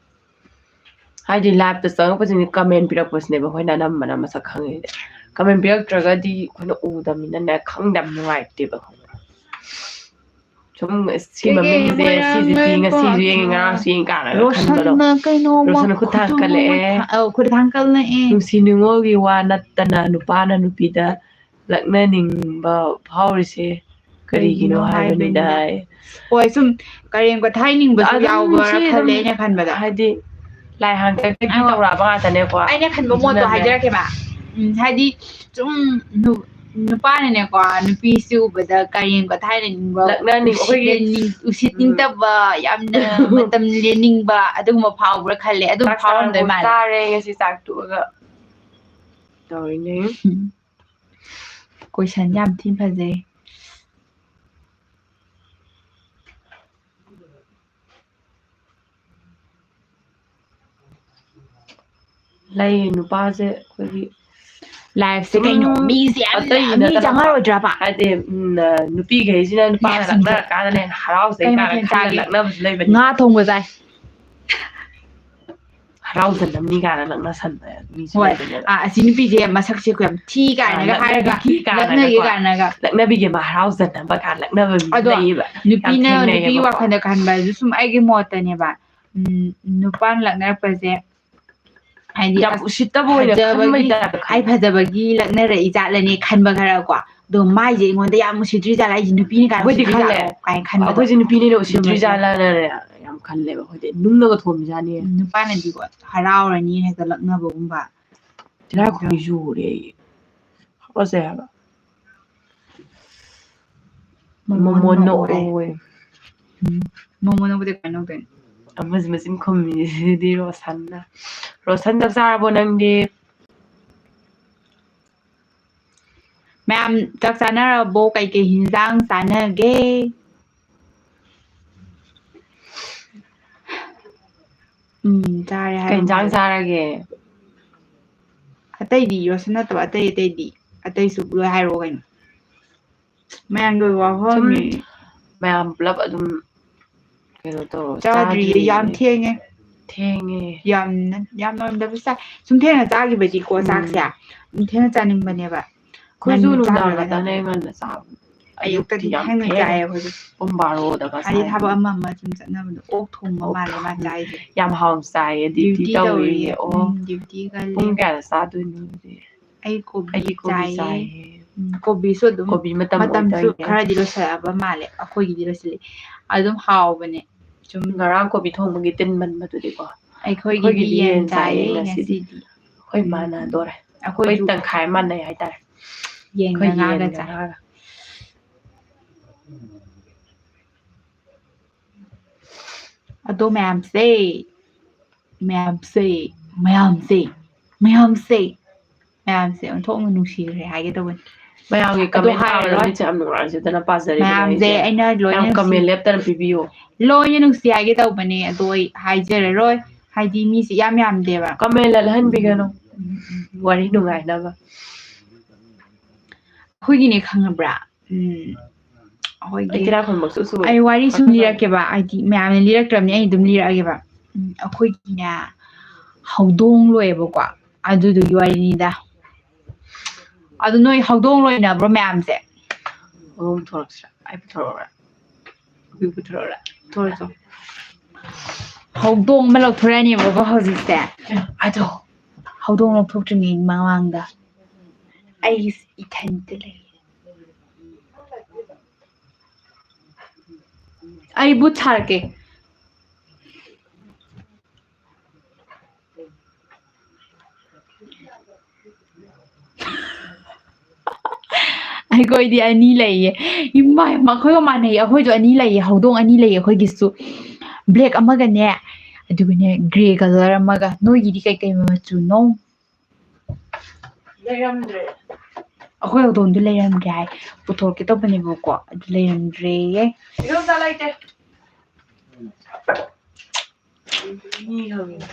ꯍꯥꯏꯗꯤ live ꯇ ꯆꯪꯉꯛꯄꯁꯤꯡꯁꯦ comment ꯄꯤꯔꯛꯄꯁꯤꯅꯦꯕ ꯑꯩꯈꯣꯏꯅ ꯑꯅꯝꯕꯅ ꯃꯁꯛ ꯈꯪꯉꯤꯁꯦ꯫ Comment ꯄꯤꯔꯛꯇ꯭ꯔꯒꯗꯤ ꯑꯩꯈꯣꯏꯅ ꯎꯗꯕꯅꯤꯅꯅꯦ, ꯈꯪꯗꯦ, ꯌꯥꯝ ꯅꯨꯡꯉꯥꯏꯇꯦꯕ꯫ ꯁꯨꯝ ꯁꯤ ꯀꯩꯀꯩ ꯃꯃꯤꯡꯁꯦ ꯁꯤꯁꯦ ꯃꯣꯏꯔꯥꯡ ꯄꯤ-, ꯉꯁꯤꯁꯨ ꯌꯦꯡꯉꯤ, ꯉꯔꯥꯡꯁꯨ ꯌꯦꯡꯉꯤ ꯀꯥꯏꯅꯒ ꯈꯟꯕꯗꯣ꯫ ꯔꯣꯁꯟꯅ ꯀꯩꯅꯣ ꯔꯣꯁꯟꯅ ꯈꯨꯠ ꯈꯨꯠꯇꯨ ꯊꯥꯡꯒꯠꯂꯛꯑꯦ꯫ ꯃꯣꯏ ꯊꯥ-, ꯑꯧ, ꯈꯨꯠ ꯊꯥꯡꯒꯠꯂꯛꯑꯦ꯫ ꯅꯨꯡꯁꯤ ꯅꯨꯡꯉꯣꯜꯒꯤ ꯋꯥ ꯅꯠꯇꯅ ꯅꯨꯄꯥꯅ ꯅꯨꯄꯤꯗ ꯂꯛꯅꯅꯤꯡꯕ ꯐꯥꯎꯔꯤꯁꯦ ꯀꯔꯤꯒꯤꯅꯣ ꯀꯔꯤꯒꯤꯅꯣ ꯍꯥꯏꯕꯅꯤꯗ꯫ ꯍꯥꯏꯕꯅꯤꯗ꯫ ꯍꯣꯏ, ꯁꯨꯝ ꯀꯔꯦꯝ ꯀꯊꯥꯏꯅꯤꯡꯕꯁꯨ ꯑꯗꯨꯝ ꯌꯥꯎꯕ꯭ꯔꯥ ꯁꯤ ꯈꯜꯂꯦ ꯑꯗꯨꯝ ꯑꯩꯅ ꯈꯟꯕꯗ꯫ ꯍꯥꯏꯗꯤ ꯂꯥꯏ ꯍꯥꯡꯆꯠꯇꯒꯤ ꯑꯣ, ꯇꯧꯔꯛꯑꯕ ꯉꯥꯛꯇꯅꯦꯀꯣ꯫ ꯑꯩꯅ ꯈꯟꯕ ꯃꯣꯠꯇꯣ ꯑꯗꯨꯅꯅꯦ꯫ ꯍꯥꯏꯖꯔꯛꯀꯦꯕ꯫ ꯎꯝ, ꯍꯥꯏꯗꯤ ꯁꯨꯝ ꯅꯨ-, ꯅꯨꯄꯥꯅꯅꯦꯀꯣ, ꯅꯨꯄꯤꯁꯤ ꯎꯕꯗ ꯀꯔꯦꯝ ꯀꯊꯥꯏꯅꯅꯤꯡꯕ, ꯂꯛꯅꯅꯤꯡ-, ꯑꯩꯈꯣꯏꯒꯤ ꯎꯁꯤꯠꯇꯅꯤꯡ-, ꯎꯝ꯫ ꯎꯁꯤꯠꯅꯤꯡꯗꯕ, ꯌꯥꯝꯅ ꯃꯇꯝ ꯂꯦꯟꯅꯤꯡꯕ ꯑꯗꯨꯒꯨꯝꯕ ꯐꯥꯎꯕ꯭ꯔꯥ ꯈꯜꯂꯦ꯫ ꯑꯗꯨꯝ ꯆꯥꯛ ꯐꯥꯎꯔꯝꯗꯣꯏ ꯆꯥꯔꯕꯣ? ꯃꯥꯜꯂꯦ꯫ ꯆꯥꯔꯦ, ꯉꯁꯤ ꯆꯥꯛ ꯇꯣꯛꯑꯒ ꯇꯧꯔꯤꯅꯦ꯫ ꯎꯝ꯫ Question ꯌꯥꯝ ꯊꯤ ꯐꯖꯩ꯫ ꯂꯩ, ꯅꯨꯄꯥꯁꯦ ꯑꯩꯈꯣꯏꯒꯤ Live ꯁꯦ ꯀꯩꯅꯣ? ꯁꯨꯝ ꯃꯤꯁꯦ ꯌꯥꯝ, ꯑꯇꯩꯒꯤ ꯃꯤ ꯅꯠꯇꯕ꯫ ꯆꯪꯉꯔꯣꯏꯗ꯭ꯔꯕ? ꯍꯥꯏꯗꯤ, ꯎꯝ, ꯑ, ꯅꯨꯄꯤꯈꯩꯁꯤꯅ ꯅꯨꯄꯥꯅ ꯃꯌꯥꯝꯁꯤꯡꯁꯦ꯫ ꯂꯛꯅꯔꯀꯥꯟꯗꯅꯦ ꯍꯦꯟꯅ ꯍꯔꯥꯎꯖꯩ ꯀꯩ ꯀꯥꯏꯅ ꯃꯊꯦꯜ ꯈꯜꯂ ꯆꯥꯒꯦ? ꯂꯛꯅꯕꯁꯨ ꯂꯩꯕꯅꯤ꯫ ꯉꯥ ꯊꯣꯡꯕ ꯆꯥꯏ꯫ ꯍꯔꯥꯎꯖꯅꯕꯅꯤ ꯀꯥꯏꯅ ꯂꯛꯅꯁꯟꯕ ꯃꯤꯁꯨ ꯍꯣꯏ꯫ ꯂꯩꯕꯅꯦꯕ꯫ ꯑꯥ, ꯑꯁꯤ ꯅꯨꯄꯤꯁꯦ ꯃꯁꯛꯁꯦ ꯌꯥꯝ ꯊꯤ ꯀꯥꯏꯅꯒ ꯑꯥ, ꯍꯥꯏꯔꯒ ꯂꯛꯅꯕꯤꯒꯦ ꯀꯥꯏꯅꯒ ꯂꯛꯅꯒꯦ ꯀꯣ꯫ ꯀꯥꯏꯅꯒ꯫ ꯂꯛꯅꯕꯤꯒꯦ ꯃꯥ ꯍꯔꯥꯎꯖꯅꯕ ꯀꯥꯏꯅ ꯂꯛꯅꯕ ꯃꯤ ꯑꯗꯣ ꯂꯩꯌꯦꯕ꯫ ꯌꯥꯝ ꯅꯨꯄꯤꯅ, ꯅꯨꯄꯤꯒꯤ ꯊꯦꯡꯅꯩꯌꯦꯕꯀꯣ꯫ ꯋꯥꯈꯜꯗ ꯈꯟꯕ ꯍꯥꯏꯁꯨ ꯁꯨꯝ ꯑꯩꯒꯤ ꯃꯣꯠꯇꯅꯦꯕ꯫ ꯎꯝ, ꯅꯨꯄꯥꯅ ꯂꯛꯅꯔꯛꯄꯁꯦ ꯍꯥꯏꯗꯤ ꯌꯥꯝ ꯑꯁ, ꯎꯁꯤꯠꯇꯕ ꯑꯣꯏꯅ ꯐꯖꯕꯒꯤ, ꯈꯟꯕꯩ ꯇꯥꯏꯞꯇ ꯈꯟ- ꯑꯩ ꯐꯖꯕꯒꯤ ꯂꯛꯅꯔꯛꯏ ꯖꯥꯠꯂꯅꯦ ꯈꯟꯕ ꯈꯔ ꯀꯣ꯫ ꯑꯗꯣ ꯃꯥꯏꯁꯦ ꯑꯩꯉꯣꯟꯗ ꯌꯥꯝ ꯎꯁꯤꯠꯇ꯭ꯔꯤ ꯖꯥꯠꯂ, ꯑꯩꯁꯦ ꯅꯨꯄꯤꯅ ꯀꯥꯏꯅ ꯑꯩꯈꯣꯏꯗꯤ ꯎꯁꯤꯠꯇ꯭ꯔꯤ ꯈꯜꯂꯦ꯫ ꯖꯥꯠꯂꯣ ꯀꯥꯏꯅ ꯈꯟꯕꯗꯣ꯫ ꯑꯩꯈꯣꯏꯁꯦ ꯅꯨꯄꯤꯅꯤꯅ ꯎꯁꯤꯠꯇ꯭ꯔꯤ ꯑꯗꯨꯃꯥꯏꯅ ꯖꯥꯠꯂꯅ ꯌꯥꯝ ꯈꯜꯂꯦꯕ ꯑꯩꯈꯣꯏꯗꯤ꯫ ꯅꯨꯡꯅꯒ ꯊꯣꯝꯃꯤꯖꯥꯠꯅꯤ꯫ ꯎꯝ, ꯅꯨꯄꯥꯅꯗꯤꯀꯣ ꯍꯔꯥꯎꯔꯅꯤ ꯍꯦꯛꯇ ꯂꯛꯅꯕꯒꯨꯝꯕ꯫ ꯇꯤꯜꯂꯥꯏꯈꯨꯝꯕꯤ ꯆꯨꯔꯦ ꯑꯩ꯫ ꯍꯥꯀꯠꯆꯩ ꯍꯥꯏꯕ꯫ ꯃꯣꯃꯣ ꯃꯣꯃꯣ ꯅꯣꯛꯑꯣ ꯍꯥꯏ꯫ ꯅꯣꯛꯑꯣꯌꯦ꯫ ꯎꯝ, ꯃꯣꯃꯣ ꯅꯣꯛꯄꯗꯤ ꯀꯃꯥꯏꯅ ꯅꯣꯛꯇꯣꯏꯅꯣ? ꯑꯃꯁꯤ ꯃꯆꯤꯟ ꯈꯨꯝꯃꯤꯁꯤꯗꯤ ꯔꯣꯁꯟꯅ꯫ ꯔꯣꯁꯟ, ꯆꯥꯛ ꯆꯥꯔꯕꯣ ꯅꯪꯗꯤ? ꯃꯌꯥꯝ ꯆꯥꯛ ꯆꯥꯅꯔꯕꯣ? ꯀꯩꯀꯩ ꯍꯤꯟꯖꯥꯡ ꯆꯥꯅꯒꯦ? ꯎꯝ, ꯆꯥꯔꯦ ꯀꯩ ꯍꯥꯏꯕ ꯍꯤꯟꯖꯥꯡ ꯃꯥꯜꯂꯦ꯫ ꯆꯥꯔꯒꯦ? ꯑꯇꯩꯗꯤ ꯔꯣꯁꯟ ꯅꯠꯇꯕ ꯑꯇꯩ ꯑꯇꯩꯗꯤ, ꯑꯇꯩꯁꯨ ꯂꯣꯏ ꯍꯥꯏꯔꯛꯑꯣ ꯀꯩꯅꯣ꯫ ꯃꯌꯥꯝꯒꯤ ꯋꯥꯐꯝ ꯁꯨꯝ ꯃꯌꯥꯝ ꯄꯨꯂꯞ ꯑꯗꯨꯝ ꯀꯩꯅꯣ ꯇꯧꯔꯣ, ꯆꯥꯗ꯭ꯔꯤꯌꯦ, ꯆꯥꯗ꯭ꯔꯤꯌꯦ꯫ ꯌꯥꯝ ꯊꯦꯡꯉꯦ꯫ ꯊꯦꯡꯉꯦ꯫ ꯌꯥꯝꯅ, ꯌꯥꯝ ꯅꯣꯏꯔꯝꯗꯕ ꯆꯥꯏ꯫ ꯁꯨꯝ ꯊꯦꯡꯅ ꯆꯥꯈꯤꯕꯒꯤꯀꯣ, ꯎꯝ꯫ ꯆꯥꯛꯁꯦ꯫ ꯁꯨꯝ ꯊꯦꯡꯅ ꯆꯥꯅꯤꯡꯕꯅꯦꯕ꯫ ꯑꯩꯈꯣꯏꯁꯨ ꯉꯟꯅ ꯅꯨꯡꯗꯥꯡ ꯆꯥꯈ꯭ꯔꯒꯅ ꯈꯛꯇꯅꯦ ꯉꯟꯅ ꯆꯥꯕ꯫ ꯑꯌꯨꯛꯇꯗꯤ ꯑꯌꯨꯛꯇꯤ ꯌꯥꯝ ꯊꯦꯡꯅ ꯊꯦꯡꯉꯦ꯫ ꯆꯥꯏꯌꯦ ꯑꯩꯈꯣꯏꯁꯨ꯫ ꯄꯨꯡ ꯕꯥꯔꯣꯗꯒ ꯍꯥꯏꯗꯤ ꯆꯥꯏ꯫ ꯊꯕꯛ ꯑꯃ ꯑꯃ ꯁꯨꯝ ꯆꯠꯅꯕꯗꯣ꯫ ꯑꯣꯛ ꯊꯣꯡꯕ ꯑꯣꯛ ꯃꯥꯜꯂꯦ ꯃꯥ ꯊꯣꯡ-, ꯆꯥꯏꯁꯦ꯫ ꯌꯥꯝ ꯍꯥꯎꯅ ꯆꯥꯏꯌꯦ꯫ ꯗ꯭ꯌꯨꯇꯤ ꯗ꯭ꯌꯨꯇꯤ ꯇꯧꯔꯤꯌꯦ꯫ ꯇꯧꯔꯤꯌꯦ꯫ ꯑꯣ꯫ ꯎꯝ, ꯗ꯭ꯌꯨꯇꯤ ꯀꯜꯂꯦ꯫ ꯄꯨꯡ ꯀꯌꯥꯗ ꯆꯥꯗꯣꯏꯅꯣ ꯑꯗꯨꯗꯤ? ꯑꯩ ꯀꯣꯕꯤ ꯑꯩꯗꯤ ꯀꯣꯕꯤ ꯆꯥꯏꯌꯦ꯫ ꯆꯥꯏꯌꯦ꯫ ꯎꯝ, ꯀꯣꯕꯤꯁꯨ ꯑꯗꯨꯝ ꯀꯣꯕꯤ ꯃꯇꯝ ꯃꯇꯝꯁꯨ ꯑꯣꯏꯇꯥꯏꯅꯦ꯫ ꯈꯔꯗꯤ ꯂꯣꯏꯁꯤꯜꯂꯛꯑꯕ ꯃꯥꯜꯂꯦ꯫ ꯑꯩꯈꯣꯏꯒꯤꯗꯤ ꯂꯣꯏꯁꯤꯜꯂꯛꯑꯦ꯫ ꯑꯗꯨꯝ ꯍꯥꯎꯕꯅꯦ꯫ ꯁꯨꯝ ꯉꯔꯥꯡ ꯀꯣꯕꯤ ꯊꯣꯡꯕꯒꯤ ꯇꯤꯟ ꯃꯟꯕꯗꯨꯗꯤꯀꯣ꯫ ꯑꯩꯈꯣꯏꯒꯤꯗꯤ ꯑꯩꯈꯣꯏꯒꯤꯗꯤ ꯌꯦꯟ ꯌꯦꯟ ꯆꯥꯏꯌꯦ ꯆꯥꯏꯌꯦ ꯉꯁꯤꯗꯤ꯫ ꯉꯁꯤꯗꯤ꯫ ꯑꯩꯈꯣꯏ ꯎꯝ꯫ ꯃꯥꯟꯅꯗꯣꯔꯦ꯫ ꯑꯩꯈꯣꯏꯁꯨ ꯑꯩꯈꯣꯏ ꯇꯪꯈꯥꯏ ꯃꯥꯟꯅꯩ ꯍꯥꯏꯇꯥꯔꯦ꯫ ꯌꯦꯟꯒ ꯑꯩꯈꯣꯏ ꯉꯥꯒ ꯌꯦꯟꯒ ꯆꯥꯏ꯫ ꯉꯥꯒ꯫ ꯑꯗꯣ ꯃꯌꯥꯝꯁꯦ, ꯃꯌꯥꯝꯁꯦ, ꯃꯌꯥꯝꯁꯦ, ꯃꯌꯥꯝꯁꯦ, ꯃꯌꯥꯝꯁꯦ ꯑꯣꯟꯊꯣꯛꯅ ꯅꯨꯡꯁꯤꯈ꯭ꯔꯦ ꯍꯥꯏꯒꯦ ꯇꯧꯕꯅꯤ꯫ ꯃꯌꯥꯝꯒꯤ ꯑꯗꯣ comment ꯄꯥꯕꯗ ꯍꯥꯏꯔꯔꯣꯏ꯫ ꯃꯤꯠꯁꯦ ꯌꯥꯝ ꯅꯨꯡꯉꯥꯏꯖꯗꯅ ꯄꯥꯖꯔꯤꯕꯅꯦ ꯃꯌꯥꯝꯁꯦ ꯑꯩꯁꯦ꯫ ꯑꯩꯅ ꯂꯣꯏꯅ ꯌꯥꯝ comment ꯅꯨꯡꯁꯤ-, ꯂꯦꯞꯇꯅ ꯄꯤꯕꯤꯌꯣ꯫ ꯂꯣꯏꯅ ꯅꯨꯡꯁꯤ ꯍꯥꯏꯒꯦ ꯇꯧꯕꯅꯦ, ꯑꯗꯣ ꯑꯩ ꯍꯥꯏꯖꯔꯔꯣꯏ, ꯍꯥꯏꯗꯤ ꯃꯤꯁꯦ ꯏꯌꯥꯝ ꯌꯥꯝꯗꯦꯕ꯫ Comment ꯂꯜꯍꯟꯕꯤꯒꯅꯨ꯫ ꯎꯝ, ꯎꯝ, ꯎꯝ꯫ ꯋꯥꯔꯤ ꯅꯨꯡꯉꯥꯏꯅꯕ꯫ ꯑꯩꯈꯣꯏꯒꯤꯅꯦ ꯈꯪꯉꯕ꯭ꯔꯥ? ꯎꯝ, ꯑꯩꯈꯣꯏꯒꯤ ꯑꯩ ꯇꯤꯔꯥꯈꯣꯡꯃꯛꯁꯨ ꯁꯨꯕ ꯑꯩ ꯋꯥꯔꯤ ꯁꯨꯝ ꯂꯤꯔꯛꯀꯦꯕ, ꯍꯥꯏꯗꯤ ꯃꯌꯥꯝꯅ ꯂꯤꯔꯛꯇ꯭ꯔꯕꯅꯤ, ꯑꯩ ꯑꯗꯨꯝ ꯂꯤꯔꯛꯑꯒꯦꯕ꯫ ꯎꯝ, ꯑꯩꯈꯣꯏꯒꯤꯅꯦ ꯍꯧꯗꯣꯡ ꯂꯣꯏꯌꯦꯕꯀꯣ, ꯑꯗꯨꯗꯨꯒꯤ ꯋꯥꯔꯤꯅꯤꯗ꯫ ꯑꯗꯨ ꯅꯣꯏ ꯍꯧꯗꯣꯡ ꯂꯣꯏꯅꯕ꯭ꯔꯣ ꯃꯌꯥꯝꯁꯦ? ꯍꯧꯗꯣꯡ ꯄꯨꯊꯣꯔꯛꯁꯤꯔꯥ? ꯑꯩ ꯄꯨꯊꯣꯔꯛꯑꯣꯔꯥ? ꯍꯨꯏ ꯄꯨꯊꯣꯔꯛꯑꯣꯔꯥ? ꯊꯣꯛꯂꯛꯑꯣ꯫ ꯍꯧꯗꯣꯡ ꯑꯃ ꯂꯧꯊꯣꯔꯛꯑꯅꯦꯕꯀꯣ ꯍꯧꯖꯤꯛꯁꯦ꯫ ꯑꯗꯣ ꯍꯧꯗꯣꯡ ꯂꯧꯊꯣꯛꯇ꯭ꯔꯤꯉꯩ ꯃꯃꯥꯡꯗ ꯑꯩ ꯏꯊꯟꯇ ꯂꯩ꯫ ꯑꯩ ꯕꯨꯠ ꯁꯥꯔꯛꯀꯦ꯫ ꯑꯩꯈꯣꯏꯗꯤ ꯑꯅꯤ ꯂꯩꯌꯦ꯫ ꯏꯃꯥ, ꯃꯈꯣꯏꯒ ꯃꯥꯟꯅꯩꯌꯦ꯫ ꯑꯩꯈꯣꯏꯁꯨ ꯑꯅꯤ ꯂꯩꯌꯦ꯫ ꯍꯧꯗꯣꯡ ꯑꯅꯤ ꯂꯩꯌꯦ ꯑꯩꯈꯣꯏꯒꯤꯁꯨ꯫ ꯕ꯭ꯂꯦꯛ ꯑꯃꯒꯅꯦ, ꯑꯗꯨꯒꯅꯦ ꯒ꯭ꯔꯦ ꯀꯂꯔ ꯑꯃꯒ꯫ ꯅꯣꯏꯒꯤꯗꯤ ꯀꯩꯀꯩ ꯃꯆꯨꯅꯣ? ꯂꯩꯔꯝꯗ꯭ꯔꯦ꯫ ꯑꯩꯈꯣꯏ ꯍꯧꯗꯣꯡꯗꯣ ꯂꯩꯔꯝꯗ꯭ꯔꯦ ꯍꯥꯏ꯫ ꯄꯨꯊꯣꯔꯛꯀꯦ ꯇꯧꯕꯅꯦꯕꯀꯣ, ꯑꯗꯨ ꯂꯩꯔꯝꯗ꯭ꯔꯦꯌꯦ꯫ ꯏꯗꯣꯝꯆꯥ ꯂꯩꯇꯦ꯫ ꯃꯤ ꯍꯪꯉꯤ꯫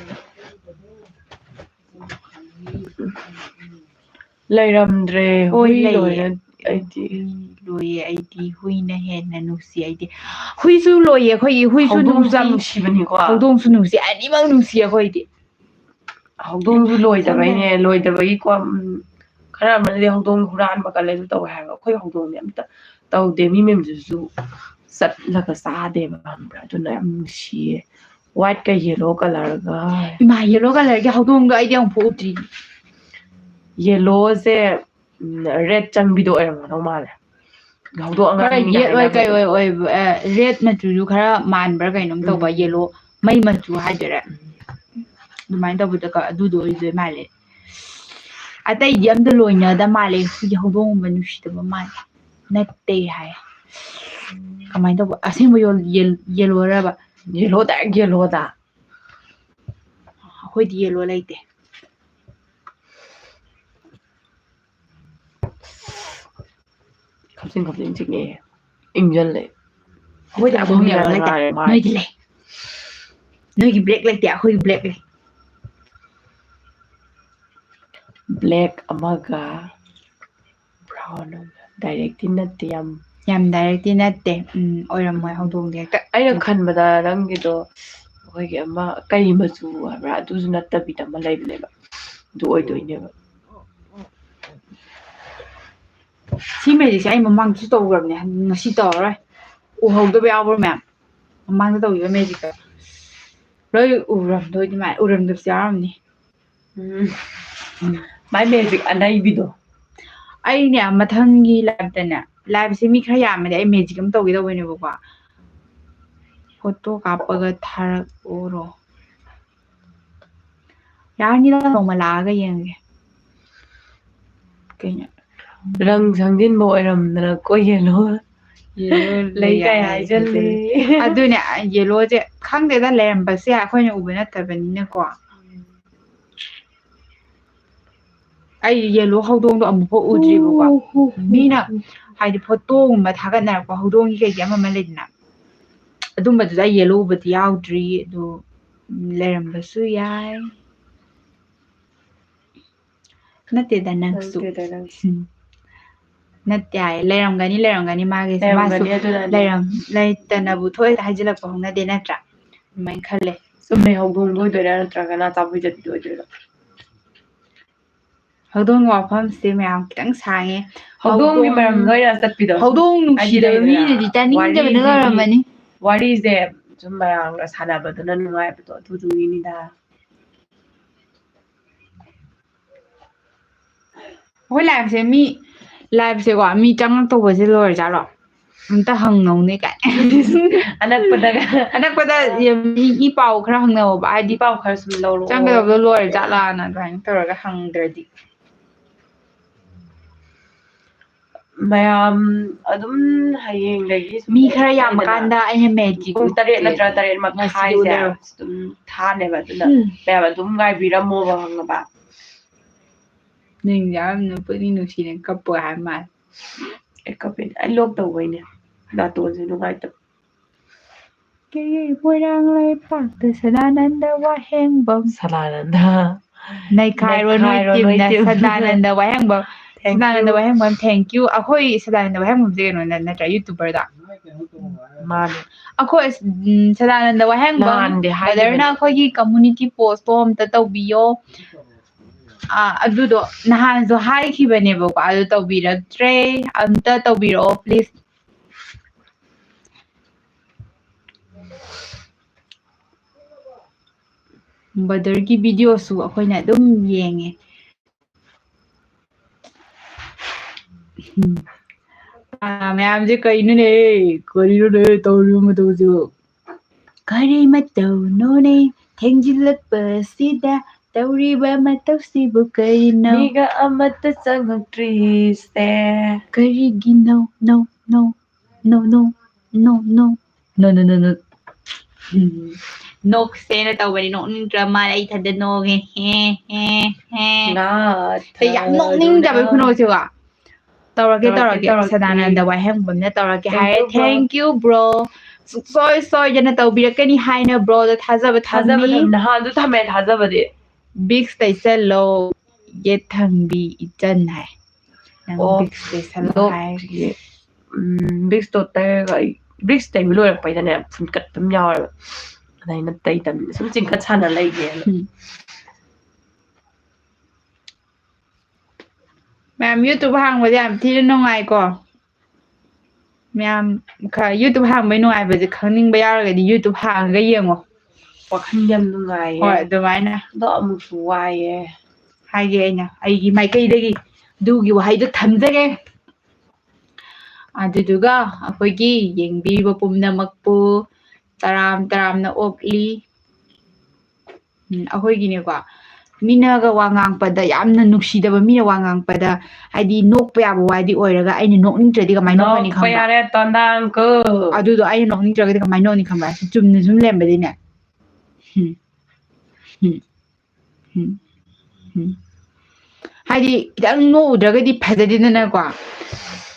ꯂꯩꯔꯝꯗ꯭ꯔꯦ꯫ ꯍꯣꯏ, ꯍꯨꯏ ꯂꯩꯌꯦ꯫ ꯂꯣꯏꯅ ꯑꯩꯗꯤ ꯍꯨꯏ ꯂꯣꯏꯌꯦ ꯑꯩꯗꯤ꯫ ꯍꯨꯏꯅ ꯍꯦꯟꯅ ꯅꯨꯡꯁꯤ ꯑꯩꯗꯤ꯫ ꯍꯨꯏꯁꯨ ꯂꯣꯏꯌꯦ ꯑꯩꯈꯣꯏꯒꯤ꯫ ꯍꯨꯏꯁꯨ ꯍꯧꯗꯣꯡꯁꯨ ꯌꯥꯝ ꯅꯨꯡꯁꯤ꯫ ꯅꯨꯡꯁꯤꯕꯅꯤꯀꯣ꯫ ꯍꯧꯗꯣꯡꯁꯨ ꯅꯨꯡꯁꯤ꯫ ꯑꯅꯤꯃꯛ ꯅꯨꯡꯁꯤ ꯑꯩꯈꯣꯏꯗꯤ꯫ ꯍꯧꯗꯣꯡꯁꯨ ꯂꯣꯏꯗꯕꯩꯅꯦ, ꯂꯣꯏꯗꯕꯒꯤꯀꯣ꯫ ꯎꯝ, ꯈꯔ ꯑꯃꯅꯗꯤ ꯍꯧꯗꯣꯡ ꯍꯨꯔꯥꯟꯕ ꯀꯜꯂꯦ, ꯑꯗꯨ ꯇꯧꯋꯦ ꯍꯥꯏꯕ꯫ ꯑꯩꯈꯣꯏ ꯍꯧꯗꯣꯡꯗꯤ ꯑꯝꯇ ꯇꯧꯗꯦ꯫ ꯃꯤ ꯃꯌꯨꯝꯗꯁꯨ ꯆꯠꯂꯒ ꯆꯥꯗꯦꯕ, ꯈꯪꯕ꯭ꯔꯥ? ꯑꯗꯨꯅ ꯌꯥꯝ ꯅꯨꯡꯁꯤꯌꯦ꯫ ꯋꯥꯏꯠꯀ ꯌꯦꯂꯣ ꯀꯂꯔꯒ꯫ ꯏꯃꯥ, ꯌꯦꯂꯣ ꯀꯂꯔꯒꯤ ꯍꯧꯗꯣꯡꯗꯣ ꯑꯩꯗꯤ ꯑꯃꯨꯛꯐꯥꯎ ꯎꯗ꯭ꯔꯤ꯫ ꯌꯦꯂꯣꯁꯦ, ꯎꯝ, ꯔꯦꯠ ꯆꯪꯕꯤꯗꯣ ꯑꯣꯏꯔꯝꯒꯗꯧ ꯃꯥꯜꯂꯦ꯫ ꯍꯧꯗꯣꯡ ꯈꯔ ꯑꯉꯥꯡꯕꯤꯒ ꯌꯦꯠ ꯑꯣꯏ ꯀꯩ ꯍꯥꯏꯅꯕꯗꯣ꯫ ꯑꯣꯏ ꯑꯣꯏꯕ, ꯑꯦ, ꯔꯦꯠ ꯃꯆꯨꯁꯨ ꯈꯔ ꯃꯥꯟꯕ꯭ꯔꯥ ꯀꯩꯅꯣꯝ ꯇꯧꯕ, ꯎꯝ꯫ ꯌꯦꯂꯣ ꯃꯩ ꯃꯆꯨ ꯍꯥꯏꯗꯣꯏꯔꯥ? ꯎꯝ꯫ ꯑꯗꯨꯃꯥꯏꯅ ꯇꯧꯕꯗ ꯀ-, ꯑꯗꯨꯗꯣ ꯑꯣꯏꯗꯣꯏ ꯃꯥꯜꯂꯦ꯫ ꯑꯇꯩꯗꯤ ꯑꯝꯇ ꯂꯣꯏꯅꯗ ꯃꯥꯜꯂꯦ, ꯍꯨꯏ ꯍꯧꯗꯣꯡꯒꯨꯝꯕ ꯅꯨꯡꯁꯤꯗꯕ ꯃꯥꯜꯂꯦ꯫ ꯅꯠꯇꯦ ꯍꯥꯏ꯫ ꯀꯃꯥꯏꯅ ꯇꯧꯕ? ꯑꯁꯦꯡꯕ ꯌꯣꯜ-, ꯌꯦꯜ-, ꯌꯦꯜꯂꯣꯔꯕ? Yellow, direct ꯌꯦꯜꯂꯣꯗ꯫ ꯑꯩꯈꯣꯏꯗꯤ ꯌꯦꯜꯂꯣ ꯂꯩꯇꯦ꯫ ꯈꯞꯆꯤꯟ ꯈꯞꯆꯤꯟ ꯆꯤꯛꯑꯦ꯫ ꯏꯪꯖꯜꯂꯦ꯫ ꯑꯩꯈꯣꯏꯗꯤ ꯍꯧꯗꯣꯡ ꯌꯦꯜꯂꯣ ꯂꯩꯇꯦ꯫ ꯉꯥꯏꯔꯦ ꯃꯥꯏ꯫ ꯅꯣꯏꯗꯤ ꯂꯩ꯫ ꯅꯣꯏꯒꯤ ꯕ꯭ꯂꯦꯛ ꯂꯩꯇꯦ, ꯑꯩꯈꯣꯏꯒꯤ ꯕ꯭ꯂꯦꯛ ꯂꯩ꯫ ꯕ꯭ꯂꯦꯛ ꯑꯃꯒ ꯕ꯭ꯔꯥꯎꯟ ꯑꯃ꯫ ꯗꯥꯏꯔꯦꯛꯇꯤ ꯅꯠꯇꯦ, ꯌꯥꯝ ꯌꯥꯝ ꯗꯥꯏꯔꯦꯛꯇꯤ ꯅꯠꯇꯦ꯫ ꯎꯝ, ꯑꯣꯏꯔꯝꯃꯣꯏ ꯍꯧꯗꯣꯡꯗꯤ ꯍꯦꯛꯇ꯫ ꯑꯩꯅ ꯈꯟꯕꯗ ꯅꯪꯒꯤꯗꯣ ꯑꯩꯈꯣꯏꯒꯤ ꯑꯃ ꯀꯩ ꯃꯆꯨ ꯍꯥꯏꯕ꯭ꯔꯥ, ꯑꯗꯨꯁꯨ ꯅꯠꯇꯕꯤꯗ ꯑꯃ ꯂꯩꯕꯅꯦꯕ, ꯑꯗꯨ ꯑꯣꯏꯗꯣꯏꯅꯦꯕ꯫ ꯁꯤ ꯃꯦꯖꯤꯛꯁꯦ ꯑꯩ ꯃꯃꯥꯡꯗꯁꯨ ꯇꯧꯈ꯭ꯔꯕꯅꯦ, ꯉꯁꯤ ꯇꯧꯔꯔꯣꯏ꯫ ꯎꯍꯧꯗꯕ ꯌꯥꯎꯕ꯭ꯔꯣ ꯃꯌꯥꯝ? ꯃꯃꯥꯡꯗ ꯇꯧꯈꯤꯕ ꯃꯦꯖꯤꯛꯇꯣ ꯂꯣꯏ ꯎꯔꯝꯗꯣꯏꯗꯤ ꯃꯥꯜꯂꯦ, ꯎꯔꯝꯗꯕꯁꯨ ꯌꯥꯎꯔꯝꯅꯤ꯫ ꯎꯝ꯫ ꯃꯥꯏ ꯃꯦꯖꯤꯛ ꯑꯅꯩꯕꯤꯗꯣ꯫ ꯑꯩꯅꯦ ꯃꯊꯪꯒꯤ ꯂꯥꯏꯞꯇꯅꯦ, ꯂꯥꯏꯞꯁꯦ ꯃꯤ ꯈꯔ ꯌꯥꯝꯃꯗꯤ ꯑꯩ ꯃꯦꯖꯤꯛ ꯑꯃ ꯇꯧꯒꯦ ꯇꯧꯕꯅꯦꯕꯀꯣ꯫ ꯐꯣꯇꯣ ꯀꯥꯞꯄꯒ ꯊꯥꯔꯛꯎꯔꯣ꯫ ꯌꯥꯔꯅꯤꯗ, ꯅꯣꯡꯃ ꯂꯥꯛꯑꯒ ꯌꯦꯡꯉꯒꯦ꯫ ꯀꯩꯅꯣ? ꯔꯪ ꯁꯪꯖꯤꯟꯕ ꯑꯣꯏꯔꯝꯗꯅ ꯀꯣ ꯌꯦꯜꯂꯣ꯫ ꯌꯦꯜꯂꯣ ꯂꯩ ꯀꯥꯏ ꯌꯥꯏ, ꯍꯥꯏꯖꯜꯂꯦ꯫ ꯐꯖꯩ꯫ ꯑꯗꯨꯅꯦ, ꯌꯦꯜꯂꯣꯁꯦ ꯈꯪꯗꯦꯗ, ꯂꯩꯔꯝꯕꯁꯨ ꯌꯥꯏ, ꯑꯩꯈꯣꯏꯅ ꯎꯕ ꯅꯠꯇꯕꯅꯤꯅꯀꯣ꯫ ꯑꯩ ꯌꯦꯜꯂꯣ ꯍꯧꯗꯣꯡꯗꯣ ꯑꯃꯨꯛꯐꯥꯎ ꯎꯗ꯭ꯔꯤꯕꯀꯣ꯫ ꯃꯤꯅ ꯍꯥꯏꯗꯤ ꯐꯣꯇꯣꯒꯨꯝꯕ ꯊꯥꯒꯠꯅꯔꯛꯄ ꯍꯧꯗꯣꯡꯒꯤ ꯀꯩꯒꯤ ꯑꯃ ꯑꯃ ꯂꯩꯗꯅ, ꯑꯗꯨꯝꯕꯗꯨꯗ ꯑꯩ ꯌꯦꯜꯂꯣ ꯎꯕꯗꯤ ꯌꯥꯎꯗ꯭ꯔꯤ꯫ ꯑꯗꯨ ꯎꯝ, ꯂꯩꯔꯝꯕꯁꯨ ꯌꯥꯏ꯫ ꯅꯠꯇꯦꯗ, ꯅꯪꯁꯨ꯫ ꯅꯠꯇꯦꯗ, ꯅꯪꯁꯨ꯫ ꯎꯝ꯫ ꯅꯠꯇꯦ ꯍꯥꯏꯌꯦ꯫ ꯂꯩꯔꯝꯒꯅꯤ, ꯂꯩꯔꯝꯒꯅꯤ ꯃꯥꯒꯤꯁꯦ꯫ ꯃꯥꯁꯨ ꯂꯩꯔꯝꯒꯅꯤ, ꯑꯗꯨꯅꯅꯦ꯫ ꯂꯩꯔꯝ-, ꯂꯩꯇꯅꯕꯨ ꯊꯣꯛꯑꯦ ꯍꯥꯏꯖꯤꯜꯂꯛꯄ ꯍꯧꯅꯗꯦ ꯅꯠꯇ꯭ꯔꯥ? ꯑꯗꯨꯃꯥꯏꯅ ꯈꯜꯂꯦ꯫ ꯆꯨꯝꯅꯩ ꯍꯧꯗꯣꯡꯗꯣ ꯑꯣꯏꯗꯣꯏꯔꯥ ꯅꯠꯇ꯭ꯔꯒꯅ ꯑꯆꯥꯄꯣꯠ ꯆꯠꯄꯤꯗꯣ ꯑꯣꯏꯗꯣꯏꯔꯥ? ꯍꯧꯗꯣꯡꯒꯤ ꯋꯥꯐꯝꯁꯦ ꯃꯌꯥꯝ ꯈꯤꯇꯪ ꯁꯥꯡꯉꯦ꯫ ꯍꯧꯗꯣꯡꯒꯤ ꯍꯧꯗꯣꯡ-, ꯃꯔꯝꯗ ꯑꯣꯏꯅ ꯆꯠꯄꯤꯗꯣ꯫ ꯍꯧꯗꯣꯡ ꯍꯥꯏꯗꯤ ꯅꯨꯡꯁꯤꯗꯕ ꯂꯩꯗꯅ, ꯃꯤꯅꯗꯤ ꯇꯥꯅꯤꯡꯗꯕꯅ ꯋꯥꯔꯤꯒꯤ, ꯂꯣꯏꯔꯝꯃꯅꯤ꯫ ꯋꯥꯔꯤꯁꯦ ꯁꯨꯝ ꯃꯌꯥꯝꯒ ꯁꯥꯟꯅꯕꯗꯨꯅ ꯅꯨꯡꯉꯥꯏꯕꯗꯣ ꯑꯗꯨꯗꯨꯒꯤꯅꯤꯗ꯫ ꯑꯩꯈꯣꯏ ꯂꯥꯏꯞꯁꯦ ꯃꯤ, ꯂꯥꯏꯞꯁꯦꯀꯣ, ꯃꯤ ꯆꯪꯉꯛꯇꯧꯕꯁꯦ ꯂꯣꯏꯔꯖꯥꯠꯂꯣ? ꯑꯝꯇ ꯍꯪꯅꯧꯅꯦ ꯀꯥꯏ꯫ ꯑꯅꯛꯄꯗꯒ꯫ ꯑꯅꯛꯄꯗ ꯃꯤ, ꯃꯤ ꯄꯥꯎ ꯈꯔ ꯍꯪꯅꯧꯕ, ꯍꯥꯏꯗꯤ ꯏ ꯄꯥꯎ ꯈꯔ ꯁꯨꯝ ꯂꯧꯔꯛꯑꯣ꯫ ꯆꯪꯒꯗꯕꯗꯣ ꯂꯣꯏꯔ ꯖꯥꯠꯂꯥꯅ ꯑꯗꯨꯃꯥꯏꯅ ꯇꯧꯔꯒ ꯍꯪꯗ꯭ꯔꯗꯤ꯫ ꯃꯌꯥꯝ ꯑꯗꯨꯝ ꯍꯌꯦꯡꯗꯒꯤ ꯁꯨꯝ ꯃꯤ ꯈꯔ ꯂꯩꯗꯅ꯫ ꯌꯥꯝꯃꯀꯥꯟꯗ ꯑꯩꯅ ꯃꯦꯖꯤꯛ ꯄꯨꯡ ꯇꯔꯦꯠ ꯎꯠꯀꯦ꯫ ꯅꯠꯇ꯭ꯔꯒ ꯇꯔꯦꯠ ꯉꯁꯤꯗꯤ ꯃꯈꯥꯏꯁꯦ ꯎꯗꯔꯣ? ꯑꯗꯨꯝ ꯊꯥꯅꯦꯕ, ꯑꯗꯨꯅ ꯎꯝ꯫ ꯃꯌꯥꯝ ꯑꯗꯨꯝ ꯉꯥꯏꯕꯤꯔꯝꯃꯣꯕ, ꯈꯪꯉꯕ? ꯅꯪ ꯌꯥꯝꯅ ꯄꯨꯛꯅꯤꯡ ꯅꯨꯡꯁꯤꯅ ꯀꯞꯄꯣ ꯍꯥꯏ ꯃꯥꯜꯂꯦ꯫ ꯑꯩ ꯀꯞꯄꯦ, ꯑꯩ ꯂꯣꯛ ꯇꯧꯕꯩꯅꯦ, ꯅꯥꯇꯣꯟꯁꯦ ꯅꯨꯡꯉꯥꯏꯇꯕ꯫ ꯀꯩ ꯃꯣꯏꯔꯥꯡ ꯂꯩꯄꯥꯛꯇ ꯁꯗꯥꯅꯟꯗ ꯋꯥꯍꯦꯡꯕꯝ꯫ ꯁꯗꯥꯅꯟꯗ꯫ ꯅꯩꯈꯥꯏꯔꯣ ꯅꯣꯏ ꯅꯩꯈꯥꯏꯔꯣ ꯅꯣꯏ ꯇꯤꯝꯅ team꯫ Sadananda Wahengbam. Thank you꯫ Sadananda Wahengbam, thank you꯫ ꯑꯩꯈꯣꯏ ꯁꯗꯥꯅꯟꯗ ꯋꯥꯍꯦꯡꯕꯝꯁꯦ ꯀꯩꯅꯣ ꯅꯠꯇ꯭ꯔꯥ, YouTuberꯗ? ꯃꯥꯅꯦ꯫ ꯑꯩꯈꯣꯏ ꯎꯝ, ꯁꯗꯥꯅꯟꯗ ꯋꯥꯍꯦꯡꯕꯝ ꯅꯍꯥꯟꯗꯤ ꯍꯥꯏꯈꯤꯕꯅꯦ꯫ Brotherꯅ ꯑꯩꯈꯣꯏꯒꯤ community post ꯑꯝꯇ ꯇꯧꯕꯤꯌꯣ꯫ ꯑꯥ, ꯑꯗꯨꯗꯣ ꯅꯍꯥꯟꯁꯨ ꯍꯥꯏꯈꯤꯕꯅꯦꯕꯀꯣ, ꯑꯗꯨ ꯇꯧꯕꯤꯔꯛꯇ꯭ꯔꯦ꯫ ꯑꯝꯇ ꯇꯧꯕꯤꯔꯛꯑꯣ please꯫ Brotherꯒꯤ videoꯁꯨ ꯑꯩꯈꯣꯏꯅ ꯑꯗꯨꯝ ꯌꯦꯡꯉꯦ꯫ ꯎꯝ꯫ ꯑꯥ, ꯃꯌꯥꯝꯁꯦ ꯀꯩꯅꯣꯅꯦ? ꯀꯔꯤꯅꯣꯅꯦ ꯇꯧꯔꯤꯕ ꯃꯇꯧꯁꯤꯕꯨ? ꯀꯔꯤ ꯃꯇꯧꯅꯣꯅꯦ? ꯊꯦꯡꯖꯤꯜꯂꯛꯄꯁꯤꯗ ꯇꯧꯔꯤꯕ ꯃꯇꯧꯁꯤꯕꯨ ꯀꯔꯤꯅꯣ? ꯃꯤꯒ ꯑꯃꯠꯇ ꯆꯪꯉꯛꯇ꯭ꯔꯤꯁꯦ꯫ ꯀꯔꯤꯒꯤꯅꯣ? No, no, no, no, no, no, no, no, no, no, no. ꯎꯝ, ꯅꯣꯛꯁꯦꯅ ꯇꯧꯕꯅꯤ, ꯅꯣꯛꯅꯤꯡꯗ꯭ꯔ ꯃꯥꯜꯂꯦ, ꯑꯩ ꯏꯊꯟꯇ ꯅꯣꯛꯉꯦ꯫ ꯍꯦ, ꯍꯦ, ꯍꯦ꯫ ꯁꯦ, ꯌꯥꯝ ꯅꯣꯛꯅꯤꯡꯗꯕ ꯈꯨꯅꯣꯛꯁꯤꯕꯣ꯫ ꯇꯧꯔꯛꯀꯦ, ꯇꯧꯔꯛꯀꯦ, ꯇꯧꯔꯛꯀꯦ, ꯇꯧꯔꯛꯀꯦ꯫ ꯁꯗꯥꯅꯟꯗ ꯋꯥꯍꯦꯡꯕꯝꯅ ꯇꯧꯔꯛꯀꯦ ꯍꯥꯏꯔꯦ꯫ Thank you, bro꯫ Thank you, bro꯫ ꯁꯨꯡꯁꯣꯏ ꯁꯣꯏꯗꯅ ꯇꯧꯕꯤꯔꯛꯀꯅꯤ ꯍꯥꯏꯅ broꯗ ꯊꯥꯖꯕ ꯊꯥꯖꯕ ꯊꯝꯃꯤ꯫ ꯊꯝ-, ꯅꯍꯥꯟꯁꯨ ꯊꯝꯃꯦ ꯊꯥꯖꯕꯗꯤ꯫ Vicks ꯇꯩꯁꯜꯂꯣ, ꯌꯦꯠ ꯊꯪꯕꯤ ꯏꯆꯟ ꯍꯥꯏ꯫ ꯅꯪ ꯑꯣ, Vicks ꯇꯩꯁꯜꯂꯣ ꯂꯣꯛ ꯍꯥꯏ꯫ ꯁꯤꯒꯤ, ꯎꯝ, Vicksꯇꯣ ꯇꯩꯔꯒ ꯑꯩ Vicks ꯇꯩꯕ ꯂꯣꯏꯔꯛꯄꯩꯗꯅꯦ ꯐꯨꯟꯀꯠꯄ ꯑꯃ ꯌꯥꯎꯋꯦꯕ꯫ ꯑꯗ ꯑꯩꯅ ꯇꯩꯗꯕꯅꯤ꯫ ꯁꯨꯝ ꯆꯤꯡꯈꯠ ꯁꯥꯟꯅ ꯂꯩꯒꯦꯅ꯫ ꯎꯝ꯫ ꯃꯌꯥꯝ, YouTube ꯍꯥꯡꯕꯁꯦ ꯌꯥꯝ ꯊꯤꯅ ꯅꯨꯡꯉꯥꯏꯀꯣ꯫ ꯃꯌꯥꯝ ꯈꯔ YouTube ꯍꯥꯡꯕꯩ ꯅꯨꯡꯉꯥꯏꯕꯁꯦ ꯈꯪꯅꯤꯡꯕ ꯌꯥꯎꯔꯒꯗꯤ YouTube ꯍꯥꯡꯉꯒ ꯌꯦꯡꯉꯣ꯫ ꯋꯥꯈꯜ ꯌꯥꯝ ꯅꯨꯡꯉꯥꯏꯌꯦ꯫ ꯍꯣꯏ, ꯑꯗꯨꯃꯥꯏꯅ꯫ ꯑꯗꯣ ꯑꯃꯨꯛꯁꯨ ꯋꯥꯏꯌꯦ꯫ ꯍꯥꯏꯒꯦ ꯑꯩꯅ ꯑꯩꯒꯤ ꯃꯥꯏꯀꯩꯗꯒꯤ ꯑꯗꯨꯒꯤ ꯋꯥꯍꯩꯗꯣ ꯊꯝꯖꯒꯦ꯫ ꯑꯗꯨꯗꯨꯒ ꯑꯩꯈꯣꯏꯒꯤ ꯌꯦꯡꯕꯤꯔꯤꯕ ꯄꯨꯝꯅꯃꯛꯄꯨ ꯇꯔꯥꯝ ꯇꯔꯥꯝꯅ ꯑꯣꯛꯂꯤ꯫ ꯎꯝ, ꯑꯩꯈꯣꯏꯒꯤꯅꯦꯀꯣ, ꯃꯤꯅꯒ ꯋꯥ ꯉꯥꯡꯉꯛꯄꯗ ꯌꯥꯝꯅ ꯅꯨꯡꯁꯤꯗꯕ, ꯃꯤꯅ ꯋꯥ ꯉꯥꯡꯉꯛꯄꯗ ꯍꯥꯏꯗꯤ ꯅꯣꯛꯄ ꯌꯥꯕ ꯋꯥꯗꯤ ꯑꯣꯏꯔꯒ ꯑꯩꯅ ꯅꯣꯛꯅꯤꯡꯗ꯭ꯔꯗꯤ ꯀꯃꯥꯏꯅ ꯅꯣꯛꯀꯅꯤ ꯅꯣꯛꯄ ꯈꯪꯕ꯭ꯔꯥ? ꯌꯥꯔꯦ, ꯇꯣꯟꯗꯥꯡ ꯀꯣ꯫ ꯑꯗꯨꯗꯣ ꯑꯩꯅ ꯅꯣꯛꯅꯤꯡꯗ꯭ꯔꯒꯗꯤ ꯀꯃꯥꯏꯅ ꯅꯣꯛꯅꯤ ꯈꯪꯕ꯭ꯔꯥ? ꯁꯤ ꯆꯨꯝꯅ ꯁꯨꯝ ꯂꯩꯔꯝꯕꯗꯤꯅꯦ꯫ ꯍꯨꯝ꯫ ꯍꯨꯝ꯫ ꯍꯨꯝ꯫ ꯍꯨꯝ꯫ ꯍꯥꯏꯗꯤ ꯈꯤꯇꯪ ꯅꯣꯛꯎꯗ꯭ꯔꯒꯗꯤ ꯐꯖꯗꯦꯗꯅꯀꯣ꯫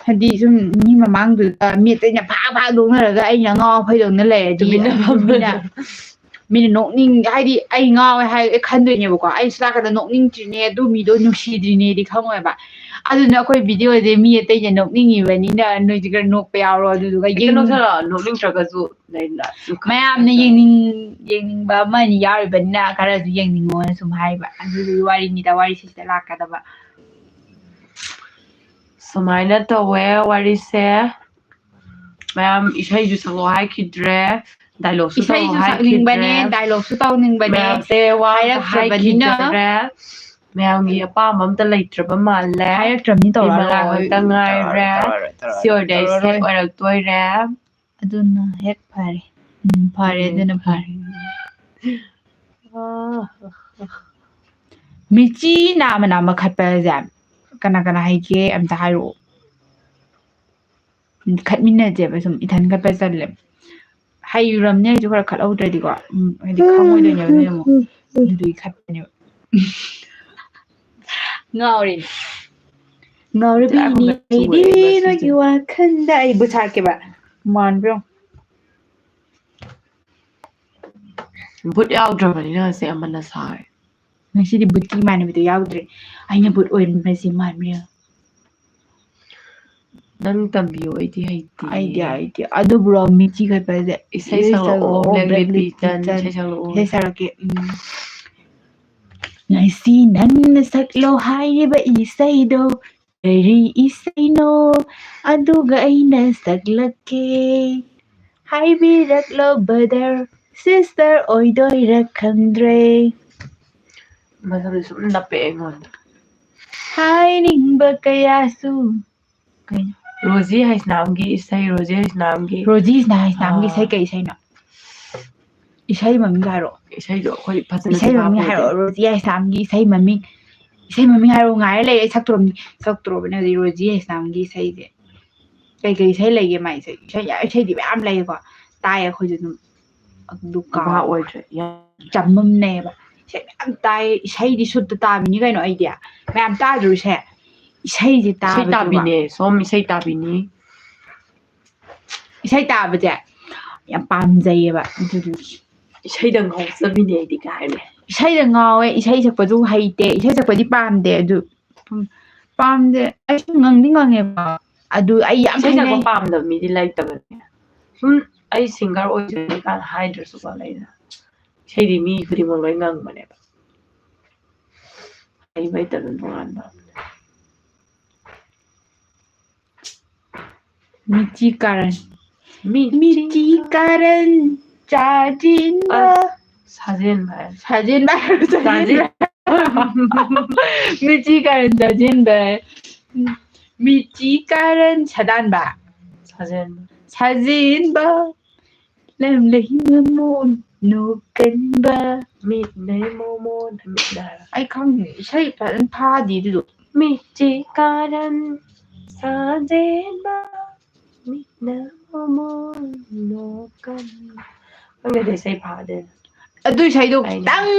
ꯍꯥꯏꯗꯤ ꯁꯨꯝ ꯃꯤ ꯃꯃꯥꯡꯗꯨꯗ ꯃꯤꯠꯇ ꯑꯩꯅ ꯐꯥꯛ ꯐꯥꯛ ꯅꯣꯛꯅꯔꯒ ꯑꯩꯅ ꯑꯉꯥꯎ ꯑꯐꯩꯗꯧꯅ ꯂꯩꯔꯗꯤ ꯀꯤꯅꯕ꯫ ꯃꯤꯅ ꯃꯤꯅ ꯅꯣꯛꯅꯤꯡ ꯍꯥꯏꯗꯤ ꯑꯩ ꯉꯥꯎꯋꯦ ꯍꯥꯏ ꯈꯟꯗꯣꯏꯅꯦꯕꯀꯣ꯫ ꯑꯩ ꯁꯨꯡꯇꯥ ꯈꯛꯇ ꯅꯣꯛꯅꯤꯡꯗ꯭ꯔꯤꯅꯦ, ꯑꯗꯨ ꯃꯤꯗꯣ ꯅꯨꯡꯁꯤꯗ꯭ꯔꯤꯅꯦꯗꯤ ꯈꯪꯉꯣꯏꯕ꯫ ꯑꯗꯨꯅ ꯑꯩꯈꯣꯏ ꯚꯤꯗꯤꯑꯣꯁꯦ ꯃꯤ ꯑꯇꯩꯅ ꯅꯣꯛꯅꯤꯡꯉꯤꯕꯅꯤꯅ ꯅꯣꯏꯁꯨ ꯈꯔ ꯅꯣꯛꯄ ꯌꯥꯎꯔꯣ꯫ ꯑꯗꯨꯗꯨꯒ ꯍꯦꯛꯇ ꯌꯦꯡꯅꯤꯡ- ꯅꯣꯛꯁꯜꯂꯣ, ꯅꯣꯛꯅꯤꯡꯗ꯭ꯔꯒꯁꯨ ꯂꯩꯗꯅ꯫ ꯃꯌꯥꯝꯅ ꯌꯦꯡꯅꯤꯡ ꯌꯦꯡꯅꯤꯡꯕ ꯑꯃ ꯑꯅꯤ ꯌꯥꯎꯔꯤꯕꯅꯤꯅ ꯈꯔꯁꯨ ꯌꯦꯡꯅꯤꯡꯉꯣꯅ ꯁꯨꯝ ꯍꯥꯏꯕ꯫ ꯑꯗꯨꯗꯨꯒꯤ ꯋꯥꯔꯤꯅꯤꯗ, ꯋꯥꯔꯤꯁꯤ ꯁꯤꯗ ꯂꯥꯛꯀꯗꯕ꯫ ꯁꯨꯃꯥꯏꯅ ꯇꯧꯋꯦ ꯋꯥꯔꯤꯁꯦ꯫ ꯃꯌꯥꯝ ꯏꯁꯩꯁꯨ ꯁꯛꯂꯣ ꯍꯥꯏꯈꯤꯗ꯭ꯔꯦ, ꯗꯥꯏꯂꯣꯛꯁꯨ ꯏꯁꯩꯁꯨ ꯇꯧꯔꯣ ꯁꯛꯅꯤꯡꯕꯅꯦ, ꯍꯥꯏꯈꯤꯗ꯭ꯔꯦ꯫ ꯗꯥꯏꯂꯣꯛꯁꯨ ꯇꯧꯅꯤꯡꯕꯅꯦ꯫ ꯃꯌꯥꯝꯁꯦ ꯋꯥ ꯑꯝꯇ ꯍꯥꯏꯔꯛꯇ꯭ꯔꯕꯅꯤꯅ꯫ ꯍꯥꯏꯈꯤꯗ꯭ꯔꯦ꯫ ꯃꯌꯥꯝꯒꯤ ꯑꯄꯥꯝꯕ ꯑꯝꯇ ꯂꯩꯇ꯭ꯔꯕ ꯃꯥꯜꯂꯦ꯫ ꯍꯥꯏꯔꯛꯇ꯭ꯔꯕꯅꯤ, ꯇꯧꯔꯛꯑꯔꯣꯏ꯫ ꯏꯃꯥ ꯈꯛꯇ ꯉꯥꯏꯔꯦ꯫ ꯇꯧꯔꯛꯑꯔꯣꯏ, ꯇꯧꯔꯛꯑꯔꯣꯏ, ꯁꯤ ꯑꯣꯏꯔꯗꯤ ꯑꯩ ꯁꯦꯠ ꯇꯧꯔꯛꯑꯔꯣꯏ꯫ ꯑꯣꯏꯔꯛꯇꯣꯏꯔꯦ꯫ ꯑꯗꯨꯅ ꯍꯦꯛ ꯐꯔꯦ꯫ ꯎꯝ, ꯐꯔꯦ, ꯎꯝ, ꯑꯗꯨꯅ ꯐꯔꯦ꯫ ꯐꯔꯦ꯫ ꯑꯥ꯫ ꯃꯤꯆꯤ ꯅꯥꯝꯃ ꯅꯥꯝꯃ ꯈꯠꯄꯁꯦ ꯀꯅꯥ ꯀꯅꯥ ꯍꯩꯒꯦ ꯑꯝꯇ ꯍꯥꯏꯔꯛꯑꯣ꯫ ꯈꯠꯃꯤꯟꯅꯁꯦꯕ ꯁꯨꯝ, ꯏꯊꯟ ꯈꯠꯄ ꯇꯜꯂꯦ꯫ ꯍꯩꯔꯨꯔꯝꯅꯦ ꯑꯩꯁꯨ ꯈꯔ ꯈꯠꯍꯧꯗ꯭ꯔꯗꯤꯀꯣ꯫ ꯎꯝ, ꯍꯥꯏꯗꯤ ꯈꯪꯉꯣꯏꯗꯣꯏꯅꯦꯕ ꯅꯣꯏꯅ ꯑꯃꯨꯛ꯫ ꯑꯗꯨꯗꯨꯒꯤ ꯈꯠꯄꯅꯦꯕ꯫ ꯉꯥꯎꯔꯦꯅꯦ꯫ ꯉꯥꯎꯔꯕꯤꯅꯤ ꯑꯩꯗꯤ ꯅꯣꯏꯒꯤ ꯋꯥꯈꯜꯗ꯫ ꯑꯩ ꯕꯨꯠ ꯁꯥꯔꯛꯀꯦꯕ꯫ ꯃꯥꯟꯕ꯭ꯔꯣ? ꯕꯨꯠ ꯌꯥꯎꯗ꯭ꯔꯕꯅꯤꯅ ꯉꯁꯤ ꯑꯃꯅ ꯁꯥꯔꯦ꯫ ꯉꯁꯤꯗꯤ ꯕꯨꯠꯀꯤ ꯏꯃꯥꯟꯅꯕꯤꯗꯣ ꯌꯥꯎꯗ꯭ꯔꯦ꯫ ꯑꯩꯅ ꯕꯨꯠ ꯑꯣꯏꯔꯝꯕꯁꯦ ꯃꯥꯟꯕ꯭ꯔꯥ? ꯅꯪ ꯇꯝꯕꯤꯌꯣ, ꯑꯩꯗꯤ ꯍꯩꯇꯦ꯫ ꯑꯩꯗꯤ ꯍꯩꯇꯦ꯫ ꯑꯗꯨꯕꯨꯔꯣ, ꯃꯤꯆꯤ ꯈꯠꯄꯁꯦ? ꯏꯁꯩ ꯁꯛꯂꯛꯑꯣ, ꯏꯁꯩ ꯁꯛꯂꯛꯑꯣ, Black Black Beat Beat ꯇꯟ, ꯇꯟ꯫ ꯏꯁꯩ ꯁꯛꯂꯛꯑꯣ꯫ ꯏꯁꯩ ꯁꯛꯂꯛꯀꯦ꯫ ꯎꯝ꯫ ꯉꯁꯤ ꯅꯪꯅ ꯁꯛꯂꯣ ꯍꯥꯏꯔꯤꯕ ꯏꯁꯩꯗꯣ ꯀꯔꯤ ꯏꯁꯩꯅꯣ? ꯑꯗꯨꯒ ꯑꯩꯅ ꯁꯛꯂꯛꯀꯦ꯫ ꯍꯥꯏꯕꯤꯔꯛꯂꯣ brother, sister ꯑꯣꯏꯗꯣꯏꯔꯥ ꯈꯪꯗ꯭ꯔꯦ꯫ ꯃꯁꯝꯁꯦ ꯁꯨꯝ ꯅꯞꯄꯦ ꯑꯩꯉꯣꯟꯗ꯫ ꯍꯥꯏꯅꯤꯡꯕ ꯀꯌꯥꯁꯨ꯫ ꯀꯩꯅꯣ? ꯔꯣꯖꯤ ꯍꯩꯁꯅꯥꯝꯒꯤ ꯏꯁꯩ, ꯔꯣꯖꯤ ꯍꯩꯁꯅꯥꯝꯒꯤ꯫ ꯔꯣꯖꯤ ꯍꯩꯁꯅꯥꯝꯒꯤ ꯏꯁꯩ ꯑꯥ꯫ ꯀꯩ ꯏꯁꯩꯅꯣ? ꯏꯁꯩ ꯃꯃꯤꯡ ꯍꯥꯏꯔꯛꯑꯣ꯫ ꯏꯁꯩꯗꯣ ꯑꯩꯈꯣꯏ ꯐꯖꯅꯗꯤ ꯏꯁꯩ ꯃꯃꯤꯡ ꯚꯥꯞ ꯑꯣꯏꯗꯦ꯫ ꯍꯥꯏꯔꯛꯑꯣ, ꯔꯣꯖꯤ ꯍꯩꯁꯅꯥꯝꯒꯤ ꯏꯁꯩ ꯃꯃꯤꯡ꯫ ꯏꯁꯩ ꯃꯃꯤꯡ ꯍꯥꯏꯔꯛꯑꯣ, ꯉꯥꯏꯔ ꯂꯩꯔꯦ꯫ ꯑꯩ ꯁꯛꯇꯣꯔꯕꯅꯤ, ꯁꯛꯇꯣꯔꯕꯅꯦ ꯍꯧꯖꯤꯛ ꯔꯣꯖꯤ ꯍꯩꯁꯅꯥꯝꯒꯤ ꯏꯁꯩꯁꯦ꯫ ꯀꯩꯀꯩ ꯏꯁꯩ ꯂꯩꯒꯦ ꯃꯥꯏ ꯏꯁꯩ? ꯏꯁꯩ, ꯏꯁꯩꯗꯤ ꯃꯌꯥꯝ ꯂꯩꯌꯦꯀꯣ, ꯇꯥꯏ ꯑꯩꯈꯣꯏꯁꯨ ꯑꯗꯨꯝ꯫ ꯑꯗꯨ ꯚꯥꯞ ꯀꯥꯎ-, ꯑꯣꯏꯗ꯭ꯔꯦ꯫ ꯌꯥꯝ ꯆꯃꯝꯅꯩꯌꯦꯕ꯫ ꯏꯁꯩ ꯃꯌꯥꯝ ꯇꯥꯏ, ꯏꯁꯩꯗꯤ ꯁꯨꯠꯇ ꯇꯥꯕꯤꯅꯤ ꯀꯩꯅꯣ ꯑꯩꯗꯤ꯫ ꯃꯌꯥꯝ ꯇꯥꯗ꯭ꯔꯣ ꯏꯁꯩ? ꯏꯁꯩꯁꯦ ꯏꯁꯩ ꯇꯥꯕꯗꯨꯕ꯫ ꯇꯥꯕꯤꯅꯦ, ꯁꯣꯝ ꯏꯁꯩ ꯇꯥꯕꯤꯅꯤ꯫ ꯏꯁꯩ ꯇꯥꯕꯁꯦ ꯌꯥꯝ ꯄꯥꯝꯖꯩꯌꯦꯕ, ꯑꯗꯨꯗꯨꯒꯤ꯫ ꯏꯁꯩꯗ ꯉꯥꯎꯖꯕꯤꯅꯦ ꯑꯩꯗꯤ ꯀꯥꯏꯅ꯫ ꯏꯁꯩꯗ ꯉꯥꯎꯋꯦ, ꯏꯁꯩ ꯁꯛꯄꯗꯨ ꯍꯩꯇꯦ, ꯏꯁꯩ ꯁꯛꯄꯗꯤ ꯄꯥꯝꯗꯦ꯫ ꯑꯗꯨ ꯎꯝ, ꯄꯥꯝꯗꯦ꯫ ꯑꯩꯁꯨ ꯉꯪꯗꯤ ꯉꯪꯉꯦꯕ꯫ ꯑꯗꯨ ꯑꯩ ꯌꯥꯝ ꯏꯁꯩ ꯁꯛꯄ ꯍꯩꯅꯩ꯫ ꯄꯥꯝꯗꯕ ꯃꯤꯗꯤ ꯂꯩꯇꯕꯅꯦ꯫ ꯁꯨꯝ ꯑꯩ ꯁꯤꯡꯒꯔ ꯑꯣꯏꯖꯔꯦ ꯀꯥꯏꯅ ꯍꯥꯏꯗ꯭ꯔꯁꯨꯀꯣ, ꯂꯩꯗꯅ ꯏꯁꯩꯗꯤ ꯃꯤ ꯈꯨꯗꯤꯡꯃꯛ ꯂꯣꯏ ꯉꯪꯕꯅꯦꯕ꯫ ꯍꯩꯕ ꯍꯩꯇꯕ ꯇꯣꯉꯥꯟꯕ꯫ ꯃꯤꯆꯤ ꯀꯥꯔꯟ꯫ ꯃꯤ ꯃꯤꯆꯤ ꯀꯥꯔꯟ ꯆꯥꯖꯤꯟꯕ꯫ ꯁꯥꯖꯦꯟꯕ ꯍꯥꯏ꯫ ꯁꯥꯖꯤꯟꯕ ꯍꯥꯏꯕ ꯆꯥꯖꯤꯟ- ꯆꯥꯖꯤꯟꯕ꯫ ꯃꯤꯆꯤ ꯀꯥꯔꯟ ꯆꯥꯖꯤꯟꯕ꯫ ꯃꯤꯆꯤ ꯀꯥꯔꯟ ꯁꯥꯗꯥꯟꯕ꯫ ꯁꯥꯖꯦꯟꯕ꯫ ꯁꯥꯖꯤꯟꯕ꯫ ꯂꯝ ꯂꯩꯍꯤꯡ ꯃꯃꯣꯟ ꯅꯣꯛꯀꯟꯕ꯫ ꯃꯤꯠꯅ ꯃꯣꯃꯣꯟ ꯃꯤꯠꯅ ꯍꯥꯏꯔꯣ꯫ ꯑꯩ ꯈꯪꯗꯦ, ꯏꯁꯩ ꯐꯖꯅ ꯐꯥꯗꯦ ꯑꯗꯨꯗꯣ꯫ ꯃꯤꯆꯤ ꯀꯥꯔꯟ ꯁꯥꯖꯦꯟꯕ ꯃꯤꯠꯅ ꯃꯣꯃꯣꯟ ꯅꯣꯛꯀꯟꯕ꯫ ꯈꯪꯗꯦꯗ, ꯏꯁꯩ ꯐꯥꯗꯦ꯫ ꯑꯗꯨ ꯏꯁꯩꯗꯣ ꯑꯩꯅ ꯈꯤꯇꯪ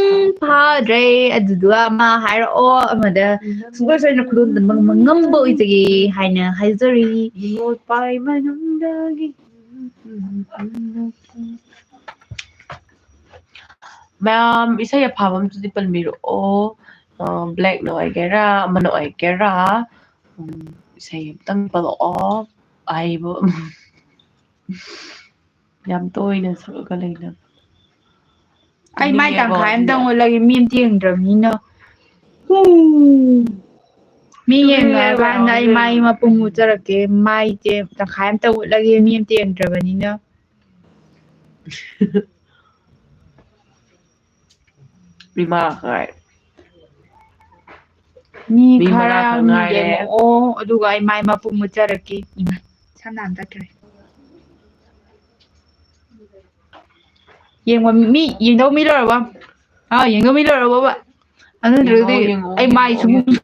ꯐꯥꯗ꯭ꯔꯦ꯫ ꯑꯗꯨꯗꯨꯒ ꯑꯃ ꯍꯥꯏꯔꯛꯑꯣ, ꯑꯃꯗ ꯁꯨꯡꯁꯣꯏ ꯁꯣꯏꯗꯅ ꯈꯨꯗꯣꯜ ꯇꯝꯕ ꯉꯝꯕ ꯑꯣꯏꯖꯒꯦ ꯍꯥꯏꯅ ꯍꯥꯏꯖꯔꯤ꯫ ꯅꯤꯉꯣꯜ ꯄꯥꯏ ꯃꯅꯨꯡꯗꯒꯤ꯫ ꯃꯌꯥꯝ ꯏꯁꯩ ꯑꯐꯥꯕ ꯑꯝꯇꯗꯤ ꯄꯟꯕꯤꯔꯛꯑꯣ꯫ ꯑ, ꯕ꯭ꯂꯦꯛꯅ ꯑꯣꯏꯒꯦꯔꯥ, ꯑꯃꯅ ꯑꯣꯏꯒꯦꯔꯥ, ꯎꯝ, ꯏꯁꯩ ꯑꯝꯇꯪ ꯄꯜꯂꯛꯑꯣ꯫ ꯑꯍꯩꯕ, ꯌꯥꯝ ꯇꯣꯏꯅ ꯁꯛꯑꯒ ꯂꯩꯅꯕ꯫ ꯑꯩ ꯃꯥꯏ ꯇꯨꯝꯅꯤꯡꯉꯦꯕ ꯇꯪꯈꯥꯏ ꯑꯝꯇꯪ ꯉꯁꯤꯗꯤ꯫ ꯎꯠꯂꯒꯦ, ꯃꯤ ꯑꯝꯇ ꯌꯦꯡꯗ꯭ꯔꯕꯅꯤꯅ꯫ ꯍꯨꯝ꯫ ꯃꯤ ꯇꯨꯝꯅꯤꯡꯉꯦꯕ ꯌꯦꯡꯉꯛꯑꯀꯥꯟꯗ ꯑꯩ ꯍꯧꯖꯤꯛ꯫ ꯃꯥꯏ ꯃꯄꯨꯝ ꯎꯠꯆꯔꯛꯀꯦ꯫ ꯃꯥꯏꯁꯦ ꯇꯪꯈꯥꯏ ꯑꯝꯇ ꯎꯠꯂꯒꯦ, ꯃꯤ ꯑꯝꯇ ꯌꯦꯡꯗ꯭ꯔꯕꯅꯤꯅ꯫ ꯃꯤ ꯃꯉꯥ ꯈꯛ ꯉꯥꯏꯔꯦ꯫ ꯃꯤ ꯃꯤ ꯈꯔ ꯃꯉꯥ ꯈꯛ ꯑꯃ ꯉꯥꯏꯔꯦ꯫ ꯌꯦꯡꯉꯛꯑꯣ, ꯑꯗꯨꯒ ꯑꯩ ꯃꯥꯏ ꯃꯄꯨꯝ ꯎꯠꯆꯔꯛꯀꯦ꯫ ꯏꯃꯥ, ꯁꯝ ꯅꯥꯟ ꯇꯠꯈ꯭ꯔꯦ꯫ ꯌꯦꯡꯕ ꯃꯤ, ꯌꯦꯡꯗꯧ ꯃꯤ ꯂꯣꯏꯔꯕꯣ? ꯑꯥ, ꯌꯦꯡꯗꯧ ꯃꯤ ꯂꯣꯏꯔꯕꯣꯕ? ꯑꯗꯨ ꯅꯠꯇ꯭ꯔꯒꯗꯤ ꯌꯦꯡꯉꯛꯑꯣ, ꯌꯦꯡꯉꯛꯑꯣ, ꯑꯩ ꯃꯥꯏ ꯌꯦꯡꯉꯛꯑꯣ, ꯁꯨꯝ ꯌꯦꯡꯉꯛꯑꯣ꯫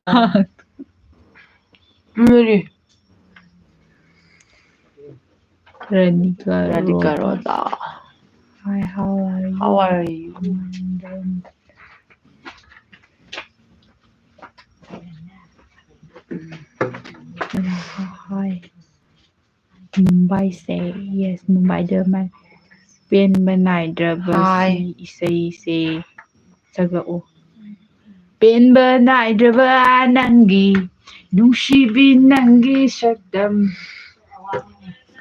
ꯃꯤꯔꯤ꯫ Radhika Radhika ꯔꯣꯗꯥ꯫ ꯔꯣꯗꯥ꯫ Hi, how are you? How are you? I'm doing. Hi. Mumbai say yes, Mumbai ꯗ ꯃꯥꯏ ꯄꯦꯟꯕ ꯅꯥꯏꯗ꯭ꯔꯕ ꯍꯥꯏ꯫ ꯁꯤ ꯏꯁꯩꯁꯦ ꯁꯛꯂꯛꯎ꯫ ꯄꯦꯟꯕ ꯅꯥꯏꯗ꯭ꯔꯕ ꯅꯪꯒꯤ ꯅꯨꯡꯁꯤꯕꯤ ꯅꯪꯒꯤ ꯁꯛꯇꯝ꯫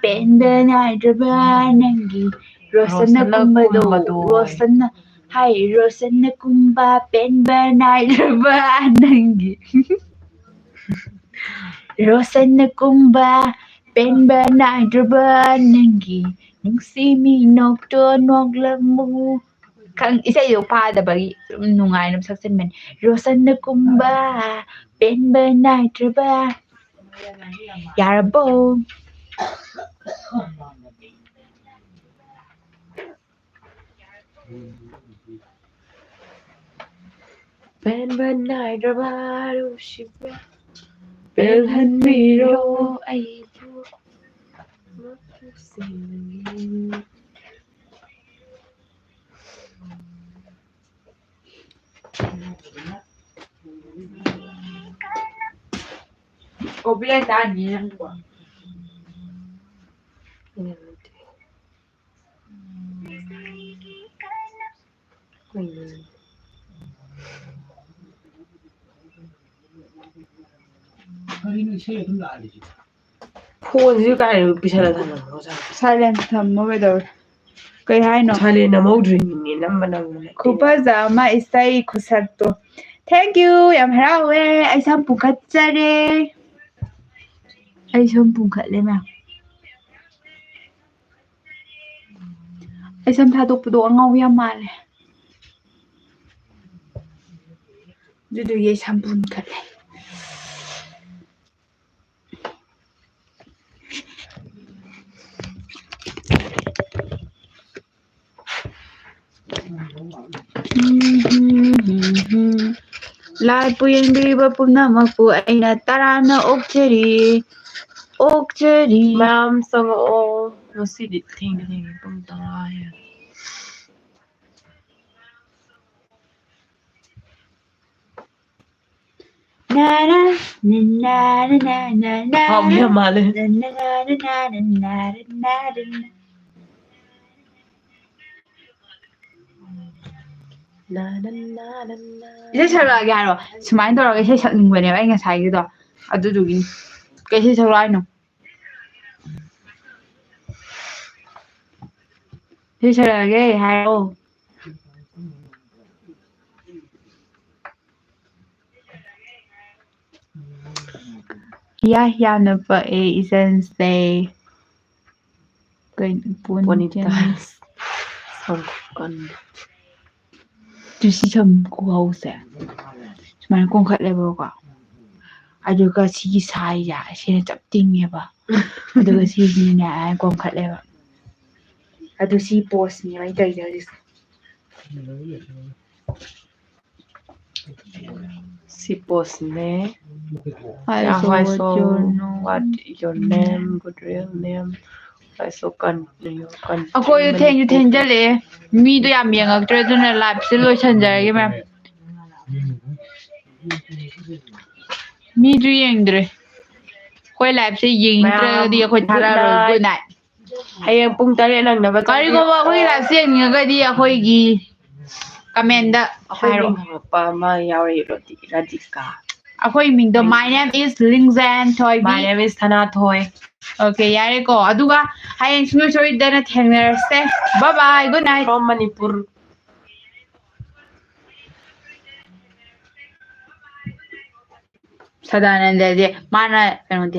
ꯄꯦꯟꯕ ꯅꯥꯏꯗ꯭ꯔꯕ ꯅꯪꯒꯤ ꯔꯣꯁꯟꯅ ꯔꯣꯁꯟꯅ ꯀꯨꯝꯕꯗꯣ꯫ ꯀꯨꯝꯕꯗꯣ꯫ ꯔꯣꯁꯟꯅ ꯍꯥꯏ ꯔꯣꯁꯟꯅ ꯀꯨꯝꯕ ꯄꯦꯟꯕ ꯅꯥꯏꯗ꯭ꯔꯕ ꯅꯪꯒꯤ꯫ ꯔꯣꯁꯟꯅ ꯀꯨꯝꯕ ꯄꯦꯟꯕ ꯅꯥꯏꯗ꯭ꯔꯕ ꯅꯪꯒꯤ ꯅꯨꯡꯁꯤ ꯃꯤꯅꯣꯛꯇꯣ ꯅꯣꯛꯂꯝꯃꯨ꯫ ꯈꯪ-, ꯏꯁꯩꯗꯣ ꯐꯥꯗꯕꯒꯤ ꯑꯗꯨꯝ ꯅꯨꯡꯉꯥꯏꯅ ꯁꯛꯆꯟꯕꯅꯤ꯫ ꯔꯣꯁꯟꯅ ꯀꯨꯝꯕ ꯄꯦꯟꯕ ꯅꯥꯏꯗ꯭ꯔꯕ꯫ ꯌꯥꯔꯕꯣ? ꯄꯦꯟꯕ ꯅꯥꯏꯗ꯭ꯔꯕ ꯅꯨꯡꯁꯤꯕ ꯄꯦꯜꯍꯟꯕꯤꯔꯣ ꯑꯩꯕꯨ꯫ ꯀꯣꯄꯤꯔꯥꯏꯠ ꯆꯥꯅꯤ ꯅꯪꯕꯣ꯫ ꯀꯔꯤꯅꯣ ꯏꯁꯩ ꯑꯗꯨꯝ ꯂꯥꯛꯍꯜꯂꯤꯁꯤꯕꯣ? ꯐꯣꯟꯁꯤꯁꯨ ꯀꯥꯏꯗ ꯄꯤꯁꯜꯂ ꯊꯝꯃꯝꯅꯣ ꯉꯁꯥꯏ? Silent ꯊꯝꯃꯣ ꯀꯩꯗꯧꯔꯦ? ꯀꯩ ꯍꯥꯏꯅꯣ? Silent ꯅꯝꯍꯧꯗ꯭ꯔꯤꯅꯤꯅꯦ, ꯅꯝꯕ ꯅꯝꯕꯅꯦ꯫ ꯈꯨꯐꯖ ꯑꯃ ꯏꯁꯩ ꯈꯨꯁꯛꯇꯣ꯫ Thank you, ꯌꯥꯝ ꯍꯔꯥꯎꯋꯦ꯫ ꯑꯩ ꯁꯝ ꯄꯨꯡꯈꯠꯆꯔꯦ꯫ ꯑꯩ ꯁꯝ ꯄꯨꯡꯈꯠꯂꯦ ꯃꯌꯥꯝ꯫ ꯑꯩ ꯁꯝ ꯊꯥꯗꯣꯛꯄꯗꯣ ꯑꯉꯥꯎꯕ ꯌꯥꯝ ꯃꯥꯜꯂꯦ꯫ ꯑꯗꯨꯗꯨꯒꯤ ꯑꯩ ꯁꯝ ꯄꯨꯡꯈꯠꯂꯦ꯫ ꯂꯥꯏꯕꯨ ꯌꯦꯡꯕꯤꯔꯤꯕ ꯄꯨꯝꯅꯃꯛꯄꯨ ꯑꯩꯅ ꯇꯔꯥꯝꯅ ꯑꯣꯛꯆꯔꯤ, ꯑꯣꯛꯆꯔꯤ꯫ ꯃꯌꯥꯝ ꯆꯪꯉꯛꯑꯣ, ꯉꯁꯤꯗꯤ ꯊꯦꯡꯗꯤ ꯊꯦꯡꯉꯦ, ꯄꯨꯡ ꯇꯔꯥ ꯍꯦꯜꯂꯦ꯫ ꯅꯥꯅꯥ, ꯅꯅꯥ, ꯅꯅꯥ, ꯅꯅꯥ, ꯍꯥꯎ, ꯌꯥꯝ ꯃꯥꯜꯂꯦ꯫ ꯅꯅꯥ, ꯅꯅꯥ, ꯅꯅꯥ, ꯅꯅꯥ, ꯅꯅꯥ꯫ ꯅꯥ ꯅ ꯅꯥ ꯅ ꯅꯥ꯫ ꯏꯁꯩ ꯁꯛꯂꯛꯑꯒꯦ ꯍꯥꯏꯔꯣ? ꯁꯨꯃꯥꯏꯅ ꯇꯧꯔꯒ ꯏꯁꯩ ꯁꯛꯅꯤꯡꯕꯅꯦꯕ ꯑꯩ ꯉꯁꯥꯏꯒꯤꯗꯣ, ꯑꯗꯨꯗꯨꯒꯤꯅꯤ꯫ ꯀꯩ ꯏꯁꯩ ꯁꯛꯂꯛꯑꯣ ꯍꯥꯏꯅꯣ? ꯏꯁꯩ ꯁꯛꯂꯛꯑꯒꯦ ꯍꯥꯏꯔꯣ? ꯌꯥ, ꯌꯥꯝꯅ ꯄꯛꯑꯦ ꯏꯆꯟꯁꯦ꯫ ꯀꯩꯅꯣ, ꯄꯣꯅꯤꯇꯥ꯫ ꯄꯣꯅꯤꯇꯥ꯫ ꯁꯪꯒꯣꯝ ꯀꯟꯕ꯫ ꯇꯨ ꯁꯤ ꯁꯝ ꯈꯨꯍꯧꯁꯦ꯫ ꯁꯨꯃꯥꯏꯅ ꯀꯣꯝꯈꯠꯂꯦꯕꯀꯣ꯫ ꯑꯗꯨꯒ ꯁꯤꯒꯤ ꯁꯥꯏꯁꯦ ꯁꯤꯅ ꯆꯞ ꯇꯤꯡꯉꯦꯕ꯫ ꯑꯗꯨꯒ ꯁꯤꯁꯤꯅꯅꯦ ꯀꯣꯝꯈꯠꯂꯦꯕ꯫ ꯑꯗꯨ ꯁꯤ ꯄꯣꯁꯅꯦꯕ ꯑꯩ ꯇꯧꯔꯤꯁꯦ ꯍꯧꯖꯤꯛꯁꯦ꯫ ꯁꯤ ꯄꯣꯁꯅꯦ꯫ Hi, Yeah, so hi, what's so your name? What your name? Good real name. Hi, so con-, your con-, ꯑꯩꯈꯣꯏꯗꯣ ꯊꯦꯡꯁꯨ ꯊꯦꯡꯖꯜꯂꯛꯑꯦ, ꯃꯤꯗꯣ ꯌꯥꯝ ꯌꯦꯡꯉꯛꯇ꯭ꯔꯦ, ꯑꯗꯨꯅ liveꯁꯦ ꯂꯣꯏꯁꯟꯖꯔꯒꯦ ꯃꯌꯥꯝ꯫ ꯃꯤꯁꯨ ꯌꯦꯡꯗ꯭ꯔꯦ꯫ ꯑꯩꯈꯣꯏ liveꯁꯦ ꯌꯦꯡꯅꯤꯡꯗ꯭ꯔꯒꯗꯤ ꯑꯩꯈꯣꯏ ꯃꯌꯥꯝ, good ꯊꯥꯔꯛꯑꯔꯣꯏ꯫ Night꯫ Good night꯫ ꯍꯌꯦꯡ ꯄꯨꯡ ꯇꯔꯦꯠ ꯅꯪꯅꯕ ꯆꯠꯂꯤ꯫ ꯀꯔꯤꯒꯨꯝꯕ ꯑꯩꯈꯣꯏꯒꯤ liveꯁꯦ ꯌꯦꯡꯅꯤꯡꯉꯒꯗꯤ ꯑꯩꯈꯣꯏꯒꯤ commentꯗ ꯑꯩꯈꯣꯏ ꯍꯥꯏꯔꯣ꯫ ꯃꯤꯡ ꯍꯪꯉꯛꯄ ꯑꯃ ꯌꯥꯎꯔꯤ, ꯔꯣꯗꯤ-, ꯔꯥꯙꯤꯀꯥ꯫ ꯑꯩꯈꯣꯏ ꯃꯤꯡꯗꯣ My name is ꯂꯤꯡꯖꯦꯟ ꯊꯣꯏꯕꯤ꯫ My name is ꯊꯅꯥꯊꯣꯏ꯫ Okay, ꯌꯥꯔꯦꯀꯣ꯫ ꯑꯗꯨꯒ ꯍꯌꯦꯡ ꯁꯨꯡꯁꯣꯏ ꯁꯣꯏꯗꯅ ꯊꯦꯡꯅꯔꯁꯦ꯫ Bye bye, good night꯫ From Manipur. ꯁꯗꯥꯅꯟꯗꯁꯦ ꯃꯥꯅ ꯀꯩꯅꯣꯗꯤ